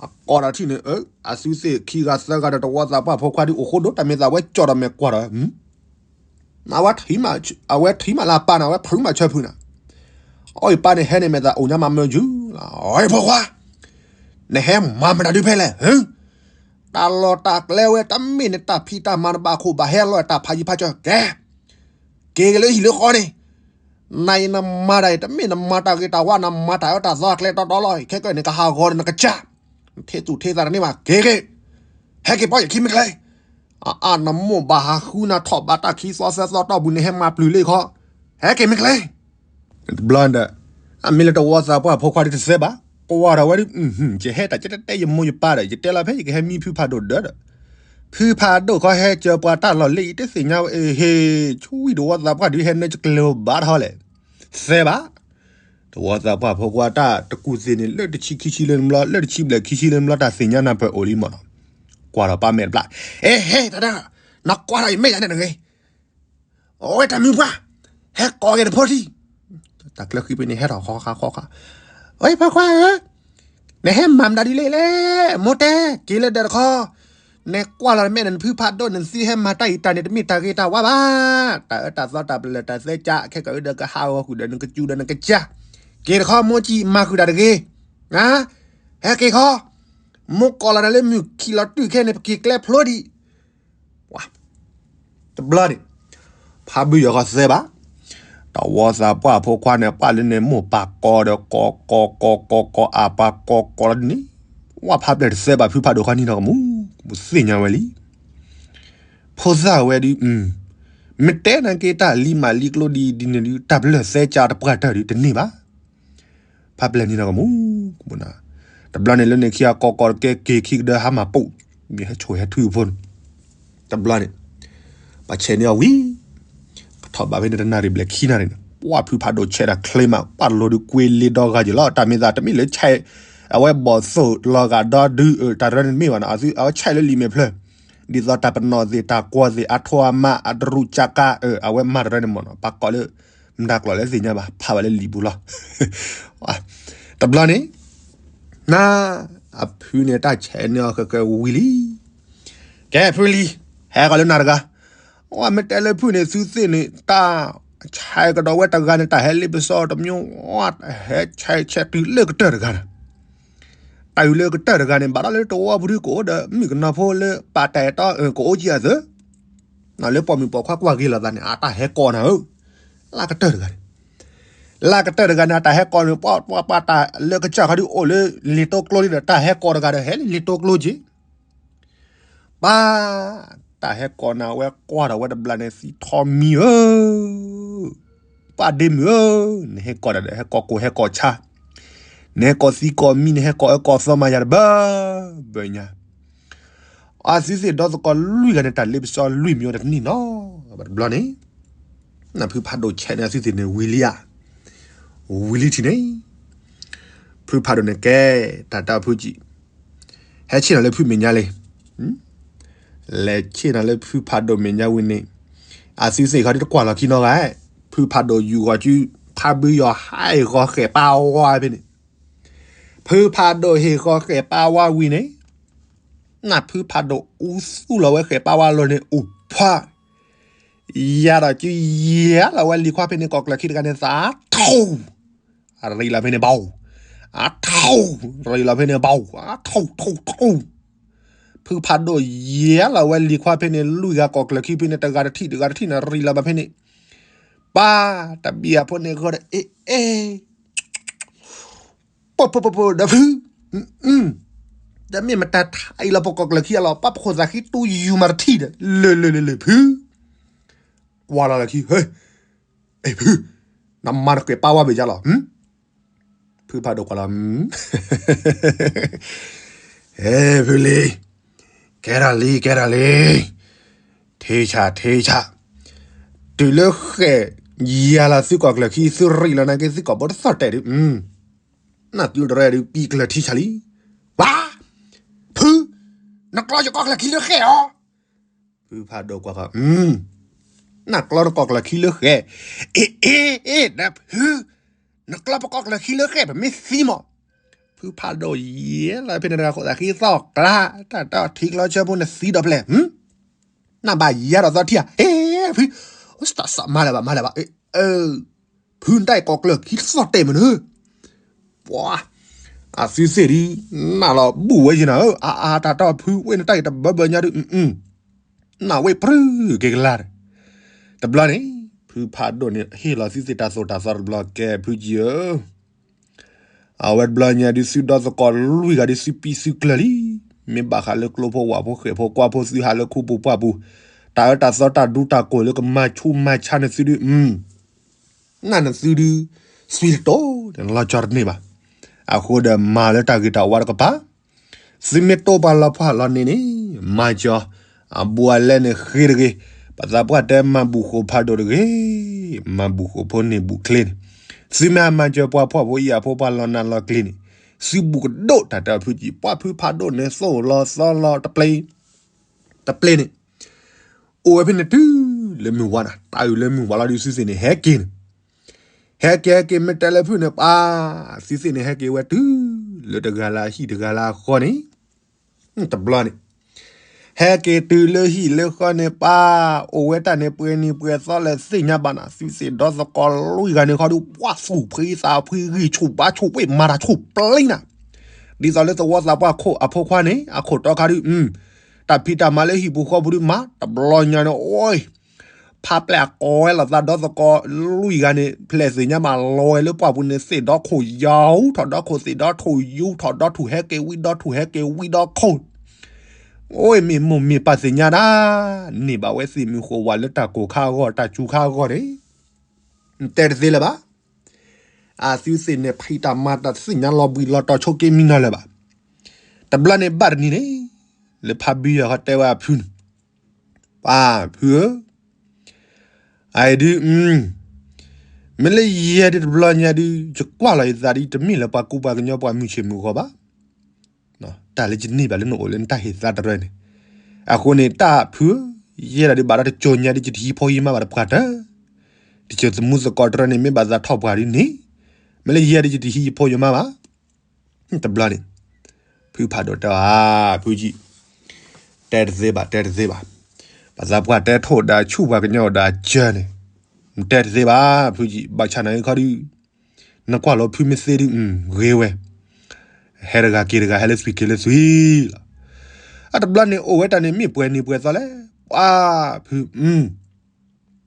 အကိးဒီးထံၣ်န့ၣ် အသုသ့ၣ်ခံဂၤသၢဂၤဒီးတဝီသးပှၢ်ဖိခွါဒ်အိၣ်ဃိဒိၣ် တၢ်မ့ၢ်သးဝဲကၠီၣ်ဒီးမဲာ်ကွၢ်ဒီး အဝဲထံၣ်မးလၢအပၢ်န့ၣ် အဝဲဖုးမးဆၢဖုးနၤ အီၣ်ယပၢ်န့ၣ်ဟဲန့ၣ် မ့ၢ်သးအိၣ်ညါမးမၢယုၢ်လီၤ အီၣ်ဖိခွါ နဟဲမၤမတၤဒုဖဲလဲၣ် တၢ်လီၢ်တၢ်ကျဲဝဲ တမ့ၢ်နတၢ်ဖံးတၢ်မၤနဘၣ်ခိၣ်ဘၣ်ဟဲလီၤတၢ်ဖးယံၤဖးစၢၤကဲ က့ၤက့ၤလၢဟံၣ်လၢဃီန့ၣ် နအံၤနမၤတၢ်အံၤ တမ့ၢ်နမၤတၢ်ဂ့ၤတၢ်ဝါ နမၤတၢ်အၢတၢ်သီအကျဲတီတီလီၤ ခဲကနံၣ်ကဟးဂီၤဒီးနကစၢ် နထံသူၣ်ထံသးတန့ၢ်ဘၣ် က့ၤက့ၤ ဟဲက့ၤပီၢ်ယခံမ့ၢ်ကျဲ အအါနမိၢ်ဘၣ်ဟးဃုနၤထီၣ်ဘးတၢ်ခံသီသၢသီတီၢ်ပူၤန့ၣ် ဟဲမၤပျုၤလံခီ ဟဲက့ၤမ့ၢ်ကျဲ တဘျီဒီး အမ့ၢ်လၢတဝီသးပှၢ်ဖိခွါဒ်တသဲဘၣ် ကွၢ်ထီၣ်ဝဲဒ် ယဟဲတၢ်ကဲတဲတဲယမိၢ်ယပၢ်ဒီး ယတဲလီၤဖဲယကဟဲမံဖုဖးဒိၣ်ဒၢဒီး ဖုဖးဒိၣ်ခီဟဲကၢပှၤတၢ်လီၢ်လၢအံၤ တသ့ၣ်ညါဝဲအ့ဟ့ ဆူဝံၣ်တဝီသးပှၢ်ဒုးဟဲနၢကကျဲၤဘၣ်ထီၣ်လဲၣ် သဲဘၣ် တဝီသးပှၢ်ဖိခွါတၢ်တကူၣ်သ့ၣ်န့ၣ် လၢတဆံခံဆံလၢနဘျီ လၢတဆံဘျဲၣ်ခံဆံလၢနဘျီ တၢ်သ့ၣ်ညါနၢ်ပၢၢ်အိၣ်လံမးနီၤ ကွၢ်ထီၣ်ပၢ်မဲာ်တဘျီ အ့ဟ့ တၢ်ဒၢ နကွၢ်ထီၣ်အံၤမ့ၢ်ယၤန့ၣ်တဂ့ၤ အဝဲတၢ်မုၢ်ပှၢ် ဟဲကိးက့ၤတဖိထံ တၢ်ကျၢဃံဖဲန့ၣ် ဟဲထီၣ်ဃီဃါဃီဃါ ဝဲဖိခွါဧၢ နဟဲမၤမတၤဒ်လဲၣ်လဲၣ် မိၢ်တဲ က့ၤလၢဒၢးတခီ နကွၢ်လီၤမဲာ်နဖုဖးဒိၣ် နသုဟဲမၤတၢ်အံၤတၢ်န့ၣ် တမ့ၢ်တၢ်ဂ့ၤတၢ်ဝါဘၣ် တၢ်အၢတၢ်သီတၢ်ပလၢၢ်တၢ်သဲကၢ ခဲကၢဒီးကဟးဂီၤဃုာ်ဒီးနကစူဒီးနကစၢ် က့ၤတခီ မိၢ်ကံမၤဃုာ်တၢ်တဂ့ၤ ဟဲက့ၤခီ မိၢ်ကိးလီၤနၤလၢမုၢ်ခံလီၤတုၤခဲန့ၣ် ပက့ၤကျဲဖျိဒံး တဘျီန့ၣ် ဖးဘုးယီၤဃီသဲဘၣ်, တဝီသးပှၢ်ဖိခွါန့ၣ် ပှၢ်လၢန့ၣ် မိၢ်ပၢ်ကိးဒီးကိးကိးကိးကိးကိး အပၢ်ကိးကိးလီၤန့ၣ်, ဝၢ်ဖးပျဲၢ်တသဲဘၣ် ဖုဖးဒိၣ်ခီနံၤနီၢ်ကမူၣ်, ကမူၣ်သ့ၣ်ညါဝဲလံ. ဖိသၣ်ဝဲဒုး မ့ၢ်တဲနၤက့ၤတၢ်လံမးလံကျိဒ်ဒ်န့ၣ်ဒုး တၢ်ပလၢၢ်သဲကၢတပှၢ်တၢၢ်ဒုးတန့ၢ်ဘၣ်. ဖးပျဲၢ်နံၤနီၢ်ကမူၣ်, တဘျီန့ၣ်လၢန့ၣ်ခံဂၤကိးကိးတကဲက့ၤခံကဒၢဟါမၢ်ပူၤ, မ့ၢ်ဟဲဆိၣ်ဟဲထုဖိန့ၣ်, တဘျီန့ၣ် ပှၤဆဲးန့ၢ်အီၤဝံၤ, ကထီၣ်ဘးဖဲန့ၣ်တနၣ်ရံၣ်ဘျဲၣ်ခံနၣ်ရံၣ်န့ၣ် ပှၢ်ဖုဖးဒိၣ်ဆဲးတၢ်ချ့မး ပှၢ်လိၤဒုးကွ့လ့ဒီဂၤယဲၢ်လီၤ. တၢ်မ့ၢ်သးတမ့ၢ်လၢဆဲး အဝဲဘီၣ်သိၣ်လီၤဂာ်ဒီဒုး တၢ်ရၢန့ၣ်တမ့ၢ်ဘၣ်နီၤ, အဝဲဆဲးလၢလံာ်မဲာ်ဖျၢၣ်, ဒ်သိးတၢ်ပနီၣ်သ့ၣ် တၢ်ကွီၢ်သ့ၣ် အထိအမး အတရူးကၢ်ကၢ် အဝဲမၤတၢ်ရၢန့ၣ်မ့ၢ်နီၤ, ပှၤကိးလၢ မတၤကျိာ်လဲၣ်သ့ၣ်ညါဘၣ် ဖးဝဲလၢလံာ်ပူၤလီၤ. တဘျီန့ၣ် န အဖုန့ၣ်တၢ်ဆဲးန့ၢ်အီၤဃဲးဃဲးဝံၤလံ. ကဲဖုလံ, ဟဲဃီၤလၢနၤတဂၤ, ဝဲမ့ၢ်တဲလၢဖုန့ၣ် သုသ့ၣ်န့ၣ် တၢ်ဆဲးကဒီးဝဲတဂၤန့ၣ် တၢ်ဟဲလ့ပစီတမံၤ, ဝဲတၢ်ဟဲဆဲးဆဲးတုၤလၢကတၢၢ်တဂၤန့ၣ်, တၢ်တုၤလၢကတၢၢ်တဂၤန့ၣ် ဘၣ်ဒီးလၢတဝီပဒုကအိၣ်ဒီး မုၣ်ကနီၤဖိလၢပာ်တၢ်အဲၣ်တီ ကအိၣ်ကံအသုး လၢပိာ်မုၣ်ပိာ်ခွါကွၢ်ဂ့ၤလိာ်သးန့ၣ် အတၢ်ဟဲကိးနၤဧၢ, လၢကတၢၢ်တဂၤန့ၣ်, လၢကတၢၢ်တဂၤန့ၣ် အတၢ်ဟဲကိးန့ၣ် ပှၤပှၤပှၤတၢ်လၢကစၢ်ခီဒုးအိၣ်လၢလံာ်တိကျိလံဒီး တၢ်ဟဲကိးတဂၤဒီး ဟဲလၢလံာ်တိကျိက့ၤ, ပှၤ တၢ်ဟဲကိးနၤဝဲကွၢ်ထီၣ်ဝဲတဘျီန့ၣ် သံထီမံၤဧၢ ပၢ်ဒ့မုၣ်ဧၢ, နဟဲကိးတၢ်ဒီး ဟဲကိးကိၢ်ဟဲကိးဆါ, နဟဲကိးသံကိးမံ နဟဲကိးအၢကိးသီမၤယၤတဘၢဘၢညါ. အသုသ့ၣ်ဒီသကိးလွံၢ်ဂၤန့ၣ် တၢ်လ့ပစီလွံၢ်မံၤအီၤတန့ၢ်နီၤ. ဘၣ်တဘျီန့ၣ် နဖုဖးဒိၣ်ဆဲးန့ၣ် အသုသ့ၣ်န့ၣ်ဝံၤလံဧါ, ဝံၤလံထံၣ်န့ၣ် ဖုဖးဒိၣ်န့ၣ် ကဲ တၢ်တၢ်ဖုကံၣ် ဟဲဆ့ၣ်နီၤလၢဖုမဲာ်ညါလံ. လဲၤဆ့ၣ်နီၤလၢဖုဖးဒိၣ်မဲာ်ညါဝံၤန့ၣ် အသုသ့ၣ်ခီဒုတကွၢ်လီၤခံနီတဂၤ, ဖုဖးဒိၣ်ယူၤဂီၤစု ဖးဘုယီၤဟးဟ့ၣ်ဃီဃဲၣ်ပၢ်ဝါဖဲန့ၣ်, ဖုဖးဒိၣ်ဟ့ၣ်ဃီဃဲၣ်ပၢ်ဝါဝံၤန့ၣ် နဖုဖးဒိၣ်အူသူၣ်လီၤဝဲဃဲၣ်ပၢ်ဝါလီၤန့ၣ် အိၣ်ဖး ယၤဒီးစုယၤလီၤဝဲလံၤခွါဖဲန့ၣ် ကိးကျၢၢ်ခံတဂၤန့ၣ် သးထီၣ် ရံးလီၤဖဲန့ၣ်ဘီ, အထီၣ် ရံးလီၤဖဲန့ၣ်ဘီ, အထီၣ်ထီၣ်ထီၣ်, ဖုဖးဒိၣ်ယၤလီၤဝဲလံၤခွါဖဲန့ၣ် လွံၢ်ဂၤကိးကျၢၢ်ခံဖဲန့ၣ် တဂၤတထံၣ် တဂၤတထံၣ်န့ၣ် ရံးလီၤဘၣ်ဖဲန့ၣ်, ပၢ်တဘံၣ်အဖိန့ၣ်ဂီၢ်ဒီး အ့ၣ်အ့ၣ် ပၢၢ်ပၢၢ်ပၢၢ်ပၢၢ်ဒီးဖု, ဒီးမ့ၢ်မတၤထါအံၤလီၤ ပကိးကျၢၢ်ခံအလီၤ ပၢ်ပခိၣ်သးဃံတူၢ်ယူၤမၤတထံၣ်ဒီး လၢာ်လၢာ်လၢာ်လၢာ်ဖု, ကွၢ်လီၤလၢခံ ဟဲ, အ့ၣ်ဖု, နမါတဃဲၣ်ပၢ်ဝါဘ့ၣ်ယါလီၤ, ဖုဖးဒိၣ်ကွၢ်လီၤ, ဟဲဖုလံၤ, ကဲထီၣ်လံ ကဲထီၣ်လံ, ထံဆး ထံဆး, တုၤလၢဃဲၣ် ယၤလီၤသုကိးကျၢၢ်ခံ သုရံးလီၤနာ်က့ သုကိးဘိတသီၣ်တဲာ်ဒုး, နသုတရဲဒုး ပံၤကျၢၢ်ထံဆးလံ, ပၢ်, ဖု, နကျီယကိးကျၢၢ်ခံလၢဃဲၣ်အီၤ, ဖုဖးဒိၣ်ကွၢ်ဃီ, နကျီနကိးကျၢၢ်ခံလၢဃဲၣ်, အ့ၣ်အ့ၣ်အ့ၣ် ဒီးဖု, နကျီပကိးကျၢၢ်ခံလၢဃဲၣ် ပမ့ၢ်သံမး, ဖုဖးဒိၣ်ယဲလီၤဖဲန့ၣ်တဂၤခိၣ်သးဃံသီၣ်ကျါ, တၢ်တၢ်ထံကျီဆၢဖိနသံဒီးဖျဲၣ် နဘၣ်ယဲဒီးသီထံဧါ, အ့ၣ် ဖု, တၢ်စးမၤလၢၤဘၣ် မၤလၢၤဘၣ်, ဖုနတၢ်အံၤကိးကျၢၢ်ခံတသီၣ်တဲာ်မနုၤ, ပှၤ, အသုသ့ၣ်ဒုး, နၢ်လီၤဘူၣ်ဝဲယံၤနၤဧၢ, အါအါတၢ်တၢ်ဖုဝဲနတၢ်အံၤတဘၢဘၢညါဒုး, နၢ်ဝဲပြူၤက့ၤကလါ, တဘျီန့ၣ်, ဖုဖးဒိၣ်န့ၣ် ဟ့ၣ်လီၤသုသ့ၣ်တၢ်သိၣ်တၢ်သီတဘျီကဲဖုကံၢ်ဧၢ အဝဲတဘျီညါဒုးသုဒီသကိးလွံၢ်ဂၤဒုးသုပံသုကျၢၤလံ, မ့ၢ်ဘၣ်ဃးလၢကျိဖိဝၣ်ဖိဃဲၣ်ဖိကွၢ်ဖိသုဟးလၢခိပူၤပှၢ်ပူၤ, တၢ်အၢတၢ်သီတၢ်ဒူတၢ်ကိၢ်လၢကမၤဆူၣ်မၤဆါန့ၣ်သုဒုး, နနသုဒုး, သွံတတိၢ်န့ၣ်လီၤကၠီတန့ၢ်ဘၣ်, အဃိဒီးမၤလၢတၢ်ဂ့ၤတၢ်ဝါတကပၤ သုမ့ၢ်တိၢ်ပှၤလီၤဖှၣ်လီၤန့ၢ်န့ၣ်, မၤကၠီ, အဘူးအလဲန့ၣ်ဃ့တဂ့ၤ, ပသးပှၢ်တဲမၤဘူၣ်ဃိာ်ဖးဒိၣ်တဂ့ၤ, မၤဘူၣ်ဃိာ်ဖိန့ၢ်ဘူၣ်ချ့န့ၣ်, သုမ့ၢ်ဟးမၤစၢၤပှၤဖှီၣ်ဖိယာ်ဖိပှၤလီၤနးလီၤကျ့ၤန့ၣ်, သုဘူၣ်ကဒိၣ်တၢ်တၢ်ဖုကံၢ် ပှၤဖုဖးဒိၣ်န့ၣ်သိၣ်လီၤသီလီၤတပျ့ၤ, တပျ့ၤန့ၣ် အိၣ်ဝဲဖဲန့ၣ်တုၤလၢမုၢ်ဝါနၤ, တၢ်အုၣ်လၢမုၢ်ဝါလီၤဒုးသုသ့ၣ်န့ၣ်ဟဲက့ၤန့ၣ်, ဟဲက့ၤဟဲက့ၤမ့ၢ်တဲလၢဖုန့ၣ်ပၢ်, သုသ့ၣ်န့ၣ်ဟဲက့ၤဝဲတုၤလၢတဂၤလၢဟံၣ်တဂၤလၢအဃီန့ၣ်, တဘျီန့ၣ်, ဟဲက့ၤတုၤလၢဟံၣ်လၢဃီန့ၣ်ပၢ်, အိၣ်ဝဲတၢ်န့ၣ်ပှဲၤနံၤပှဲၤသီလဲၣ်သ့ၣ်ညါဘၣ်နၤ, သုသ့ၣ်ဒီသကိးလွံၢ်ဂၤန့ၣ်ခီဒုး ပှၤသူၣ်ဖှံသးဖှံဂံၢ်ဆူၣ်ဘါဆူၣ်ဝ့ၢ်မၤတၢ်ဆူၣ်ပျံၤနၤ, ဒ်သိးလၢသဝီသးပှၢ်ခိၣ်အဖိခွါန့ၣ် အခိၣ်တီခါဒုး, တၢ်ဖံးတၢ်မၤလၢဟံၣ်ပူၤဃီပူၤဒုးမၤ, တဘျီညါန့ၣ် အိၣ် ဖးပျဲၢ်အကိးဝဲလိာ်သးဒီသကိးလွံၢ်ဂၤန့ၣ် ဖျဲၣ်သ့ၣ်ညါဘၣ်လီၤဝဲလၢပှၢ်ပူၤန့ၣ် သ့ၣ်ဒီခိၣ်ယီၤ ထီၣ်ဒီခိၣ်သ့ၣ်ဒီထိၣ်ယူၤ ထီၣ်ဒီထူၣ်ဟဲက့ၤဝံဒီထူၣ်ဟဲက့ၤဝံဒီခိၣ်, အိၣ်မ့ၢ်မိၢ်မ့ၢ်ပၢ်သ့ၣ်ညါဒၣ်, န့ၢ်ဘၣ်ဝဲသ့ၣ်မုၢ်ဃိၣ်ဝါလၢတၢ်ကိၢ်ခါအဂီၢ် တၢ်စူၤခါအဂီၢ်န့ၣ်, တဲတသ့လၢၤဘၣ်. အသုသ့ၣ်န့ၣ် ဖံးတၢ်မၤတၢ်သ့ၣ်ညါလီၤဘှံးလီၤတီၤဆိက့မံနီၤလၢၤဘၣ်. တဘျီန့ၣ်ဘၣ်တနံၤန့ၣ်, လၢဖးဘံယီၤဃီတဲဝဲအဖုန့ၣ်, ပၢ်ဖုဧၢ, အအံၤဒုး, မ့ၢ်လၢယဲဒုးတဘျီညါဒုး ယကွၢ်လီၤယသးဒုး တမ့ၢ်လၢပှၤကူပှၤကညီပှၤမုၢ်ဆ့ၣ်မုၢ်ဂီၤဘၣ် တၢ်လၢယန့ၢ်ဘၣ်လၢနအိၣ်လၢနတၢ်ဟ့ၣ်သါတရၢန့ၣ်, အဃိန့ၣ် တၢ်ဖုဧၢ, ယဲဒၣ်ဒုးဘၣ်ဒီးတစိၤညါဒုး ယတဟံးဖိဟံးမါဘၣ်တပှၢ်တၢၢ်, တစိၤသမူသကိးတရၢန့ၣ် မ့ၢ်ဘၣ်သးထီၣ်ပှၢ်ဒုးန့ၣ်, မ့ၢ်လၢယဲဒုး ယတဟံးယဖိယမါဘၣ်. တဘျီန့ၣ်, ဖုဖးဒိၣ်တဲအီၤ, ဖုကံၢ်, တဲတသ့ဘၣ် တဲတသ့ဘၣ်, ပှၤသးပှၢ်တဲထိၣ်ဒါဆူၣ် ပှၤကညီအိၣ်ဒါစၢၤန့ၣ်, နတဲတသ့ဘၣ် ဖုကံၢ်, ဘၣ်ဆၣ်နာ်က့ခီဒုး နကွၢ်လီၤဖုမ့ၢ်သ့ဒုး ဂ့ၤဝဲ, ဟဲတဂၤက့ၤတဂၤ ဟဲလၢသွံၣ်က့ၤလၢသွံၣ်လီၤ. အတဘျီန့ၣ် အိၣ်ဝဲတၢ်န့ၣ် မ့ၢ်ပှဲၤနံၤပှဲၤသီလဲၣ်, ပှၤဖု,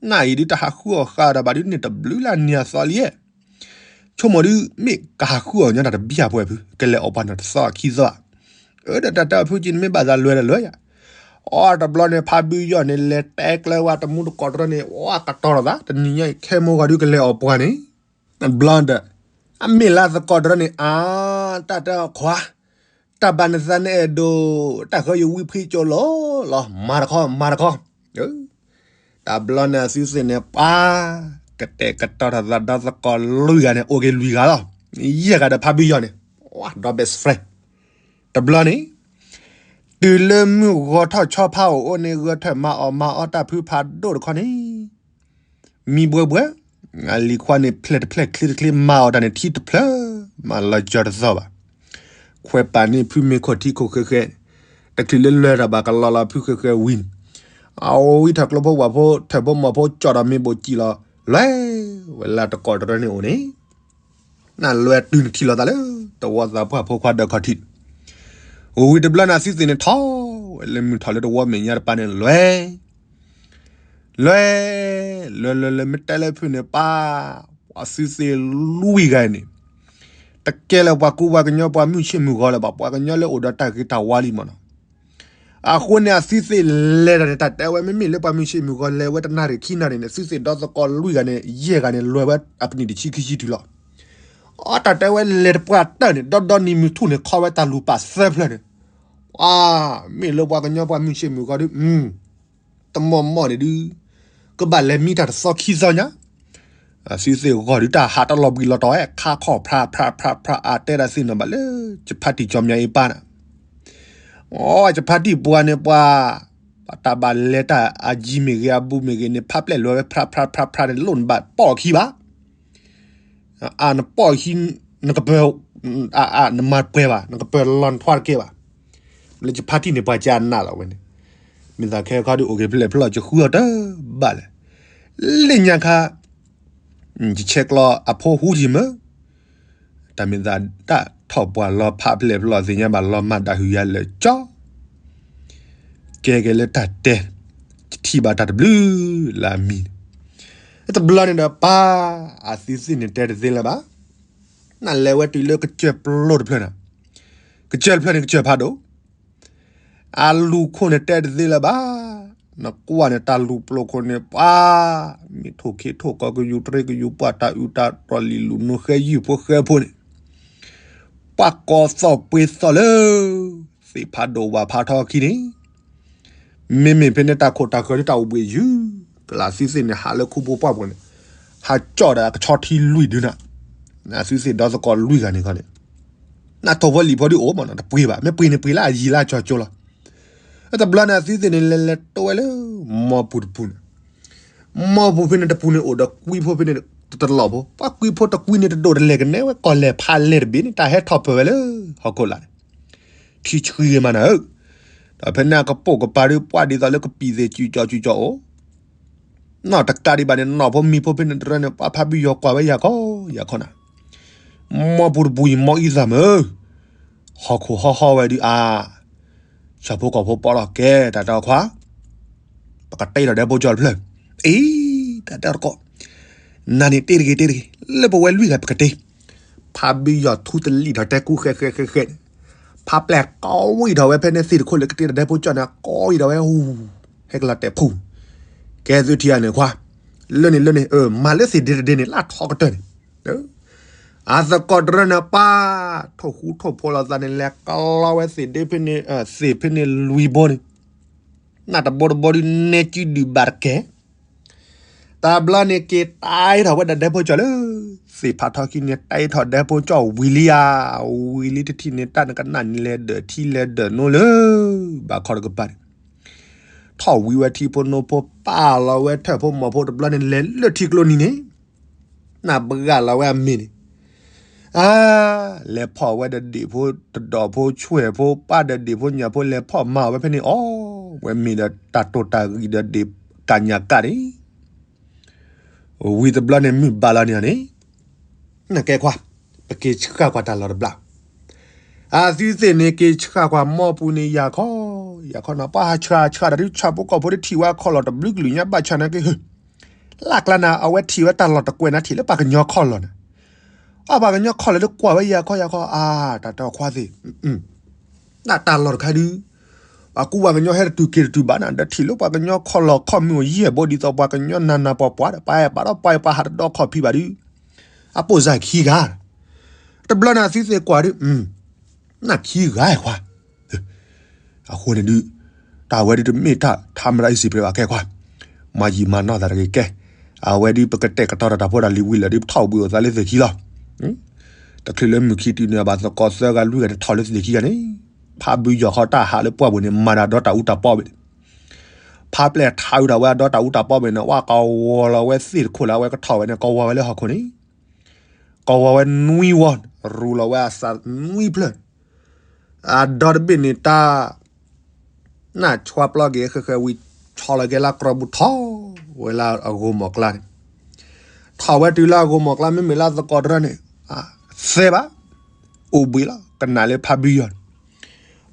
နအံၤဒုး တၢ်ဟးဃုအီၣ်ဃာ်ဒီးဘၣ်ဒုးန့ၣ် တဘျုးလၢနံၤအသီလံ, ဆိကမိၣ်ဒုး မ့ၢ်ကဟးဃုအီၣ်ညီတၢ်တဘံၣ်အပှဲၤဖု ကလဲၤအီၣ်ပှၤနီၢ်တသီခံသီ, အၢ ဒီးတၢ်တၢ်ဖုကံၢ် နမ့ၢ်ဘၣ်သးလွဲၤဒီးလွဲၤယၤ, အီ တဘျီန့ၣ် ဖါဘုယီၢ်န့ၣ် လဲၤတဲကျၢဝဲတမူတကိးတရၢန့ၣ် အီ ကတီၤထီၣ်သး တနံၤညါအံၤ ခဲမိၢ်ဂီၤဒုကလဲၤအီၣ်ပှၤန့ၣ် တဘျီဒီး အမ့ၢ်လၢသကိးတရၢန့ၣ် အါ တၢ်တဲအီၤခွါ တၢ်ဘၣ်နသးနအဲၣ်ဒိး တၢ်ဃၢယဝံဖှံကၠိလီၤလီၤ မၤတခီ မၤတခီ တဘျီန့ၣ်အသုသ့ၣ်န့ၣ် ပှၤ ကတဲာ်ကတီၤထီၣ်သးဒီးသကိးလွံၢ်ဂၤန့ၣ် အိၣ်က့ၤလွံၢ်ဂၤလီၤ. ယဲၢ်ဂၤဒီးဖါဘုယီၢ်န့ၣ် ဒီး best friend တဘျီန့ၣ် တုၤလၢမုၢ်ဂီၤထီၣ်ဆီဖါအိၣ်အိၣ်န့ၣ် ဂဲၤထၢၣ်မၤအီၣ်မၤအီတၢ်ဖုဖးဒိၣ်တခီန့ၣ် မံဘှဲဘှဲ အလံၤခွါန့ၣ် ဖျဲၣ်တဖျဲၣ်ချ့တချ့ မၤအီၣ်တၢ်န့ၣ် ထံတဖျၢၣ် မၤလီၤကၠီတသီၣ်ဘၣ်. ခွဲးပာ်န့ၢ်ဖုမ့ၤခိၣ်ထံခိၣ်ဃဲဃဲ တချုးလၢလွဲၢ်တၢ်ဘၣ်ကလီလီၤဖုဃဲဃဲဝံၤန့ၣ် အဝံထီၣ်ကျိဖိဝၣ်ဖိ ထၢၣ်ဖိမီၢ်ဖိ ကၠီၣ်ဒီးမ့ၢ်ဘိးစံၣ်လီၤ လွဲၢ်ဝဲလၢတကိးတရၢန့ၣ်အိၣ်န့ၣ် နလွဲၢ်တုၤနထံၣ်လိာ်သးလၢ တဝီသးပှၢ်ဖိခွါဒီးခီၣ်ထံး ဝံၤတဘျီန့ၣ် အသုသ့ၣ်န့ၣ်ထီၣ်ဝဲ လၢမုၢ်ထီၣ်လၢတဝီမဲာ်ညါတပၤန့ၣ် လွဲၢ် လွဲၢ် လွဲၢ် လွဲၢ် မ့ၢ်တဲလၢဖုန့ၣ်ပၢ် ပှၤသုသ့ၣ်လွံၢ်ဂၤန့ၣ် တကဲလၢပှၤကူပှၤကညီပှၤမုၢ်ဆ့ၣ်မုၢ်ဂီၤလၢၤဘၣ် ပှၤကညီလၢအိၣ်ဒီးတၢ်ဂ့ၤတၢ်ဝါလံမ့ၢ်နီၤ အဃိန့ၣ် အသုသ့ၣ်လဲၤတၢ်န့ၣ် တၢ်တဲဝဲ မ့မ့ၢ်လၢပှၤမုၢ်ဆ့ၣ်မုၢ်ဂီၤလဲၤဝဲတနၣ်ရံၣ်ခံနၣ်ရံၣ်န့ၣ် သုသ့ၣ်ဒီသကိးလွံၢ်ဂၤန့ၣ် ယဲၢ်ဂၤန့ၣ် လွဲၢ်ဝဲအပနံၣ်တဆံခံဆံတုၤလီၤ. အတၢ်တဲဝဲလဲၤတပှၢ်တၢၢ်န့ၣ် ဒီဒီနံၤမုၢ်ထူၣ်န့ၣ် ခီဝဲတၢ်လူၤပာ်သၢဖျၢၣ်န့ၣ် ပှၤ မ့ၢ်လၢပှၤကညီပှၤမုၢ်ဆ့ၣ်မုၢ်ဂီၤဒု တမီၢ်မီၢ်န့ၣ်ဒု ကဘၣ်လဲၤမံတၢ်တသီခံသီညါ အသုသ့ၣ်ဂီၢ်ဒုတၢ်ဟးတလီၤဘှံးလီၤတီၤဝဲ ခါခီၣ်ဖြးဖြးဖြးဖြး အတဲဒၣ်သ့ၣ်နီၤဘၣ်လၢ ယဖါတံၢ်ကၠီမၠၤအ့ပၢ်န့ၣ် အိ ယဖါတံၢ်ပှၤန့ၣ်ပှၤ ပှၤတၢ်ဘၣ်လဲၤတၢ်အယံၤမ့ၢ်ဂ့ၤ အဘူးမ့ၢ်ဂ့ၤန့ၣ် ဖးပျဲၢ်လွဲဝဲဖြးဖြးဖြးဖြးန့ၣ် လိၣ်နဘၣ်ပိာ်ခံဘၣ် အနပိာ်ခံ နကပၢၤ အ နမၤပှဲၤဘၣ် နကပၢၤလီၤနထွါတကဲဘၣ် လၢယဖါတံၢ်န့ၣ် ပှၤကနၣ်လီၤဝဲန့ၣ် မ့ၢ်သးခဲခီဒုအိၣ်က့ၤဖျဲၣ်ဖျီၣ် ယဃုအီၤတဘၣ်လဲၣ် လၢညါခါ ယဆဲးကျိးအဖိဟူယံၤမ့ၢ် တၢ်မ့ၢ်သးတၢ်ထီၣ်ပှၤလီၤဖးဖျဲၣ်ဖျီၣ်သ့ၣ်ညါဘၣ်လီၤမၢ်ဒၣ်ဟုးယၤလၢာ်ကၠီ ကဲက့ၤလၢတၢ်တဲ ယထံၣ်ဘၣ်တၢ်တဘျုးလၢအမံၤန့ၣ် တဘျီန့ၣ်ဒီးပၢ် အသုသ့ၣ်န့ၣ်တဲတသ့လၢၤဘၣ် နလဲၤဝဲတုၤလၢကစၢၢ်ပျိတဖျၢၣ်န့ၣ် ကစၢၢ်တဖျၢၣ်န့ၣ် ကစၢၢ်ဖးဒိၣ် အလူၤခိၣ်န့ၣ်တဲတသ့လၢၤဘၣ် နကွၢ်န့ၣ် တၢ်လူၤပျိခိၣ်န့ၣ် ပှၤ မ့ၢ်ထိၣ်ခ့ထိၣ်ကီကယူၤတရ့ကယူၤ ပှၤတၢ်အုးတၢ်တီၢ်လံၤလူၤနူၤဃဲယုၢ်ဖိဃဲဖိန့ၣ် ပှၤကိးသီၣ်ပှ့ၤသီၣ်လၢ သ့ၣ်ဖးဒိၣ်ဝၣ်ဖးထီခံန့ၣ် မ့မ့ၢ်ဖဲန့ၣ်တၢ်ခိၣ်တၢ်ဃၢၤဒ်တၢ်အိၣ်ဘှံးယုၢ် ကလၢအသုသ့ၣ်န့ၣ်ဟးလၢခူဖိပှၢ်ပူၤန့ၣ် ဟးကၠီၣ်ဒီးအကဆီထံလွံၢ်ဒုနၤ အသုသ့ၣ်ဒီသကိးလွံၢ်ဂၤန့ၣ်ခီန့ၣ် နထိၣ်ဖိလံာ်ဖိဒ်အိၣ်မးနီၤ တပှ့ၤဘၣ် မ့ၢ်ပှ့ၤန့ၣ်ပှ့ၤလၢအယံၤလၢအကၠီကၠိလီၤ တဘျီန့ၣ်အသုသ့ၣ်န့ၣ်လဲၤလဲၤတိဝဲလၢ မီပူၤတပူၤန့ၣ် မီပူၤဖဲန့ၣ်တပူၤန့ၣ်အိၣ်ဒီးကွံဖိဖဲန့ၣ်တလီၢ်ဖိ ပှၤကွံဖိတကွံန့ၣ်တဒိၣ်တလဲၣ်ကနဲဝဲ ကီၢ်လဲၢ်ဖးလဲၢ်တဘ့ၣ်န့ၣ် တၢ်ဟဲထီၣ်ပၢၢ်ဝဲလၢ ဟီၣ်ခိၣ်လာ်န့ၣ် ထံဆှံဂ့ၤမးနၤဧၢ, ဒီးဖဲန့ၣ်အကပိာ်ကပၤဒုး ပှၤဒ်သိးလၢကပံာ်သ့ၣ် စုကၠီစုကၠီအိၣ်, နီၢ်တကးဒံးဘၣ်န့ၣ် နီၢ်ဖိမံၤဖိဖဲန့ၣ်တရၢန့ၣ် ပှၤဖးဘံယီၤကွၢ်ဝဲယၤခီ ယၤခီနၤ, မီပူၤတပူၤအံၤ မီအံသၣ်မၢ, ဟီၣ်ခိၣ်ဟီၣ်ဟီၣ်ဝဲဒုးအါ, ဆၣ်ဖိကီၢ်ဖိပီၣ်လီၤကဲ တၢ်တဲအီၤခွါ ပကတ့ထီၣ်ဒဲဖိကၠီတဖျၢၣ်, အ့ တၢ်တဲတကီး, နၤန့ၣ်တ့တဂ့ၤတ့တဂ့ၤ လၢပဝဲလွံၢ်ဂၤပကတ့, ဖးဘံယီၤထူတလံၣ်ထီၣ်တဲကူဃဲဃဲဃဲဃဲန့ၣ်, ဖးပျဲၢ်ကိးဝံၤထီၣ်ဝဲဖဲန့ၣ်သ့ၣ်တခိၣ်လၢကတ့ထီၣ်ဒဲဖိကၠီန့ၣ် ကိးဝံၤထီၣ်ဝဲ, ဟဲကလီၤတဲာ်ဖူ, ကဲသုထံၣ်ဧါန့ၣ်ခွါ, လၢန့ၣ်လၢန့ၣ် မၤလၢသ့ၣ်ဒ့တဒ့န့ၣ် လၢထီကတၢၢ်န့ၣ် အသကိးတရၢန့ၣ်ပၢ်, ထိၣ်ဃူထိၣ်ဖိးလိာ်သးန့ၣ် လဲၤကလီဝဲသ့ၣ်ဒ့ဖဲန့ၣ်, သ့ၣ်ဖဲန့ၣ်လွံၢ်ဘိန့ၣ်, နၢ်တဘိတဘိဒုးနဲကံဒုၣ်ဘၣ်တကဲ, တဘျီန့ၣ်က့ၤတၢ်အ့ၣ်ထီၣ်ဝဲဒၣ်ဒဲဖိကၠီလၢ, သ့ၣ်ဖးထီခံန့ၣ် တၢ်အ့ၣ်ထီၣ်ဒဲဖိကၠီဝံၤလံဧါ, ဝံၤလံတထံၣ်န့ၣ် တၢ်နကနၣ်န့ၣ်လဲၤဒၢးထံလဲၤဒၢးနိလၢ, ဘၣ်ခီတကပၤန့ၣ် ထီၣ်ဝံၤဝဲထံဖိနိဖိ ပာ်လီၤဝဲထၢၣ်ဖိမီၢ်ဖိတဘျီန့ၣ် လဲၤလၢထံကျိနံၤန့ၣ်, နၢ်ပဂၢ်လီၤဝဲအမ့ၢ်န့ၣ်, အါ, လဲၤဖီၣ်ဝဲဒီးဒံၣ်ဖိတဒီၣ်ဖိဆွဲၣ်ဖိ ပၢ်ဒီးဒံၣ်ဖိညၣ်ဖိလဲၤဖီၣ်မၤအီၤဝဲဖဲန့ၣ်အီၤ, ဝဲမ့ၢ်ဒီးတၢ်တိၢ်တၢ်ဂံၢ်ဒီးဒံၣ်ကၣ်ညၣ်ကၣ်န့ၣ် ဝံၤတဘျီန့ၣ်မုၢ်ဘၣ်လီၤန့ၣ်န့ၣ်, နကဲခွါ, ပက့ၤဆှၣ်ကွၢ်တၢ်လီၢ်တဘျီ, အသုသ့ၣ်န့ၣ်က့ၤဆှၣ်ကွၢ်မီပူၤန့ၣ်ယၤခီ, ယၤခီနၤ ပှၤဟးဆှၣ်ဆှၣ်တၢ်ဒုး ဆၣ်ဖိကီၢ်ဖိဒုးထံၣ်ဝဲအခီၣ်လီၢ်တဘျုးကလုာ်ညါဘၣ်ဆၣ်နာ်က့, လၢကျါနၤ အဝဲထံၣ်ဝဲတၢ်လီၢ်တကွဲးနၤထံၣ်လၢပှၤကညီခီၣ်လီၢ်န့ၣ်, အပှၤကညီခီၣ်လီၢ်ဒုးကွၢ်ဝဲယၤခီယၤခီ အါ, တၢ်တဲခွါသ့ၣ်, နတၢ်လီၢ်တခါဒုး, ပ ပှၤကူပှၤကညီဟဲတတုၤက့ၤတတုၤဘၣ်နၤ ဒီးထံၣ်လၢပှၤကညီခီၣ်လီၤခီၣ်မုၢ်အိၣ်ယဲၢ်ဘိဒ်သိးပှၤကညီနးနးပှၤပှၤဒီး ပှၤအဲၣ်ပာ်ဒီးပှၤအဲၣ်ပာ်ဟးတဒီခီၣ်ဖံးဘၣ်ဒုး အပိၢ်စၢ်ခံဂၤ တဘျီန့ၣ်အသုသ့ၣ်ကွၢ်ဒုး နခံဂၤခွါ အဃိန့ၣ်ဒုး တၢ်ဝဲဒုးတမ့ၢ်တၢ်ထါမရအံစံးပြဲးဘၣ်ကဲခွါ မၤယံာ်မၤနီၢ်သးတဂ့ၤကဲ အဝဲဒုးပကတဲာ်ကတီၤတၢ်တၢ်ဖိတၢ်လံၤဝံၤလၢဒုးပထီၣ်ဘှံးအိၣ်သးလၢသ့ၣ်ခံလီၤ တချုးလၢမုၢ်ခံတုၤန့ၣ် အဘၣ်သကိးသၢဂၤလွံၢ်ဂၤန့ၣ်ထီၣ်လၢသ့ၣ်ခံဂၤန့ၣ် ဖးဘုယီၤခီတၢ်ဟးလၢပှၢ်ပူၤန့ၣ် မၤတၢ်ဒီတၢ်အူတၢ်ပီဘ့ၣ် ဖးပျဲၢ်ထးအုးတၢ်ဝဲအဒီတၢ်အူတၢ်ပီဘ့ၣ်န့ၣ် ဝဲကဝီၤလီၤဝဲသ့ၣ်တခိၣ်လၢအဝဲကထီၣ်ဝဲန့ၣ် ကဝီၤဝဲလၢဟီၣ်ခိၣ်န့ၣ် ကဝီၤဝဲနွံဝီ ရူလီၤဝဲအသးနွံဖျၢၣ် အဒီတဘ့ၣ်န့ၣ်တၢ် နၢ်ဆွါပျီက့ၤဃဲဃဲဝံၤ ဆီလီၤက့ၤလၢကြၢးပူၤထီၣ်ဝဲလၢအဂိၢ်မီၢ်ကျါန့ၣ် ထီၣ်ဝဲတုၤလၢအဂိၢ်မီၢ်ကျါ မ့မ့ၢ်လၢသကိးတရၢန့ၣ် သဲဘၣ် အိၣ်ဘှံးလီၤ ကနၣ်လၢဖးဘုယီၤန့ၣ်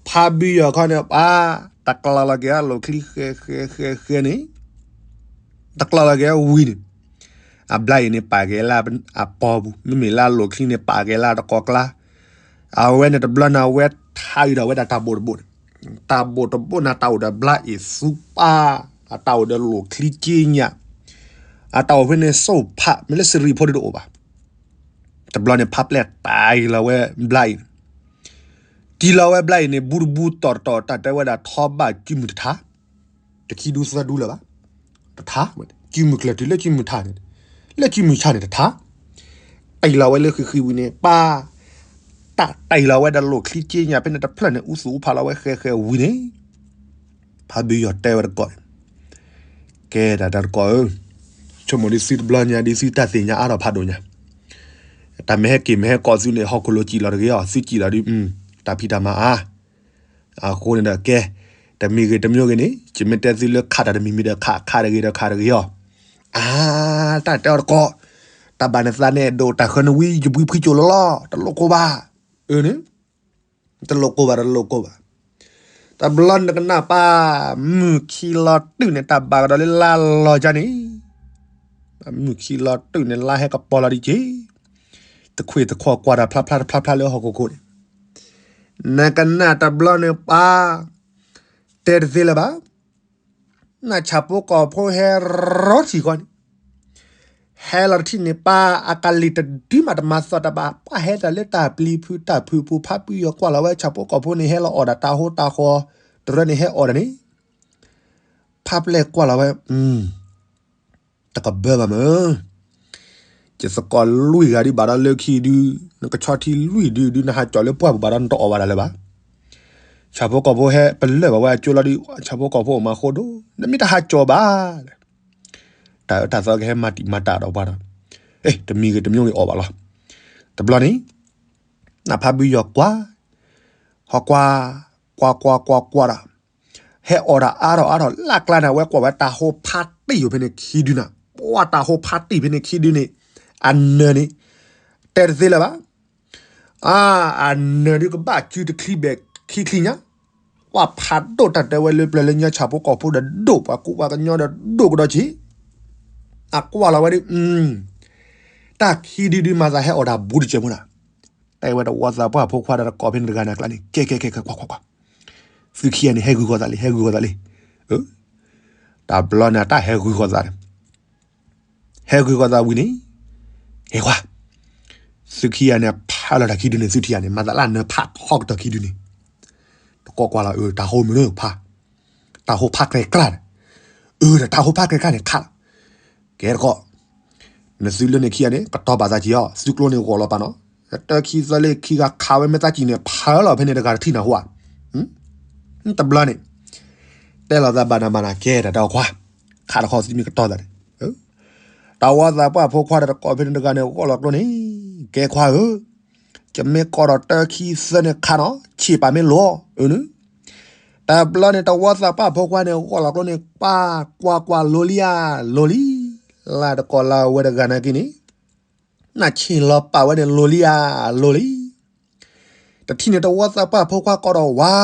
ဖးဘုယီၤခီန့ၣ် ပၢ် တကျီလီၤက့ၤအလိၣ်ချံဃဲဃဲဃဲဃဲန့ၣ် တကျီလီၤက့ၤအဝံၤန့ၣ် အဘျါအံၤန့ၣ် ပာ်က့ၤလၢအပီပူၤ မ့မ့ၢ်လၢအလိၣ်ချံန့ၣ် ပာ်က့ၤလၢတကိးကျါ အဝဲန့ၣ်တဘျီန့ၣ် အဝဲထါအုးဒီးဝဲဒၣ်တၢ်ဘိၣ်တဘိၣ်န့ၣ် တၢ်ဘိၣ်တဘိၣ်န့ၣ် တၢ်အိၣ်ဒီးဘျါအံၤသူပၢ် အတၢ်အိၣ်ဒီးလိၣ်ချံက့ညၣ် အတၢ်အိၣ်ဖဲန့ၣ် စိၣ်ဖး မ့ၢ်လၢစရံးဖိဒုးတအိၣ်ဘၣ် တဘျီန့ၣ် ဖးပျဲၢ်တၢ်အံၤလီၤဝဲဘျါအံၤန့ၣ် တံၢ်လီၤဝဲဘျါအံၤန့ၣ် ဘူးတဘူးတီၢ်တတီၢ် တၢ်တဲဝဲဒၣ်ထီဘၣ်ကုမုၢ်တထါ တခံဒူသၢဒူလၢၤဘၣ် တထါ ကုမုၢ်ကျၢၤတုၤလၢကုမုၢ်ထါန့ၣ် လၢကုမုၢ်ဆါန့ၣ်တထါ တံၢ်လီၤဝဲလၢဃံးဃံးဝံၤန့ၣ် ပၢ် တၢ်တံၢ်လီၤဝဲဒီးလိၣ်ချံက့ညၣ်ဖဲန့ၣ်တဖျၢၣ်န့ၣ် အူသူၣ်အူဖးလီၤဝဲဃဲဃဲဝံၤန့ၣ် ဖးဘုယီၤတဲဝဲတကိးန့ၣ် ကဲဒၣ်တၢ်တကိးဧၢ, ဆိကမိၣ်ဒ်သုတဘျီညါ ဒ်သုတၢ်သ့ၣ်ညါအါထီၣ်ဖးဒိၣ်ညါ, တၢ်မ့ၢ်ဟဲက့ၤမ့ၢ်ဟဲကိးသုန့ၣ် ဟီၣ်ခိၣ်လိၤစံၣ်လီၤတဂ့ၤအီၤ, သုစံၣ်လီၤဒုး တၢ်ဖံးတၢ်မၤအါ, အဃိန့ၣ်ဒီး ကဲ, တမံၤဂ့ၤတမံၤဂ့ၤန့ၣ် ယမ့ၢ်တဲသုလၢခးတၢ်တမံၤမံၤဒီး ခးခးတဂ့ၤဒီးခးတဂ့ၤအီၤ, အါ, တၢ်တဲအီၤတကိး, တၢ်ဘၣ်နသးန့ၣ် ဒိၣ်တၢ်ဃၢနဝံ ယဘှံဖှံကိာ်လီၤလီၤ, တလိၣ်ကိၢ်ဘၣ်, အၢန့ၣ် တလိၣ်ကိၢ်ဘၣ် တလိၣ်ကိၢ်ဘၣ်, တဘျီန့ၣ်ကနၣ်ပၢ် မုၢ်ခံလီၤတုၤန့ၣ် တၢ်ဘၣ်ကဒီးလၢလါလီၤကါန့ၣ်, မုၢ်ခံလီၤတုၤန့ၣ် လါဟဲကပီၤလီၤဒံးက့ၤ, တခွ့ၣ်တခွီၣ်ကွၢ်တၢ်ဖျါဖျါတဖျါဖျါလၢဟီၣ်ခိၣ်ခိၣ်န့ၣ်, နကနၣ်တဘျီန့ၣ်ပၢ် တဲတသ့လၢၤဘၣ် နဆၣ်ဖိကီၢ်ဖိဟဲရီထံၣ်ဃီန့ၣ်, ဟဲလီၤတထံၣ်န့ၣ် ပၢ်အကလံၤတဒုမးတမၤသီၣ်တၢ်ဘၣ်, ပၢ်ဟဲတၢ်လၢတၢ်ပျံၤဖုတၢ်ဖုးပူၤ ဖးဘုယီၤကွၢ်လီၤဝဲ ဆၣ်ဖိကီၢ်ဖိန့ၣ် ဟဲလီၤအီၣ်ဒၣ်တၢ်ဟိတၢ်ဃီ, တရၢန့ၣ်ဟဲအီၣ်ဒၣ်န့ၣ်, ဖးပျဲၢ်ကွၢ်လီၤဝဲ, တကဘၢဘၣ်မၢ် ယသကိးလွံၢ်ဂၤဒုးဘၣ်ဒီးလၢခံဒုး, နကဆီထံလွံၢ်ဒုးဒုး နဟးကၠီၣ်လၢပှၢ်ပူၤဘၣ်ဒီး နတအီၣ်ဘၣ်တၢ်လၢၤဘၣ်. ဆၣ်ဖိကီၢ်ဖိဟဲပလၢၢ်ဘၣ်ဝဲအကၠိလီၤဒုး, ဆၣ်ဖိကီၢ်ဖိအိၣ်မၤဃိဒိၣ်, နမ့ၢ်တဟးကၠီၣ်ဘၣ်, တၢ်အၢတၢ်သီကဟဲမၤတံာ်မၤတာ်ဒီးပှၤဒီး, တမံၤဂ့ၤတမံၤဂ့ၤအီၣ်ဘၣ်လီၤ. တဘျီန့ၣ် နဖးဘုယီၤကွၢ်, ဟီကွၢ်, ကွၢ်ကွၢ်ကွၢ်ကွၢ်ဒီး ဟဲအီၣ်ဒၣ်အါထီၣ်အါထီၣ်လၢကျါန့ၣ် အဝဲကွၢ်ဝဲတၢ်ဟိဖးတံၢ်အိၣ်ဖဲန့ၣ်ခံဒုနၤ, ပှၤတၢ်ဟိဖးတံၢ်ဖဲန့ၣ်ခံဒုန့ၣ်, အနၢၤန့ၣ်, တဲတသ့လၢၤဘၣ်, အါ, အနၢၤဒုးကဘၣ်စုတချံဘဲၣ်ခံချံညါ, ပှၤဖးဒိၣ်တၢ်တဲဝဲလၢပျၢၤလၢညါ ဆၣ်ဖိကီၢ်ဖိဒီးဒိၣ် ပှၤကူပှၤကညီဒီးဒိၣ်ကဒီးက့ၤ, အကွၢ်လီၤဝဲဒုး, တၢ်ခံဒုဒုးမၤသးဟဲအီၣ်ဒၣ်ဘူးတစဲးဖိနၤ, တဲဝဲတဝီသးပှၢ်ဖိခွါဒီးတကိးဖဲန့ၣ်တဂၤန့ၣ်အကျါန့ၣ် ကဲကဲကဲကဲ ကွၢ်ကွၢ်ကွၢ်, သုခံဂၤန့ၣ် ဟဲဂုၤဃီၤသးလံ ဟဲဂုၤဃီၤသးလံ, တဘျီန့ၣ် တၢ်ဟဲဂုၤဃီၤသးန့ၣ်, ဟဲဂုၤဃီၤသးဝံၤန့ၣ်, ဟဲခွါ, သုခံဂၤန့ၣ် ဖးလီၤတၢ်ခံဒုန့ၣ် သုထံၣ်ဂၤန့ၣ် မၤသးလၢအနၢၤဖးထီကတၢၢ်ခံဒုန့ၣ်, တကိးကွၢ်လီၤ အၢ တၢ်ဟိမနုၤဖး, တၢ်ဟိဖးကျဲကျါန့ၣ်, အၢ ဒီးတၢ်ဟိဖးကျဲကျါန့ၣ်ခးလီၤ ကဲတကိး, နသုလၢန့ၣ်ခံဂၤန့ၣ် ကတီၤဘၣ်သးက့ၤအီၤ သုကျိန့ၣ်ဂီၢ်လီၤပာ်နီၤ, တၢခံသၢလၢခံဂၤခးဝဲမ့ၢ်သးကံၢ်န့ၣ် ဖးလီၤဖဲန့ၣ်တဂၤတထံၣ်နၤဟိဧါ, တဘျီန့ၣ်, တဲလီၤသးဘၣ်နၤဘၣ်နၤ ကဲတၢ်တၢ်အီခွါ, ခးတခီသုမ့ၢ်ကတီၤသးန့ၣ်, တဝီသးပှၢ်ဖိခွါဒီးတကိးဖဲန့ၣ်တဂၤန့ၣ် ဂီၢ်လီၤကျိန့ၣ်, ကဲခွါဧၢ ယမ့ၢ်ကိးဒီးတၢခံသၢန့ၣ်ခးနီၤ ဆံးပာ်မ့ၢ်လိၤ, အၢနုၤ, တဘျီန့ၣ် တဝီသးပှၢ်ဖိခွါန့ၣ် ဂီၢ်လီၤကျိန့ၣ် ပၢ်ကွၢ်ကွၢ်လိၤလံဧါ လိၤလံ, လၢတကိးလၢအဝဲတဂၤနာ်က့န့ၣ်, နဆံးလီၤပာ်ဝဲန့ၣ်လိၤလံဧါ လိၤလံ တထံၣ်န့ၣ် တဝီသးပှၢ်ဖိခွါကိးဒီးဝါ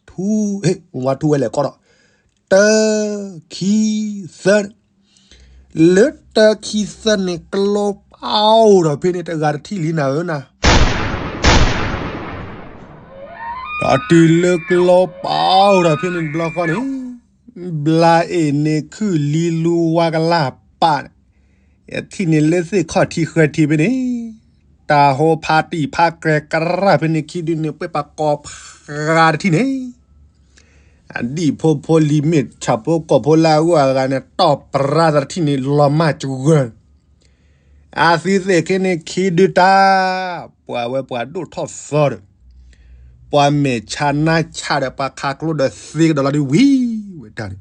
ထူ, ဝါထူဝဲလဲၣ်ကိးဒီး, တၢ, ခံ, သၢ, လၢတၢခံသၢန့ၣ် ကျိပာ်အိၣ်ဒီးဖဲန့ၣ်တဂၤတထံၣ်လံနၤဧၢနၤ. ကီၢ်တုၤလၢကျိပာ်အိၣ်ဒီးဖဲန့ၣ်တဘျီဃီန့ၣ်, ဘျါအ့ၣ်န့ၣ်ခုၣ်လံလူဝါကလၢ်ပာ်န့ၣ်, ယထံၣ်န့ၣ်လၢသ့ၣ်ခီၣ်ထံးဃၢၤထံးဖဲန့ၣ်, တၢ်ဟိဖးတံၢ်ဖးကြဲၤကရၢ်ဖဲန့ၣ်ခံဒုန့ၣ် ပှဲၤပာ်ကီၤဖးတထံၣ်န့ၣ်, အဒံၣ်ဖိဖိလံၤမ့ၢ်ဆၣ်ဖိကီၢ်ဖိလၢအဂုၤအဂၤန့ၣ် တီၢ်ပြါသးတထံၣ်န့ၣ် လီၤမၢ်စှၤ အသုသ့ၣ်ခဲန့ၣ်ခံဒုတၢ်, ပှၤဝဲပှၤဒိၣ်ထီၣ်သီဒီး, ပှၤမဲာ်ဆါနါဆါဒီးပှၤခးကျိဒီးသ့ကဒီးလီၤဒုဝံၤဝဲတၢ်န့ၣ်,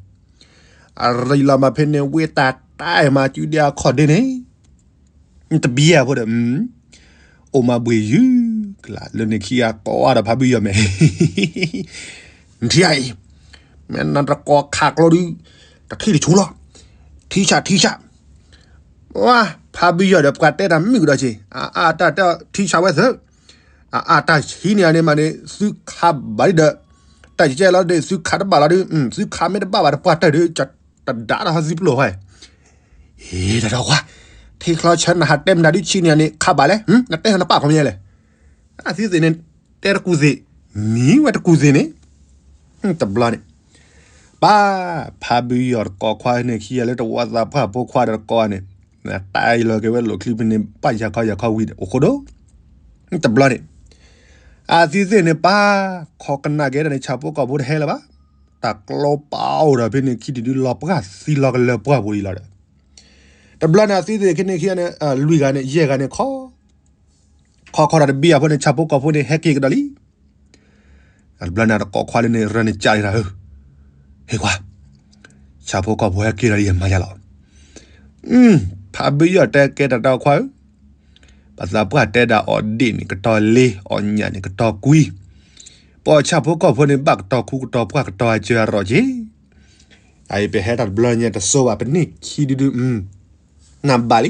အရံလီၤမးဖဲန့ၣ်ဝံတၢ်တၢ်မၤစုဒဲအခီၣ်ဒ့န့ၣ်, တဘံယၢ်ဖိဒီး, အိၣ်မးဘှ့ၣ်ယုၢ်ကလးလၢန့ၣ်ခံဂၤကိးဒီးဖါဘုယီၤမဲာ် နထံၣ်ဧါအံၤ, မ့ၢ်နတကိးခးကျိဒု, တထံၣ်တဆူလီၤ, ထံဆးထံဆး, ဝါ, ဖါဘုယီၤဒီးပှၤတဲတၢ်မုာ်ကဒီးဆ့, အအါတၢ်တဲထံဆးဝဲသၢ, အအါတၢ်ဟံးန့ၢ်အန့ၣ်မးန့ၣ် သုခးဘၣ်ဒံးဒီး, တၢ်ကဲလီၤဒုး သုခးတဘၣ်လီၤဒုး, သုခးမ့ၢ်တဘၣ်ဘၣ်တပှၢ်တၢၢ်ဒုး, တဒါတၢ်ဟီသုပျိၢ်ဟီ, ဟ့ၣ်တၢ်ဒီးကွၢ်, ထံချီဆၢနဟးတဲမနုၤဒုးဆံးန့ၢ်န့ၣ် ခးဘၣ်လဲၣ်, နတဲဟီနပာ်ခီမ့ၢ်လဲၣ်, အသုသ့ၣ်န့ၣ်, တဲတကူၣ်သ့ၣ်, မံၤဝဲတကူၣ်သ့ၣ်န့ၣ်, တဘျီန့ၣ်, ပၢ်, ဖါဘုယီၤတကိးခွါန့ၣ်ခံဂၤလၢတဝီသးပှၢ်ဖိခွါဒီးတကိးန့ၣ်, တၢ်အံၤလီၤက့ၤဝဲလိာ်ချံဖဲန့ၣ် ပၢ်ယၤခီယၤခီဝံၤန့ၣ် အိၣ်ဃိဒိၣ်, တဘျီန့ၣ်, အသုသ့ၣ်န့ၣ်ပၢ်, ခီကနၣ်က့ၤတၢ်န့ၣ် ဆၣ်ဖိကီၢ်ဖိတဟဲလၢၤဘၣ်, တၢ်ကျိပာ်အိၣ်ဒီးဖဲန့ၣ်ခံဒုဒုလီၤပှၢ်သံလီၤကလၢၤပှၢ်ပူၤလံလီၤဒီး, တဘျီန့ၣ်အသုသ့ၣ်ခဲန့ၣ်ခံဂၤန့ၣ်, လွံၢ်ဂၤန့ၣ် ယဲၢ်ဂၤန့ၣ်ခီ ခီခီဒီးတဘံယၢ်ဖိန့ၣ် ဆၣ်ဖိကီၢ်ဖိန့ၣ် ဟဲက့ၤကဒီးလံ, တဘျီန့ၣ်တကိးခွါလၢန့ၣ် ရၢန့ၣ်ကးလံတၢ်ဧၢ, ဟ့ၣ်ခွါ, ဆၣ်ဖိကီၢ်ဖိဟဲက့ၤဒီးယမၤယၤလီၤ, ဖါဘုယီၤတဲကဲတၢ်ဒီးခွါဧၢ, ပသးပှၢ်တဲဒၣ်အီၣ်ဒ့ၣ်န့ၣ်ကတီၤလ့, အီၣ်ညၣ်န့ၣ်ကတီၤကွံ, ပအီၣ်ဆၣ်ဖိကီၢ်ဖိန့ၣ် ဘၣ်ကတီၤခူကတီၤပှၢ်ကတီၤအစၢအရီၣ်က့ၤ, အအံၤပဟဲတၢ်တဘျီညါတစိဘၣ် ပန့ၢ်ခံဒုဒု, နၢ်ဘၣ်လံ,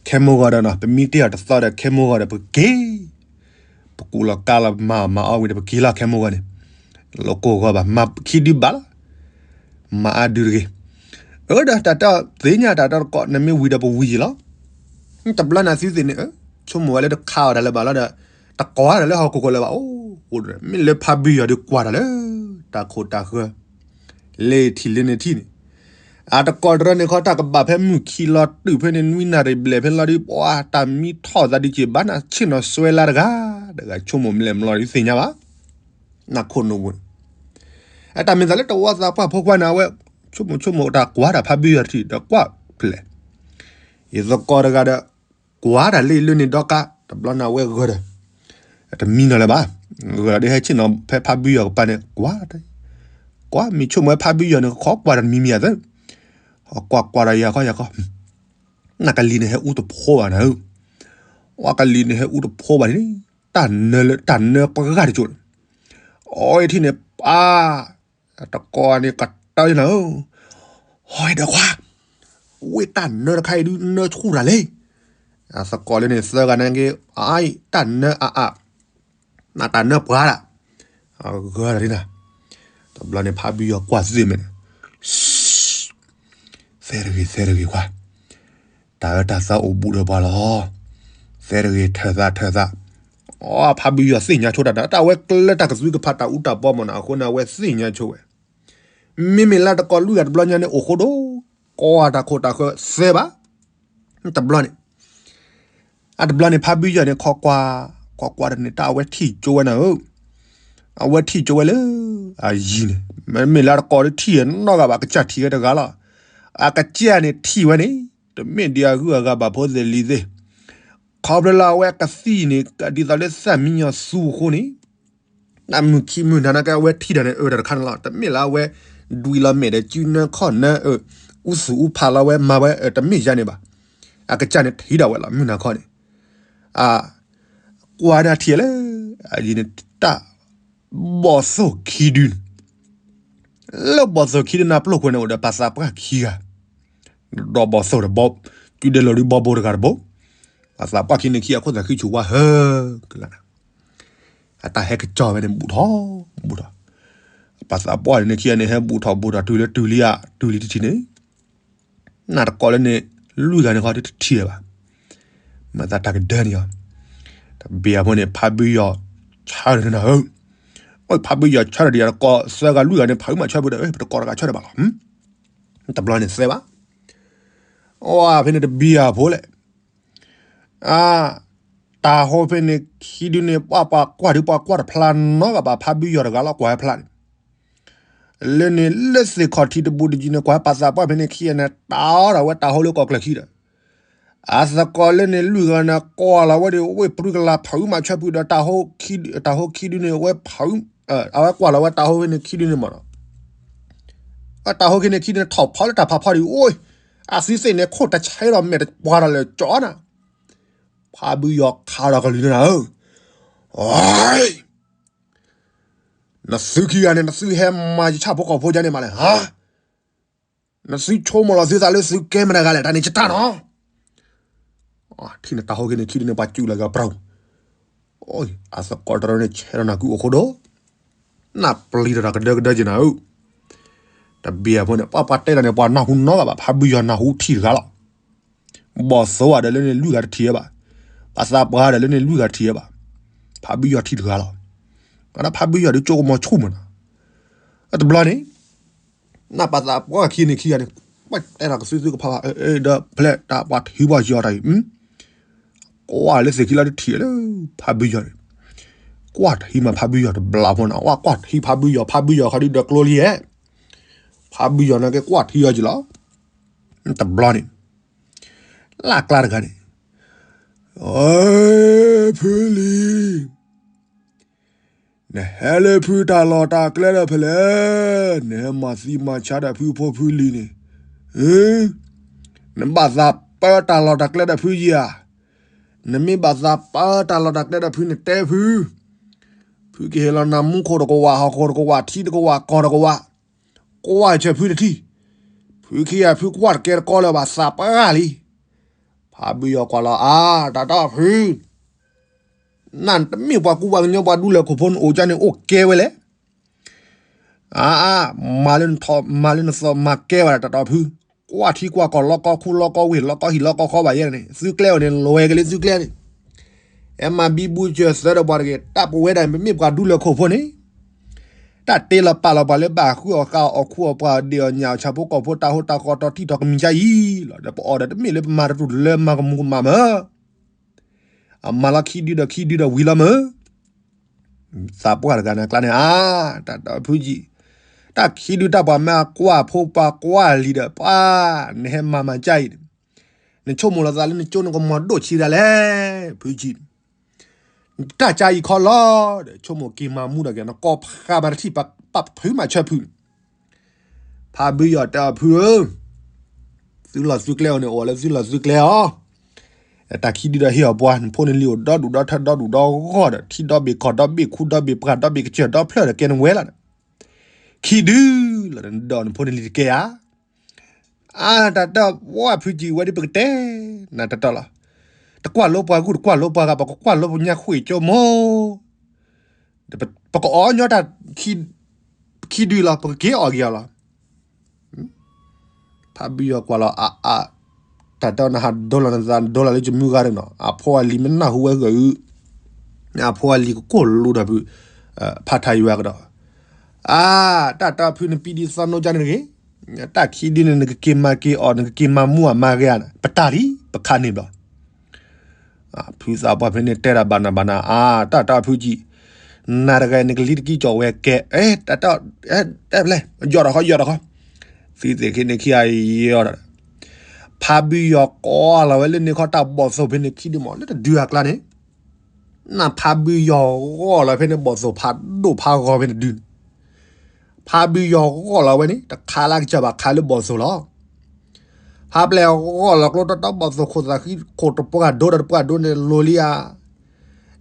ခဲမိၢ်ဂီၤဒီးနီၤ ပမံတ့ၢ်အီၤတသီဒီး ခဲမိၢ်ဂီၤဒီးပက့ၤ, ပကူးလီၤကါလီၤမၤအီၣ်မၤအီၣ်ဝံၤဒီး ပက့ၤလီၤခဲမိၢ်ဂီၤန့ၣ်, လီၤကိၢ်ဂီၤဘၣ် မၤခံဒုဘၣ်လီၤ, မၤအါဒုတဂ့ၤ, အၢဒီးတၢ်တသ့ၣ်ညါတၢ်တကိး နမ့ၢ်ဝံၤဒီးပဝံၤယံၤလီၤ, တဘျီန့ၣ်သုသ့ၣ်န့ၣ်, ဆိကမိၣ်ဝဲလၢတခးအီၣ်တၢ်လၢၤဘၣ်လီၤဒီး, တကိးတၢ်လၢဟီၣ်ခိၣ်ခိၣ်လၢၤဘၣ်, အိၣ်, မ့ၢ်လၢဖါဘုယီၤဒုးကွၢ်တၢ်လၢ, တၢ်ခိၣ်တၢ်ဃၢၤ လ့ၤထံၣ်လ့ၤန့ၣ်ထံၣ်န့ၣ်, အတကိးတရၢန့ၣ်ခီ တၢ်ကဘၣ်ဖဲမုၢ်ခံလီၤတုၤဖဲန့ၣ် နွံနၣ်ရံၣ်ဘျဲၣ်ဖဲလီၤဒုး ပှၤတၢ်မံထီၣ်သးဒုးက့ၤဘၣ်နၤ ဆ့ၣ်နီၤစွဲလါတဂၤ, တဂၤဆိကမိၣ်မလဲၣ်မလီၤဒုးသ့ၣ်ညါဘၣ်, နၢ်ခိၣ်နူာ်ပူၤန့ၣ်, အတၢ်မ့ၢ်သးလၢတဝီသးပှၢ်ဖိခွါန့ၣ် အဝဲ, ဆိကမိၣ်ဆိကမိၣ်တၢ်ကွၢ်တၢ်ဖါဘုယီၤထံၣ်ဒီးကွၢ်ဖျဲး, ယသကိးတဂၤဒီး, ကွၢ်တၢ်လၢလၢန့ၣ်ဒီကါ, တဘျီန့ၣ်အဝဲဂၢၢ်ဒီး, တမံနီၤလၢၤဘၣ်, ဂၢၢ်ဒီးဟဲဆ့ၣ်နီၤဖဲဖါဘုယီၤကပၤန့ၣ် ကွၢ်, ကွၢ်မ့ၢ်ဆိကမိၣ်ဝဲဖါဘုယီၤန့ၣ် ခီကွၢ်တၢ်တမံၤမံၤအသၢ, ကွၢ်ကွၢ်ဒီးယၤခီယၤခီ, နကလံၤန့ၣ်ဟဲအူတဖိဘၣ်နၤဧၢ, ဝါကလံၤန့ၣ်ဟဲအူတဖိဘၣ်န့ၣ်, တၢ်နၢလၢတၢ်နၢပှၢ်တကၠိန့ၣ်, အီထံၣ်န့ၣ်ပၢ် တကိးန့ၣ်ကတၢၢ်နၤဧၢ, ဟီဒီးခွါ, ဝ့ၢ်တၢ်နၢတခါအံၤဒုးနၢဆူၣ်တၢ်လဲၣ်, အသကိးလၢန့ၣ်သၢဂၤန့ၣ်က့ၤ, အအံၤတၢ်နၢအအါ, နတၢ်နၢပှၢ်ဒၣ်, ဂၢၢ်ဒၣ်ဒ်နၤ, တဘျီန့ၣ်ဖါဘုယီၤကွၢ်သ့ၣ်မဲာ်န့ၣ် သဲတဂ့ၤ သဲတဂ့ၤခွါ, တၢ်အၢတၢ်သီအိၣ်ဘူးဒီးပှၤလီၤ, သဲတဂ့ၤ ထၢၣ်သးထၢၣ်သး, အီ ဖါဘုယီၤသ့ၣ်ညါဆိတၢ်ဒီး တၢ်ဝဲကျဲတၢ်ကသုကဖးတၢ်အူတၢ်ပီမ့ၢ်နီၤ အဃိန့ၣ် အဝဲသ့ၣ်ညါဆိဝဲ, မ့မ့ၢ်လၢတကိးလွံၢ်ဂၤတဘျီညါန့ၣ် အိၣ်ဃိဒိၣ်, ကိးတၢ်ခိၣ်တၢ်ဃၢၤသၢဘၣ်, တဘျီန့ၣ် အတဘျီန့ၣ် ဖါဘုယီၤန့ၣ် ခိးကွၢ်, ခိးကွၢ်တၢ်န့ၣ် တၢ်အဝဲထံၣ်ကၠိဝဲနၤဧၢ, အဝဲထံၣ်ကၠိဝဲလၢ အယံၤန့ၣ် မ့မ့ၢ်လၢအတကိးလၢထံၣ်နီတဂၤဘၣ် အကစၢ်ထံၣ်ဝဲတဂၤလီၤ, အကစၢ်န့ၣ်ထံၣ်ဝဲန့ၣ် တမ့ၢ်ဒံးအဂုၤအဂၤဘၣ်ဖိသ့ၣ်လံၤသ့ၣ်, ခီဖျိလၢအဝဲကသံၣ်န့ၣ် ဒ်သိးလၢသၣ်မံညီၤသူအဃိန့ၣ် တၢ်မုၢ်ခံမုၢ်နၤနာ်က့ အဝဲထံၣ်တၢ်န့ၣ် အၢတၢ်တခါန့ၣ်လီၤ. တမ့ၢ်လၢအဝဲ ဒွံးလီၤမဲာ်ဒီးစုနၢခီၣ်နၢ အူသူၣ်အူဖးလီၤဝဲမၤဝဲ တမ့ၢ်ယါန့ၣ်ဘၣ်. အကစၢ်န့ၣ်ထံၣ်ဒၣ်ဝဲလီၤ မုၢ်နၤခီန့ၣ်. အ ကွၢ်ဒၣ်ထံၣ်လၢ အယံၤန့ၣ် တၢ်ဘီၣ်သိၣ်ခံဒုန့ၣ် လၢဘီၣ်သိၣ်ခံဒုနၢ်ပျီၢ်ခွဲးန့ၣ် အိၣ်ဒီးပှၤသးပှၢ်ခံဂၤ, ဒီးဘီၣ်သိၣ်ဒီး ကၠူဒဲးလီၤဒုးဘီဘိတဂၤတဘိ, ပှၤသးပှၢ်ခံန့ၣ်ခံဂၤ ခိၣ်သးဃံဆူၣ်ဝါဟၢကလါ, အတၢ်ဟဲကစီၣ်ဝဲန့ၣ် ဘူးထီၣ်ဘူးထီၣ်, ပှၤသးပှၢ်န့ၣ်ခံဂၤန့ၣ် ဟဲဘူးထီၣ်ဘူးထီၣ် တုၤလၢတုၤလံဧါ တုၤလံတထံၣ်န့ၣ် နၢ်တကိးလၢန့ၣ် လွံၢ်ဂၤန့ၣ်ဃီတထံၣ်ဘၣ်. မၤသးတၢ်ကဒၢန့ၣ်အီၤ, တဘ့ၣ်အဖိန့ၣ် ဖးဘုယီၤ ဆါန့ၣ်နၤဧၢ, ဖးဘုယီၤဆၢထၢၣ်ဒံး တကိးသၢဂၤလွံၢ်ဂၤန့ၣ် ဖးအုးမၤဆၢဖုဒီး ပတကိးတဂၤဆၢထၢၣ်ဘၣ်လီၤ. တဘျီန့ၣ်သဲဘၣ်. အဝဲဖဲန့ၣ်တဘံယၤဖိလဲၣ်. အ တၢ်ဟိဖဲန့ၣ်ခံဒုန့ၣ် ပှၤပှၤကွၢ်ဒုး ပှၤကွၢ်တဖျါနီတဂၤဘၣ် ဖးဘုယီၤတဂၤလီၤ ကွၢ်ဟဲဖျါန့ၣ် လၢန့ၣ်လၢသ့ၣ်ခီၣ်ထံးတဘူးတယံၤန့ၣ် ကွၢ်ဟဲပာ်သးပှၢ်ဖဲန့ၣ်ခံဂၤန့ၣ် တၢ်အီၣ်ဒီးဝဲတၢ်ဟိလၢကီၢ်ကျၢၢ်ခံဒီး အသကိးလၢန့ၣ်လွံၢ်ဂၤန့ၣ် ကွၢ်လီၤဝဲဒီး ဝ့ၢ်ပြံကလၤဖးအုးမၤဆၢဖုဒီး တၢ်ဟိခံဒုန့ၣ် ဝဲဖးအုး အဝဲကွၢ်လီၤဝဲတၢ်ဟိဖဲန့ၣ်ခံဒုန့ၣ်မးနီၤ တၢ်ဟိခံန့ၣ်ခံဒုန့ၣ် ထီၣ်ဖီလၢတၢ်ဖးဖီဒံး အိၣ် အသုသ့ၣ်န့ၣ် ခိၣ်တဆဲဒီးမဲာ်တပှၤဒီးလၢကၠီနၤ ဖးဘုယီၤခးဒီးကလုၢ်န့ၣ်နၤဧၢ, နသုခံဂၤန့ၣ် နသုဟဲမၤယဆၣ်ဖိကီၢ်ဖိဒ်န့ၣ်မးလဲၣ်, နသုဆိကမိၣ်လီၤသုသးလၢသုကဲမတၤတဂၤလဲၣ်, တၢ်န့ၣ်ယတၢ်နီၤ, ထံၣ်န့ၣ်တၢ်ဟိခံန့ၣ်ခံဒုန့ၣ် ပှၤစူးလီၤက့ၤပြၢ်, အသကိးတရၢန့ၣ် ဆဲးဒီးနၤကုၢ်အိၣ်ခိၣ်ဒီး နပျံၤဒီးတၢ်ကဒၢကဒၢက့ၤနၤဧၢ, တဘံယၤဖိန့ၣ် ပှၤပှၤတဲတၢ်န့ၣ် ပှၤနၢ်ဟူနီတဂၤဘၣ်, ဖးဘုယီၤနၢ်ဟူထံၣ်တဂၤလီၤ. ဘီၣ်သိဝဲဒီးလၢန့ၣ်လွံၢ်ဂၤတထံၣ်ဝဲဘၣ်, ပှၤသးပှၢ်ဒီးလၢန့ၣ်လွံၢ်ဂၤတထံၣ်ဝဲဘၣ်, ဖးဘုယီၤထံၣ်တဂၤလီၤ. ဒီးဖးဘုယီၤဒုးကၠိကမီၤဆူၣ်မးနီၤ, တဘျီန့ၣ် နပာ်သးပှၢ်ခံန့ၣ်ခံဂၤန့ၣ် ပှၤတဲတၢ်ကသုသုကဖးဘၣ်, ဒီးဖဲလဲၣ်တၢ်ပှၤထံၣ်ဘၣ်ယီၤတၢ်အံၤ ကွၢ်လၢသ့ၣ်ခံလီၤတထံၣ်လၢ ဖးဘုယီၤန့ၣ်, ကွၢ်ထံမးဖးဘုယီၤတဘျီဖိနီၤ, ကွၢ်ထံဖးဘုယီၤ, ဖးဘုယီၤခီဒုးဒီးကျိလံဟဲ, ဖးဘုယီၤန့ၣ်က့ၤကွၢ်ထံအီၤက့ၤလီၤ. တဘျီန့ၣ် လၢကျါတဂၤန့ၣ်, အၢ ဖုလံၤ နဟဲလၢဖုတၢ်လီၢ်တၢ်ကျဲဒီးဖဲလဲၣ်, နဟဲမၤသံမၤဆါဒီးဖုဖိဖုလံၤန့ၣ်, နဘၣ်သးပၢတၢ်လီၢ်တၢ်ကျဲဒီးဖုယံၤဧါ, နမ့ၢ်ဘၣ်သးပၢတၢ်လီၢ်တၢ်ကျဲဒီးဖုန့ၣ်တဲဖု, ဖုကဟ့ၣ်လီၤနၤမူခိၣ်တကဝၢ်, ဟီၣ်ခိၣ်တကဝၢ်, ထံတကဝၢ်, ကီၢ်တကဝၢ်, ကွၢ်ဆၢဖုတထံၣ်, ဖုခံဂၤဖုကွၢ်တကဲတကီလၢၤဘၣ်သးပှၢ်လံ. ဖးဘုယီၤကွၢ်လီၤအါ, တၢ်တီဖု နတမ့ၢ်ပှၤကူပှၤကညီပှၤဒူလၢၢ်ခိၣ်ဖိန့ၣ်အိၣ်ကၠါန့ၣ်အိၣ်ကဲဝဲလဲၣ်, အါ, မၤလၢနထီၣ်မၤလၢနသီမၤကဲဝဲဒၣ် တၢ်တီဖု, ကွၢ်ထံကွၢ်ကီၢ်လီၤကီၢ်ခူလီၤကီၢ်ဝ့ၢ်လီၤကီၢ်ဟံၣ်လီၤကီၢ်ဃီဘၣ်ယဲန့ၣ် သုကျဲအီၤန့ၣ် လွဲက့ၤလၢသုကျဲန့ၣ်, အဲမၤဘံဘူစၢၤသၢဒီးပှၤတဂ့ၤ, တၢ်ပဝဲဒၣ်ပမ့ၢ်ပှၤဒူလၢၢ်ခိၣ်ဖိန့ၣ် တၢ်တ့လီၤပာ်လီၤပှၤလၢဘၣ်ဃုအီၣ်ဃုအီပှၤဒ့ၣ်အီၣ်ညၣ်အီၣ်ဆၣ်ဖိကီၢ်ဖိတၢ်ဟိတၢ်ဃီတီထံၣ်ထီၣ်ကမံၤကါအံၤလီၤ. ဒီးပအီၣ်ဒီးတမ့ၢ်လၢပမၤတတူၢ်လၢမၤကမူၤကမၣ်မး, အမၤလီၤခံဒုဒီးခံဒုဒီးဝံၤလီၤမး, သးပှၢ်တဂၤန့ၣ်အကျါန့ၣ် အါ, တၢ်တီဖုကံ, တၢ်ခံဒုတၢ်ပှၤမ့ၢ်အကွၢ်ဖိပှၤကွၢ်လံၤဒီးပှၤ, နဟဲမၤမၤကါအံၤ, နဆိကမိၣ်လီၤသးလၢနကၠိနကမီၤဒိၣ်ဆံးဒၣ်လဲၣ်, ဖုကံ တၢ်ကါအံၤခီလီၤဒီး ဆိကမိၣ်က့ၤမၤမူဒီးက့ၤ နကိးဖးဘၣ်တထံၣ်ပာ်ဖုးမၤဆၢဖုး, ဖးဘုယီၤတဲအီၤဖုဧၢ, သုလီၢ်သုကျဲအီၤန့ၣ် အိၣ်လၢသုလီၢ်သုကျဲအီၤ, တၢ်ခံဒုဒီးဟ့ၣ်အီၤပှၤ နဖိနလံၤအိၣ်ဒီဒူၣ်ဒီထၢဒီဒူၣ်ဒီဂီၢ်ဒီး ထံဒီဘ့ၣ်ကီၢ်ဒီဘ့ၣ်ခူဒီဘ့ၣ်ပှၢ်ဒီဘ့ၣ်ကစၢၢ်ဒီဖျၢၣ်ဒီးကဲနဝဲလီၤဒီး, ခံဒုလီၤဒီးနဖိနလံၤတကဲဧါ အါ တၢ်တၢ်ဝဲဖုကံဝဲဒ်ပကတဲ, နတၢ်တၢ်လီၤ, တကွၢ်လိပှၤဂုၢ်တကွၢ်လိပှၤဂၤ ပကကွၢ်လိပညါဃ့ၢ်ကၠိမိၢ်, ပကအီၣ်ညီတၢ်ခံဒုလီၤ ပကက့ၤအီၣ်က့ၤအီၤလီၤ. ဖးဘုယီၤကွၢ်လီၤအါအါ, တၢ်တၢ်နဟးဒိလီၤနသးဒိလီၤလၢယမုၢ်ဂၤဒၣ်နီၤ အဖိအလံၤမ့ၢ်နၢ်ဟူဝဲဂၢၢ်အု, အဖိအလံၤကကိၢ်လူဒီးဖု, ဖးထးယွၤကဒီး, အါ, တၢ်တၢ်ဖုနပံဒ်သီနိကါန့ၣ်တဂ့ၤ, တၢ်ခံဒုန့ၣ် နကက့ၤမၤက့ၤအီၤ နကက့ၤမၤမူအမၤဂ့ၤဧါ, ပတၢ်လံ ပခါန့ၣ်ဘျီ ဖုသးပှၢ်ဖဲန့ၣ်တဲတၢ်ဘၣ်နၤဘၣ်နၤ အါ တၢ်တၢ်ဖုကံ, နၤတဂၤန့ၣ်ကလံၤတကံကီၢ်ဝဲကဲ, တၢ်တၢ်, တဲပလဲၣ်, ယီၢ်ဒီးခီ ယီၢ်ဒီးခီ, သုသ့ၣ်ခံန့ၣ်ခံဂၤယီၢ်ဒီး, ဖးဘုယီၤကီလီၤဝဲလၢန့ၣ်ခီတၢ်ဘီၣ်သိၣ်ဖဲန့ၣ်ခံဒုမး လၢတဒုအကျါန့ၣ်, နဖးဘုယီၤဂီၢ်လီၤဖဲန့ၣ်ဘီၣ်သိၣ်ဖးဒိၣ်ဖးဂီၤဖဲန့ၣ်ဒုန့ၣ် ဖးဘုယီၤဂီၢ်လီၤဝဲန့ၣ် တခါလၢကစၢ်ဘၣ်ခါလၢဘီၣ်သိၣ်လီၤ. ဖးပျဲၢ်ဂီၢ်လီၤကျိတၢ်တၢ်ဘီၣ်သိၣ်ခိၣ်သးဃံခိၣ်တပှၢ်ဒိဒီးတပှၢ်ဒိန့ၣ်လိၤလံဧါ.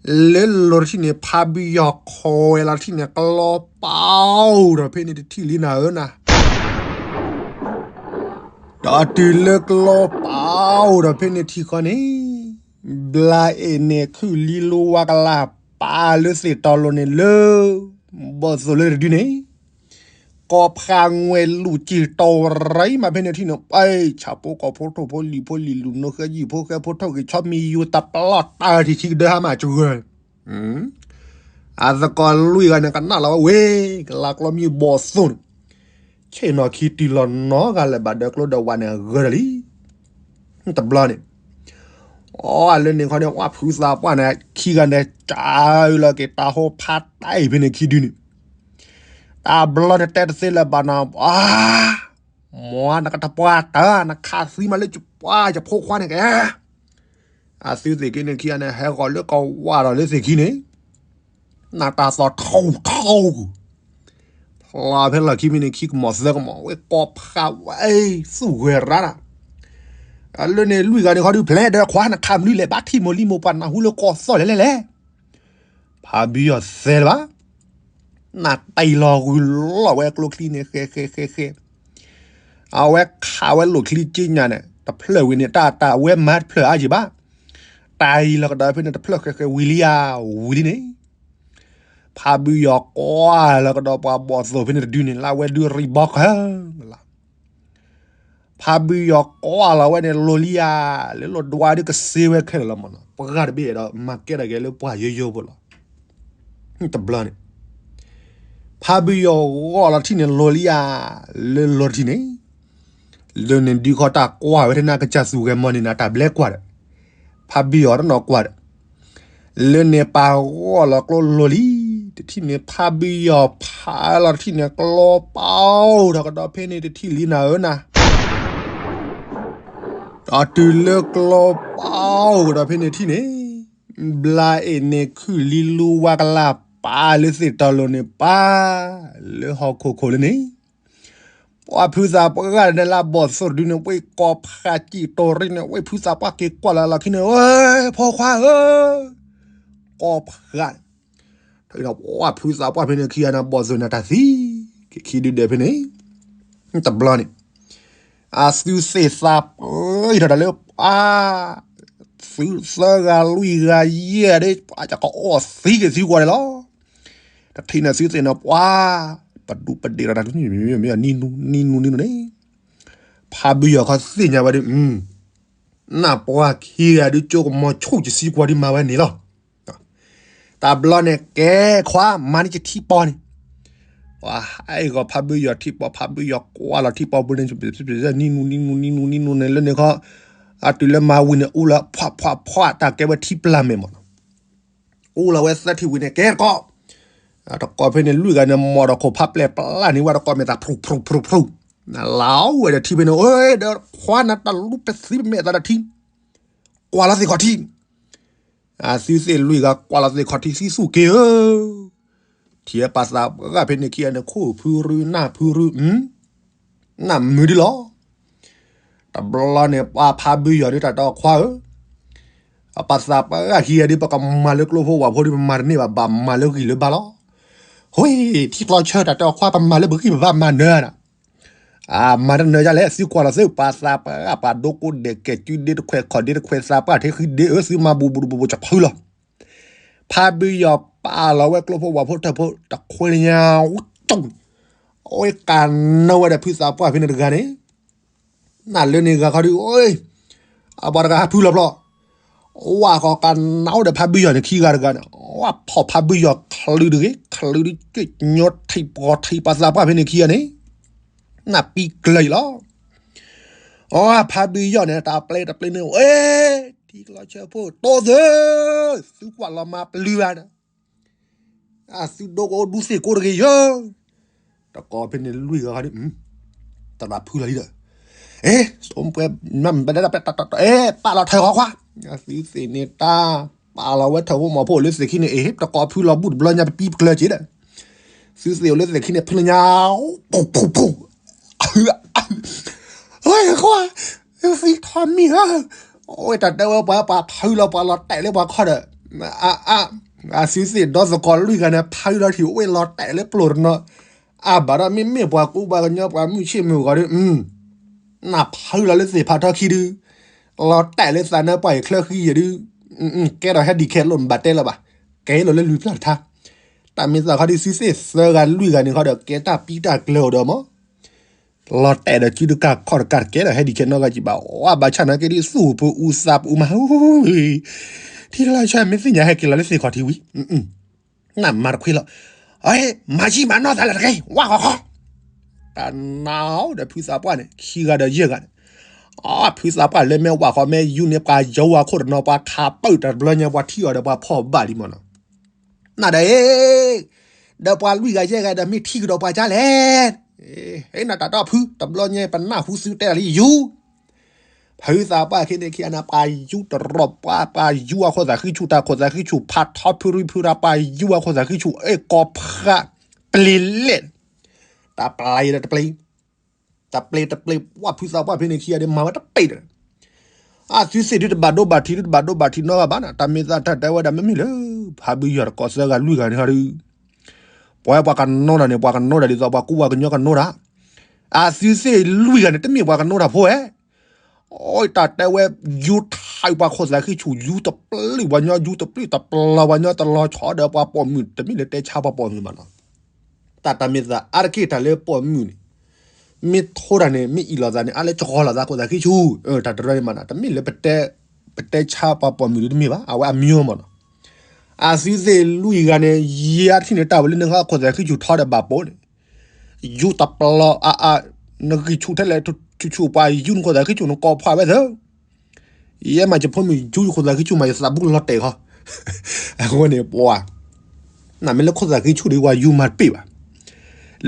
လၢလိၤတထံၣ်န့ၣ် ဖးဘုယီၤခိးဝဲလီၤတထံၣ်န့ၣ် ကျီပာ်အိၣ်ဒီးဖဲန့ၣ်တထံၣ်လံနၤဧၢနၤ ဒီးတုၤလၢကျီပာ်အိၣ်ဒီးဖဲန့ၣ်ထံၣ်ဃီန့ၣ်, ဘျါအဲၣ်န့ၣ်ခုၣ်လံလိဝါကလၢ်ပာ်လၢသ့ၣ်တီလိၤန့ၣ်လၢ ဘီၣ်သိၣ်လၢတဒုန့ၣ်, ကိးဖးငွဲၢ်လူၢ်စံၣ်တီၤရံမးဖဲန့ၣ်ထံၣ်န့ၣ်, ပဆၣ်ဖိကီၢ်ဖိထိၣ်ဖိလံၤဖိလံၤလူၤနိဃဲယံာ်ဖိဃဲဖိထိၣ်ဂ့ၤဆီမံၤယူၤတပလီၢ်တၢ်ထံၣ်ဆံကဒၢဟါမးစှၤ အသကိးလွံၢ်ဂၤန့ၣ် ကနၣ်လီၤဝဲဝ့ၢ် ကလါကျီမ့ၢ်ဘီၣ်သိၣ်န့ၣ်, ဆ့ၣ်နီၤခံတုၤလီၤနီတဂၤလၢၤဘၣ်ဒီးကျိဒီးဝးန့ၣ် အဂၢၢ်ဒီးလံ. တဘျီန့ၣ် အီၤလၢန့ၣ်ခီန့ၣ် ဝဲဖုသးပှၢ်န့ၣ် ခံဂၤန့ၣ် ကၢ်လီၤက့ၤတၢ်ဟိဖးတၢ်အံၤဖဲန့ၣ်ခံဒုန့ၣ်, တဘျီန့ၣ်တဲတသ့လၢၤဘၣ်နီၤ, ပှၤ မ်နကတပှၢ်တၢ် နခးသံမးလၢပှၤယဖိခွါန့ၣ်ကဲ, အသုသ့ၣ်ခံန့ၣ်ခံဂၤန့ၣ် ဟဲဃီၤလၢကဝၢ်ဒီးလၢသ့ၣ်ခံန့ၣ် နတၢ်သီၣ်ထီၣ်ထီၣ်, ဖျါဖဲလီၢ်ခံမ့ၢ်န့ၣ် ခံကမီၤသၢကမီၤ ဝဲကိးဖးဝဲ သူၣ်ဂဲၤရၣ်တၢ်, လၢန့ၣ်လွံၢ်ဂၤန့ၣ်ခီဒုး ဖျဲးဒီးခွါနခးမနုၤလဲၣ် ဘၣ်ထံၣ်မိၢ်လံမိၢ်ပှၢ်နၢ်ဟူလၢကီၢ်သီၣ်လဲၣ်လဲၣ်လဲၣ်, ဖးဘုယီၤသဲလၢၤဘၣ် နတံၢ်လီၤဂုၤလီၤဝဲကျိချံန့ၣ် ဃဲဃဲဃဲဃဲ, အဝဲခးဝဲလိာ်ချံက့ညါန့ၣ် တဖျၢၣ်ဝံၤန့ၣ် တၢ်တၢ်ဝဲမၤတဖျၢၣ်အါယံၤဘၣ်, တံၢ်လီၤကဒီးဖဲန့ၣ် တဖျၢၣ်ဃဲဃဲဝံၤလံဧါ, ဝံၤလံန့ၣ်, ဖးဘုယီၤကွၢ်လီၤကဒီးပှၤဘီၣ်သိၣ်ဖဲန့ၣ်တဒုန့ၣ် လၢအဝဲဒုးရံးဘီကၢလီၤ ဖးဘုယီၤကွၢ်လီၤဝဲန့ၣ် လိၤလံဧါ, လၢလိၣ်ဒွးဒုးကစ့ဝဲခဲလၢာ်လီၤမးနီၤ, ပှၤတဘ့ၣ်အဲၣ်ဒိးမၤကဲထီၣ်က့ၤလၢပှၤယိယိဖိလီၤ. တဘျီန့ၣ် ဖးဘုယီၤဂီၢ်လီၤထံၣ်န့ၣ် လိၤလံဧါ, လၢလိၤထံၣ်န့ၣ် လၢန့ၣ်ဒုးခီတၢ်ကွၢ်ဝဲထဲန့ၣ် ကစၢ်သူၣ်ဂဲၤမီၢ်န့ၣ် နတၢ်ဘျဲကွၢ်ဒီး ဖးဘုယီၤတနီၤကွၢ်ဒီး လၢန့ၣ်ပာ်ဂီၢ်လီၤကျိလိၤလံ, တထံၣ်န့ၣ်ဖးဘုယီၤဖးလီၤတထံၣ်န့ၣ် ကျိပာ်အိၣ်ထီၣ်ကဒီးဖဲန့ၣ်တထံၣ်လံနၤဧၢနၤ, ဒီးတုၤလၢကျိပာ်အိၣ်ကဒီးဖဲန့ၣ်ထံၣ်န့ၣ်, ဘျါအ့ၣ်န့ၣ်ခုၣ်လံလူဝါကလၢ်ပာ်လၢသ့ၣ်တီၤလိၤန့ၣ်ပာ် လၢဟီၣ်ခိၣ်ခိၣ်လၢန့ၣ် ပှၤဖုသးပှၢ်ဂၤန့ၣ်လၢဘီၣ်သိၣ်တဒုန့ၣ် ဝဲကိးဖးစံၣ်တိၤရံၣ်န့ၣ် ဝဲဖုသးပှၢ်က့ၤကွၢ်လၢလီၢ်ခံန့ၣ် ဝဲဖိခွါဧၢ, ကိးဖး, ဒီးပှၤဖုသးပှၢ်ဖဲန့ၣ်ခံဂၤန့ၣ် ဘီၣ်သိၣ်န့ၣ်တၢ်သံ, က့ၤခံဒုဒဲးဖဲန့ၣ်, တဘျီန့ၣ် အသုသ့ၣ်သးပှၢ်အံၤထီၣ်တၢ်လၢပှၤ သုသၢဂၤလွံၢ်ဂၤယဲၢ်ဂၤဒ် ပှၤကကအီၣ်သံက့ၤသံကွၢ်န့ၣ်လီၤ. တထံၣ်န့ၣ်သုသ့ၣ်န့ၣ်ပှၤ ပဒူပဒ့ၣ်ဒီးတၢ် နံၤနူနံၤနူနံၤနူန့ၣ်, ဖးဘုယီၤခီသ့ၣ်ညါဝဲဒ် နၢ်ပှၤခံဂၤဒ်ကၠိကမီၤဆူၣ်ကစံကွၢ်ဒ်မၤဝဲန့ၣ်လီၤ. တဘျီန့ၣ်ကဲခွါမၤန့ၢ်ကထံပီန့ၣ်, ပှၤဟဲဂီၤဖးဘုယီၤထံပီ ဖးဘုယီၤကွၢ်လီၤထံပီပူၤန့ၣ် နံၤနူနံၤနူနံၤနူနံၤနူန့ၣ်လၢန့ၣ်ခီ, အတုၤလၢမၤဝံၤန့ၣ် အူလၢဖှးဖှးဖှး တၢ်ကဲဝဲထံပျၢ်မဲာ်မးနီၤ, အူလီၤဝဲသၢထံၣ်ဝံၤန့ၣ် ကဲတကိး တကိးဖဲန့ၣ်လွံၢ်ဂၤန့ၣ် မီၣ်ဒီးခိၣ်ဖးပျဲၢ်ပျၢ်န့ၣ်ဝဲတကိးမ့ၢ်သးဖြူဖြူဖြူဖြူ, လီၤဝဲဒီးထံဖဲန့ၣ် အၢ ဒီးခွါနတၢ်လူပသံပမဲာ်သးဒီးထံ, ကွၢ်လီၤသ့ၣ်ခီၣ်ထံး, အသုသ့ၣ်လွံၢ်ဂၤကွၢ်လီၤသ့ၣ်ခီၣ်ထံးသံသူၣ်က့ၤဧၢ, ထံၣ်ပာ်သးပှၢ်ဖဲန့ၣ်ခံဂၤန့ၣ် ခိၣ်ဖုရူနၢ်ဖုရူ, နၢ်မုာ်ဒ်လီၤ. တဘျီန့ၣ် ပှၤဖးဘုယီၤဒ်တၢ်တဲအီၤခွါဧၢ, အပာ်သးပှၢ်ဂၤခံဂၤဒ် ပကမၤလၢကျိဖိဝၣ်ဖိဒ် ပမၤတန့ၢ်ဘၣ် ဘၣ်မၤလၢဂံၢ်လၢဘါလီၤ. ဟူ, ထံကျီဆၢတၢ်တဲအီၤခွါ ပမၤလၢပဂံၢ်ပဘါမၤနၢၤနၤ, အမၤတနၢၤဒ်လဲၣ် သုကွၢ်လီၤသု ပာ်သးပှၢ်ဂၤ ပှၤဒိကိးဒဲးကဲးကုဒ့တခွဲးခီၣ်ဒ့တခွဲး သးပှၢ်ထဲဃံဒ့ဧၢ သုမၤဘူးဘူးဘူးဘူး ကဖုလီၤ. ဖးဘုယီၤပာ်လီၤဝဲကျိဖိဝၣ်ဖိထၢၣ်ဖိ တခွဲးညါဝူကၠီ, အဝဲကးနီၣ်ဝဲဒီးဖုသးပှၢ်ဖဲန့ၣ်တဂၤန့ၣ် နၢ်လၢန့ၣ်ဂၤခီဒုး အဝဲတဂၤဟးဖုလီၤဖျီ, ဝဲဃီကးနၢ်အိၣ်ဒီးဖးဘုယီၤန့ၣ်ခံဂၤတဂၤန့ၣ် ဝဲဖီၣ်ဖးဘုယီၤချုးတဂ့ၤ ချုးတက့ၢ် ညီထံၣ်ပှီၤထံၣ်ပာ်သးပှၢ်ဖဲန့ၣ်ခံဂၤန့ၣ် နၢ်ပံကျၢၤအံၤလီၤ. အဖးဘုယီၤန့ၣ် တၢ်ပျဲတပျဲန့ၣ် ဝဲ ထံကျီဆၢဖိတိၢ်သၢ သုကွၢ်လီၤမၤပျုၤဘၣ်န့ၣ် အသုဒိကအိၣ်ဒူသ့ၣ်ကိးတဂ့ၤယၢ်, တကိးဖဲန့ၣ်လွံၢ်ဂၤခီဒုး တဘၣ်ဖုလီၤလံဒီး, အဲ စိပှဲ ပာ်လီၤထၢၣ်ဃီခွါ, သုသ့ၣ်န့ၣ်တၢ်ပာ်လီၤဝဲထၢၣ်ဖိမီၤဖိလၢသ့ၣ်ခံန့ၣ် အ့ တကိးဖုလီၤဘူးတဘျီညါပပံပကျၢၤက့ၤဒီး, သုသ့ၣ်အိၣ်လၢသ့ၣ်ခံန့ၣ် ဖုလၢညါ ပူၤပူၤပူၤ ခွါ သံထီၣ်မံၤဧၢ, အဝဲတၢ်တဲဝဲပှၤ ပှၤဖုလီၤပှၤလီၤတဲာ်လၢပှၤခီဒီး, အ အ အသုသ့ၣ်ဒီသကိးလွံၢ်ဂၤန့ၣ် ဖုလီၤထံၣ်အိၣ်လီၤတဲာ်လၢပျိာ်တနီၤ, အဘၣ်ဒီးမ့မ့ၢ်ပှၤကူပှၤကညီပှၤမုၢ်ဆ့ၣ်မုၢ်ဂီၤဒီး, နၢ်ဖုလီၤလၢသ့ၣ်ဖးထီခံဒုး, လီၤတဲာ်လၢသးနၢပှၢ်အံၤချၢဃံယဲၢ်ဒုး, ကဲထီၣ်ဟဲဒံးခဲလိာ်နဘၣ်တဲလၢၤဘၣ်, ကဲလိာ်လၢလွံၢ်ပျၢ်တထါ, တၢ်မ့ၢ်သးခီဒုးသုသ့ၣ်သၢဂၤလွံၢ်ဂၤန့ၣ်ခီဒီး ကဲတၢ်ပံတၢ်ကျၢၤအိၣ်ဒီးမး လီၤတဲာ်ဒီးစုတကၢ်ခီၣ်တကၢ်တကဲဒီးဟဲဒံးခဲနီၣ်ဂၤကံဘၣ်, အဘၣ်ဆၣ်နာ်က့ဒ်သူၣ်ပူၤအူသးပူၤမး, ထံလီၤဆၢမ့ၢ်သ့ၣ်ညါဟဲက့ၤလီၤလၢသ့ၣ်ခီၣ်ထံဝံၤ, နမၤတခွ့လီၤ, မၤယံာ်မၤနီၢ်သးလၢတဂ့ၤ ဝၣ်ဃီဃီ, တၢ်နါဒီးဖုသးပှၢ်န့ၣ် ခံဂၤဒီးယဲၢ်ဂၤန့ၣ်, ဖုသးပှၢ်လၢမ့ၢ်ဝၣ်ဃီမ့ၢ်ယူၢ်န့ၣ် ပှၤယိအခိၣ်တနီၤ ပှၤခးပၢၢ်တဘျီညါ ပှၤထံၣ်အီၤဒီးပှၤဖီၣ်ဘၣ်လံမးနီၤ, နဒီး ဒီးပှၤလွံၢ်ဂၤယဲၢ်ဂၤဒီးမ့ၢ်ထံၣ်ကဒီးပှၤကၢ်လဲၣ်, ဟဲနတၢ်တီၢ်ဖု တဘျီညါပနၢ်ဟူသုတဲတၢ်လံယူၢ် ဖုသးပှၢ်ခံန့ၣ်ခံဂၤန့ၣ် ပှၤယူၢ်တရီၣ်ပှၢ် ပှၤယူၢ်အခိၣ်သးဃံဆူၣ် တၢ်ခိၣ်သးဃံဆူၣ် ဖးထီဖုရံဖုရၤ ပှၤယူၢ်အခိၣ်သးဃံဆူၣ် အဲၣ်ကီဖး ပျ့ၤလဲၣ်, တၢ်ပျ့ၤဒီးတပျ့ၤ, တပျ့ၤတပျ့ၤ ပှၢ်ဖုသးပှၢ်ဖဲန့ၣ်ခံဂၤဒီးမၤဝဲတပ့ၤဒီး အသုသ့ၣ်ဒုတဘၣ်ဒိဘၣ်ထံး ဒုတဘၣ်ဒိဘၣ်ထံးနီတဂၤဘၣ်နီၤ, တၢ်မ့ၢ်သးတၢ်တဲဝဲဒၣ်မ့မ့ၢ်လၢ ဖးဘုယီၤတကိးသၢဂၤလွံၢ်ဂၤန့ၣ်ဟီဒီး ပှၤပှၤကနိဒၣ်န့ၣ် ပှၤကနိဒၣ်ဒ်သိးပှၤကူပှၤကညီကနိဒၣ်, အသုသ့ၣ်လွံၢ်ဂၤန့ၣ် တမ့ၢ်ပှၤကနိဒၣ်ဖိဧါ, အိၣ်တၢ်တဲဝဲ ယူၢ်ထးပှၤခိၣ်သးဃံဆူၣ် ယူၢ်တပျုၢ်ပှၤညီ ယူၢ်တပျုၢ်တပျီၤပှၤညီ တလီၤဆီဒီးပှၤပိာ်မုၣ် တမ့ၢ်လၢတဲဆါပှၤပိာ်မုၣ်ဘၣ်နီၤ, တၢ်တၢ်မ့ၢ်သးအါတက့ၢ်တၢ်လၢပိာ်မုၣ်န့ၣ် မ့ၢ်ထိတၢ်န့ၣ် မ့ၢ်အံၣ်လိာ်သးန့ၣ် အါလၢကီၤလိာ်သးခိၣ်သးဃံဆူၣ်, တၢ်တရၢန့ၣ်မးနီၤ တမ့ၢ်လၢ ပတဲဆါပှၤပိာ်မုၣ်ဒ်တမ့ၢ်ဘၣ် အဝဲအမံၤမးနီၤ, အသုသ့ၣ်လွံၢ်ဂၤန့ၣ် ယဲအထံၣ်န့ၣ် တၢ်ဝဲလၢနဃါခိၣ်သးဃံဆူၣ်ထီဒီးဘၣ်ပိာ်န့ၣ် ယူၢ်တပျီၤအါအါ, နဂံၢ်ဆူၣ်ထဲလဲၣ် ဆူၣ်ဆူၣ်ပှၤယူၢ်နခိၣ်သးဃံဆူၣ်နကိးဖးဝဲသၢ ယဲမးယဖိမုၣ်ယူၢ်ယခိၣ်သးဃံဆူၣ်မး ယသးဘူးလီၤတဲာ်ခီ, အဃိန့ၣ်ပှၤ နမ့ၢ်လၢခိၣ်သးဃံဆူၣ်ဒီးပှၤယူၢ်မၤတပ့ၢ်ဘၣ်,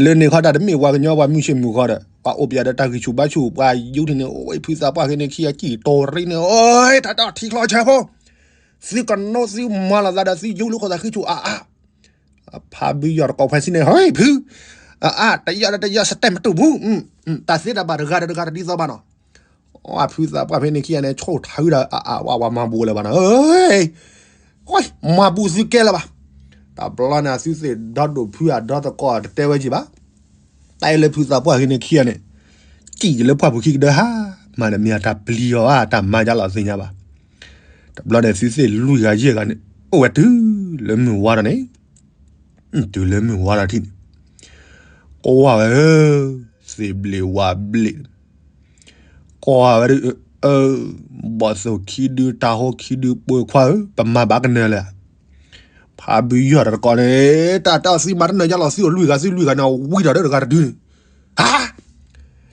လၢန့ၣ်ခီတၢ်တမ့ၢ်ပှၤကညီပှၤမုၢ်ဆ့ၣ်မုၢ်ဂီၤဒီး ပှၤအိၣ်ပယီၤဒီးတၢ်ဂံၢ်ဆူၣ်ဘါဆူၣ် ပှၤယူၢ်ထံၣ်န့ၣ် အိၣ်ဖုသးပှၢ်ဃ့န့ၣ်ခံဂၤကံၣ်တိၤရံန့ၣ် အိၣ်တၢ်တီၢ်ထံချီဆၢဖိ, သုကနိသုမၤလိာ်သးဒီးသုယူၢ်လၢခိၣ်သးဃံဆူၣ်အါအါ ဖးဘုယီၤတကိးဖဲစံးန့ၣ် ဟဲဖု, အါအါ တယီၢ်ဒီးတယီၢ်စတဲမတူၢ်ဘူး, တၢ်သ့တၢ်ဘၣ်တဂၤဒီးတဂၤတဒ်သိးဘၣ်နီၤ, အဖုသးပှၢ်ဖဲန့ၣ်ခံဂၤန့ၣ် ဆိၣ်ထးဝံၤဒီး အါအါ ဝဲဝဲမၤဘူးလၢၤဘၣ်နီၤ, မၤဘူးသုကဲလၢၤဘၣ်, တဘျီန့ၣ် အသုသ့ၣ်ဒီဒိၣ်ဖုအဒီသကိးတတဲဝဲက့ၤဘၣ်, တၢ်အံၤလၢဖုသးပှၢ်ဖဲန့ၣ်ခံဂၤန့ၣ် ကံၣ်က့ၤလၢပှၢ်ပူၤခံကဒၢဟါ, မၤတမ့ၢ်အတၢ်ပျံၤအီၤဧါ တၢ်မၤယါလီၤသ့ၣ်ညါဘၣ်, တဘျီန့ၣ် သုသ့ၣ်လွံၢ်ဂၤယဲၢ်ဂၤန့ၣ် အိၣ်ဝဲတုၤလၢမုၢ်ဝါဒီးန့ၣ်, တုၤလၢမုၢ်ဝါဒီးထံၣ်န့ၣ်, ကွၢ်ဝဲဧၢ, သ့ၣ်ဘျ့ၣ်ဝါဘျ့ၣ်, ကွၢ်ဝဲဒၣ်, ဘီၣ်သိၣ်ခံဒု တၢ်ဟိခံဒု ပှဲၤခွါဧၢ ပမၤဘၣ်ကနၢၤလဲၣ်, ဖးဘုယီၤတကိးန့ၣ် တၢ်တၢ်သုမၤတနၢၤယါလီၤ သုအိၣ်လွံၢ်ဂၤ သုလွံၢ်ဂၤန့ၣ် ဝံဒီးတဂၤတဒုန့ၣ်, ဧါ,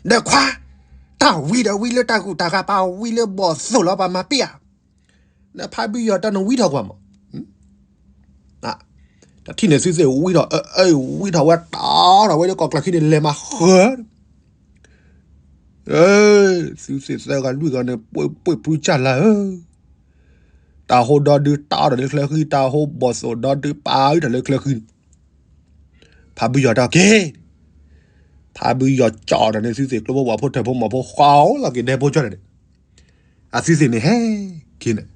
ဒီးခွါ, တၢ်ဝံဒီးဝံလၢတၢ်ဂုၢ်တၢ်ဂၤ ပာ်ဝံလၢဘီၣ်သိၣ်လီၤ ပာ်မၤပ့ၢ်ဧါ, နဖးဘုယီၤတၢ်နဝံထီၣ်ကွၢ်မး တထံၣ်န့ၣ်သုသ့ၣ်ဝံထီၣ် အၢ ဝံထီၣ်ဝဲတၢ်ထီၣ်ဝဲလၢကီၢ်ကျၢၢ်ခံန့ၣ် လဲၤမၤဃၢၤ, သုသ့ၣ်သၢဂၤလွံၢ်ဂၤန့ၣ် ပှ့ၤပှ့ၤဖုကၢ်လၢဧၢ, တၢ်ဟိဒီဒုတၢ်အီၣ်တၢ်လၢချၢဃံ တၢ်ဟိဘီၣ်သိၣ်ဒီဒုပာ်အုၣ်တၢ်လၢချၢဃံန့ၣ်, ဖးဘုယီၤတၢ်က့ၤ ဖးဘုယီၤကၠီၣ်ဒီးန့ၣ် သုသ့ၣ်ကျိဖိဝဲဖိထၢၣ်ဖိမီၤဖိဃီလီၤက့ၤဒဲဖိကၠီၣ်န့ၣ်, အသုသ့ၣ်န့ၣ်ဟဲက့ၤန့ၣ်,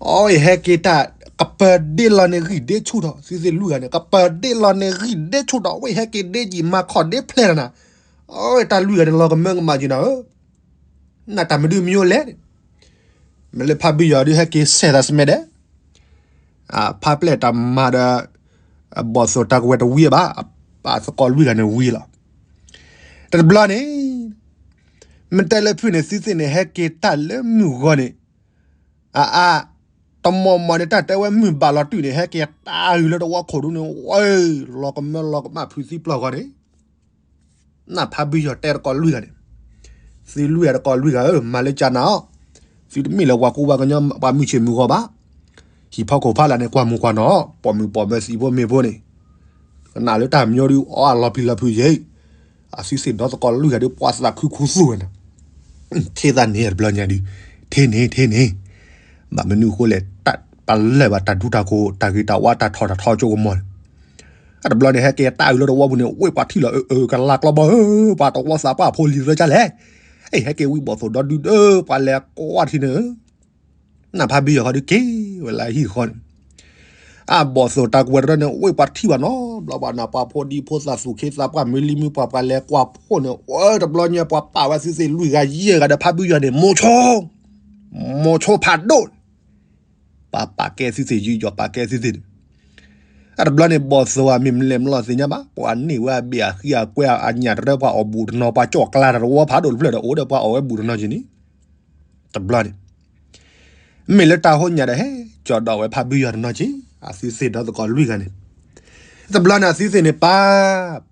အဝဲဟဲက့ၤတၢ် ကပၢၤဒ့လီၤန့ၣ်ဂံၢ်ဒ့ဆူၣ်ထီၣ် သုသ့ၣ်လွံၢ်ဂၤန့ၣ် ကပၢၤဒ့လီၤန့ၣ်ဂံၢ်ဒ့ဆူၣ်ထီၣ် အဝဲဟဲက့ၤဒ့ကံၣ်မၤခီၣ်ဒ့ဖျဲၣ်လီၤနၤ, အဝဲတၢ်လွံၢ်ဂၤန့ၣ်လီၤကမၢကမၣ်က့ၤနၤဧၢ, နတၢ်မဒုမယိလဲၣ်, မ့ၢ်လၢဖးဘုယီၤဒုးဟဲက့ၤစဲးသးစမဲဒဲး ဖးပျဲၢ်တၢ်မၤဒီး ဘီၣ်သိၣ်တၢ်ကဝဲၤတဝံဘၣ်, ပာ်သကိးလွံၢ်ဂၤန့ၣ်ဝံလီၤ. တဘျီန့ၣ် မ့ၢ်တဲလၢဖုန့ၣ် သုသ့ၣ်န့ၣ်ဟဲက့ၤတၢ်လၢမုၢ်ဂီၤန့ၣ်, အအါ, တမီၢ်မီၢ်န့ၣ် တၢ်တဲဝဲမုၢ်ဘၣ်လီၤတုၤန့ၣ် ဟဲက့ၤတၢ်အုၣ်လၢတဝီခိၣ်ဒူန့ၣ် ဝဲ လီၤကမၢလီၤကမၣ်ဖုသံပျီၢ်ဂီၤန့ၣ် နဖးဘုယီၤတဲတကိးလွံၢ်ဂၤန့ၣ်, သုလွံၢ်ဂၤတကိးလွံၢ်ဂၤဧၢ မၤလၢကနၤအီၤ, သုတမ့ၢ်လၢပှၤကူပှၤကညီပှၤမုၢ်ဆ့ၣ်မုၢ်ဂီၤဘၣ်, ဟံၣ်ဖီခိၣ်ဖီလာ်န့ၣ် ကွၢ်မုၢ်ကွၢ်နီၢ်, ပိာ်မုၣ်ပိာ်မၢၤသံးဖိမ့ၢ်ဖိန့ၣ်, ကနၣ်လၢတၢ်မၠိဒုး အီၣ်အလီၤပျံၤလီၤဖုးယဲၢ်, အသုသ့ၣ်ဒီသကိးလွံၢ်ဂၤဒုး ပှၤသးခုခူသူၣ်ဝဲန့ၣ်, ထံၣ်သးန့ၣ်တဘျီညါဒုး, ထံၣ်န့ၣ် ထံၣ်န့ၣ်, ဘၣ်မနုၤအဃိလဲၣ် ပလၢၢ်ဘၣ်တၢ်ဒူတၢ်ကိၢ် တၢ်ဂ့ၤတၢ်ဝါ တၢ်ထီၣ်တၢ်ထီကၠိကမီၤန့ၣ်, အတဘျီန့ၣ် ဟဲက့ၤတၢ်အုၣ်လၢတဝီပူၤန့ၣ် ဝ့ၢ်ပှၤထံၣ်လီၤ အၢ အၢ ကလါကျီဘီဧၢ, ပှၤတဝီသးပှၢ်ဖိလံၤသၢကၢ်လဲၣ်, အ့ၣ် ဟဲက့ၤဝံဘီၣ်သိၣ်ဒီဒုဒီး ပှၤလဲၤကွၢ်ထံၣ်န့ၣ်ဧၢ, နဖးဘုယီၤဃီဒုးက့ၤဝဲလၢဟံၣ်ဃီန့ၣ် အဘီၣ်သိၣ်တၢ်ကဝဲၤတရၢန့ၣ် ဝ့ၢ်ပှၤထံၣ်ဘၣ်နီတဘျီဘၣ်နီၤ, ပှၤဖိဒံဖိသၣ်သူၣ်ခ့သးပှၢ်မုၢ်လံမုၢ်ပှၢ် ပှၤလဲၤကွၢ်ဖှိၣ်န့ၣ် ဝဲတဘျီညါ ပှၤပာ်ဝဲသုသ့ၣ်လွံၢ်ဂၤယဲၢ်ဂၤဒီးဖးဘုယီၤန့ၣ် မိၤဆိ, မိၤဆိဖးဒိၣ်, ပှၤပာ်ကဲသုသ့ၣ်ယုၢ်ယီၤပာ်ကဲသုသ့ၣ်န့ၣ်, အတဘျီန့ၣ် ဘီၣ်သိၣ်အမံၤမလဲၣ်မလီၤသ့ၣ်ညါဘၣ်, ပှၤန့ၢ်ဝဲအဘ့ၣ်အဃံအကွဲ အညၣ်တရၢပှၤအီၣ်ဘူးတနီၤ ပှၤကၠီၣ်ကျါတၢ်တဝီဖးဒိၣ်တဖျၢၣ်ဒီး အိၣ်ဒီးပှၤအီၣ်ဝဲဘူးတနီၤက့ၤန့ၣ်, တဘျီန့ၣ် မ့ၢ်လၢတၢ်ဟိညၣ်ဒီးဟဲကၠီၤဒီးဝဲဖးဘုယီၤတနီၤက့ၤ, အသုသ့ၣ်ဒီသကိးလွံၢ်ဂၤန့ၣ်, တဘျီန့ၣ်အသုသ့ၣ်န့ၣ် ပာ်,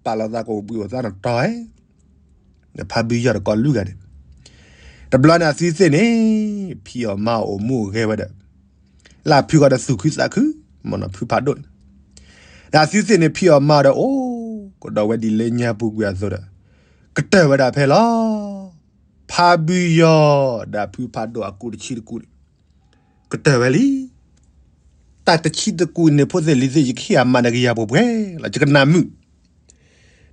ပာ်လီၤသးကအိၣ်ဘှံးအိၣ်သါနီၤတီၤဧဲ, ဒီးဖါဘုယီၢ်တကိးလွံၢ်ဂၤန့ၣ်, တဘျီန့ၣ်အသုသ့ၣ်န့ၣ် ဖံးအီၣ်မၤအီၣ်အိၣ်မူအိၣ်ဂဲၤဝဲဒီး, လၢဖုဂီၢ်ဒီးသူၣ်ခုသးခု, မ့ၢ်နီၤဖုဖးဒိၣ်န့ၣ်, ဒီးအသုသ့ၣ်န့ၣ် ဖံးအီၣ်မၤအီၣ်ဒီးအိၣ်ကဒီးဝဲဒ်လၢညါပူၤကွံာ်အသိးဒီး, ကတၢၢ်ဝဲဒၣ်ဖဲလီၤ. ဖါဘုယီၢ်ဒီးဖုဖးဒိၣ်အကူးတဆံတကူးန့ၣ် ကတၢၢ်ဝဲလံ. တၢ်တဆံတကူးန့ၣ် ဖိသ့ၣ်လံၤသ့ၣ် ယကဟ့ၣ်အမၤနကယၤပှဲၤပှဲၤလီၤ ယကနၣ်မုာ်,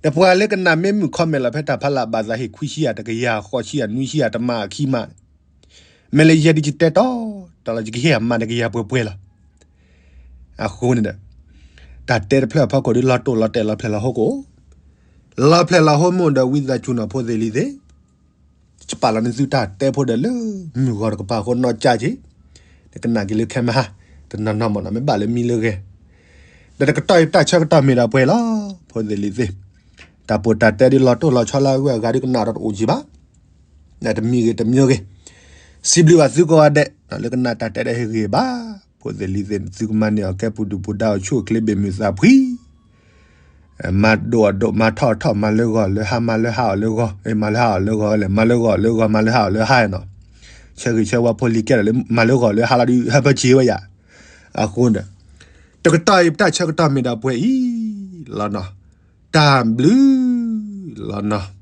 ဒီးပှၤလၢကနၣ်မ့ၢ်မုာ် comment လီၤဖဲတၢ်ဖးလၢ်ဘၣ်သးဟ့ၣ်ခွံဆံယၤတကယၤဃိးဆံယၤနွံဆံယၤတမၤအခံမး, မ့ၢ်လၢယဲဒ်ယတဲတီတီလီၤ ယကဟ့ၣ်အမၤနကယၤပှဲၤပှဲၤလီၤ. အဃိန့ၣ်ဒီး, တၢ်တဲတဖျၢၣ်အဖီခိၣ်ဒီးလီၤတိၢ်လီၤတဲာ်လီၤဖျဲၣ်လီၤဟိကအိၣ်, လီၤဖျဲၣ်လီၤဟိမ့ၢ်ဒီးဝံသးစူၤနီၤဖိသ့ၣ်လံၤသ့ၣ် ယပာ်လီၤန့ၢ်သုတၢ်တဲဖိဒီးလၢမုၢ်ဂီၤတကပၤအဃိနီၢ်ကၠၢ်က့ၤ, နကနၣ်က့ၤလၢခဲမဟါ, တနီၤနီၤမ့ၢ်နီၤ မ့ၢ်ဘၣ်လၢမံလၢဂဲၤ, ဒီးတကတီၢ်အံၤတၢ်ဆၢကတီၢ်မ့ၢ်ဒၣ်ပှဲၤလီၤ ဖိသ့ၣ်လံၤသ့ၣ်, တၢ်ပိာ်တၢ်တဲဒ်လီၤတိၢ်လီၤဆီလၢအဂုၤအဂၤဒ်ကနၣ်ဒီးတအိၣ်က့ၤဘၣ်, တမံၤဂ့ၤတမံၤဂ့ၤ, စံးဘျုးဘၣ်သုကိးဂၤဒဲး, လၢကနၣ်တၢ်တဲဒီးဟ့ၣ်ဂံၢ်ဘါ, ဖိသ့ၣ်လံၤသ့ၣ် သုကမၤန့ၢ်အီၤကဲပူၤဒုၣ်ပူၤဒါအိၣ်ဆူၣ်အိၣ်ချ့ဘ့ၣ်မုာ်သးဖှံ မၤဒိၣ်အဒိၣ် မၤထီၣ်အထီၣ် မၤလၢဂီၤလၢဟါ မၤလၢဟါအီၤလၢဂီၤ မၤလၢဟါအီၤလၢဂီၤလဲၣ် မၤလၢဂီၤလၢဂီၤ မၤလၢဟါအီၤလၢဟါနီၤ, ဆၢဂ့ၤဆၢဝါဖိလံၤကဲဒီးလၢ မၤလၢဂီၤလၢဟါလီၤဒုး ဟၢဖၢဆံးဝဲယၤ, အဃိဒီး, တကတီၢ်အံၤပတၢ်ဆၢကတီၢ်မ့ၢ်ဒၣ်ပှဲၤအံၤလီၤနီၤ, တၢ်ဘျုးလီၤနီၤ.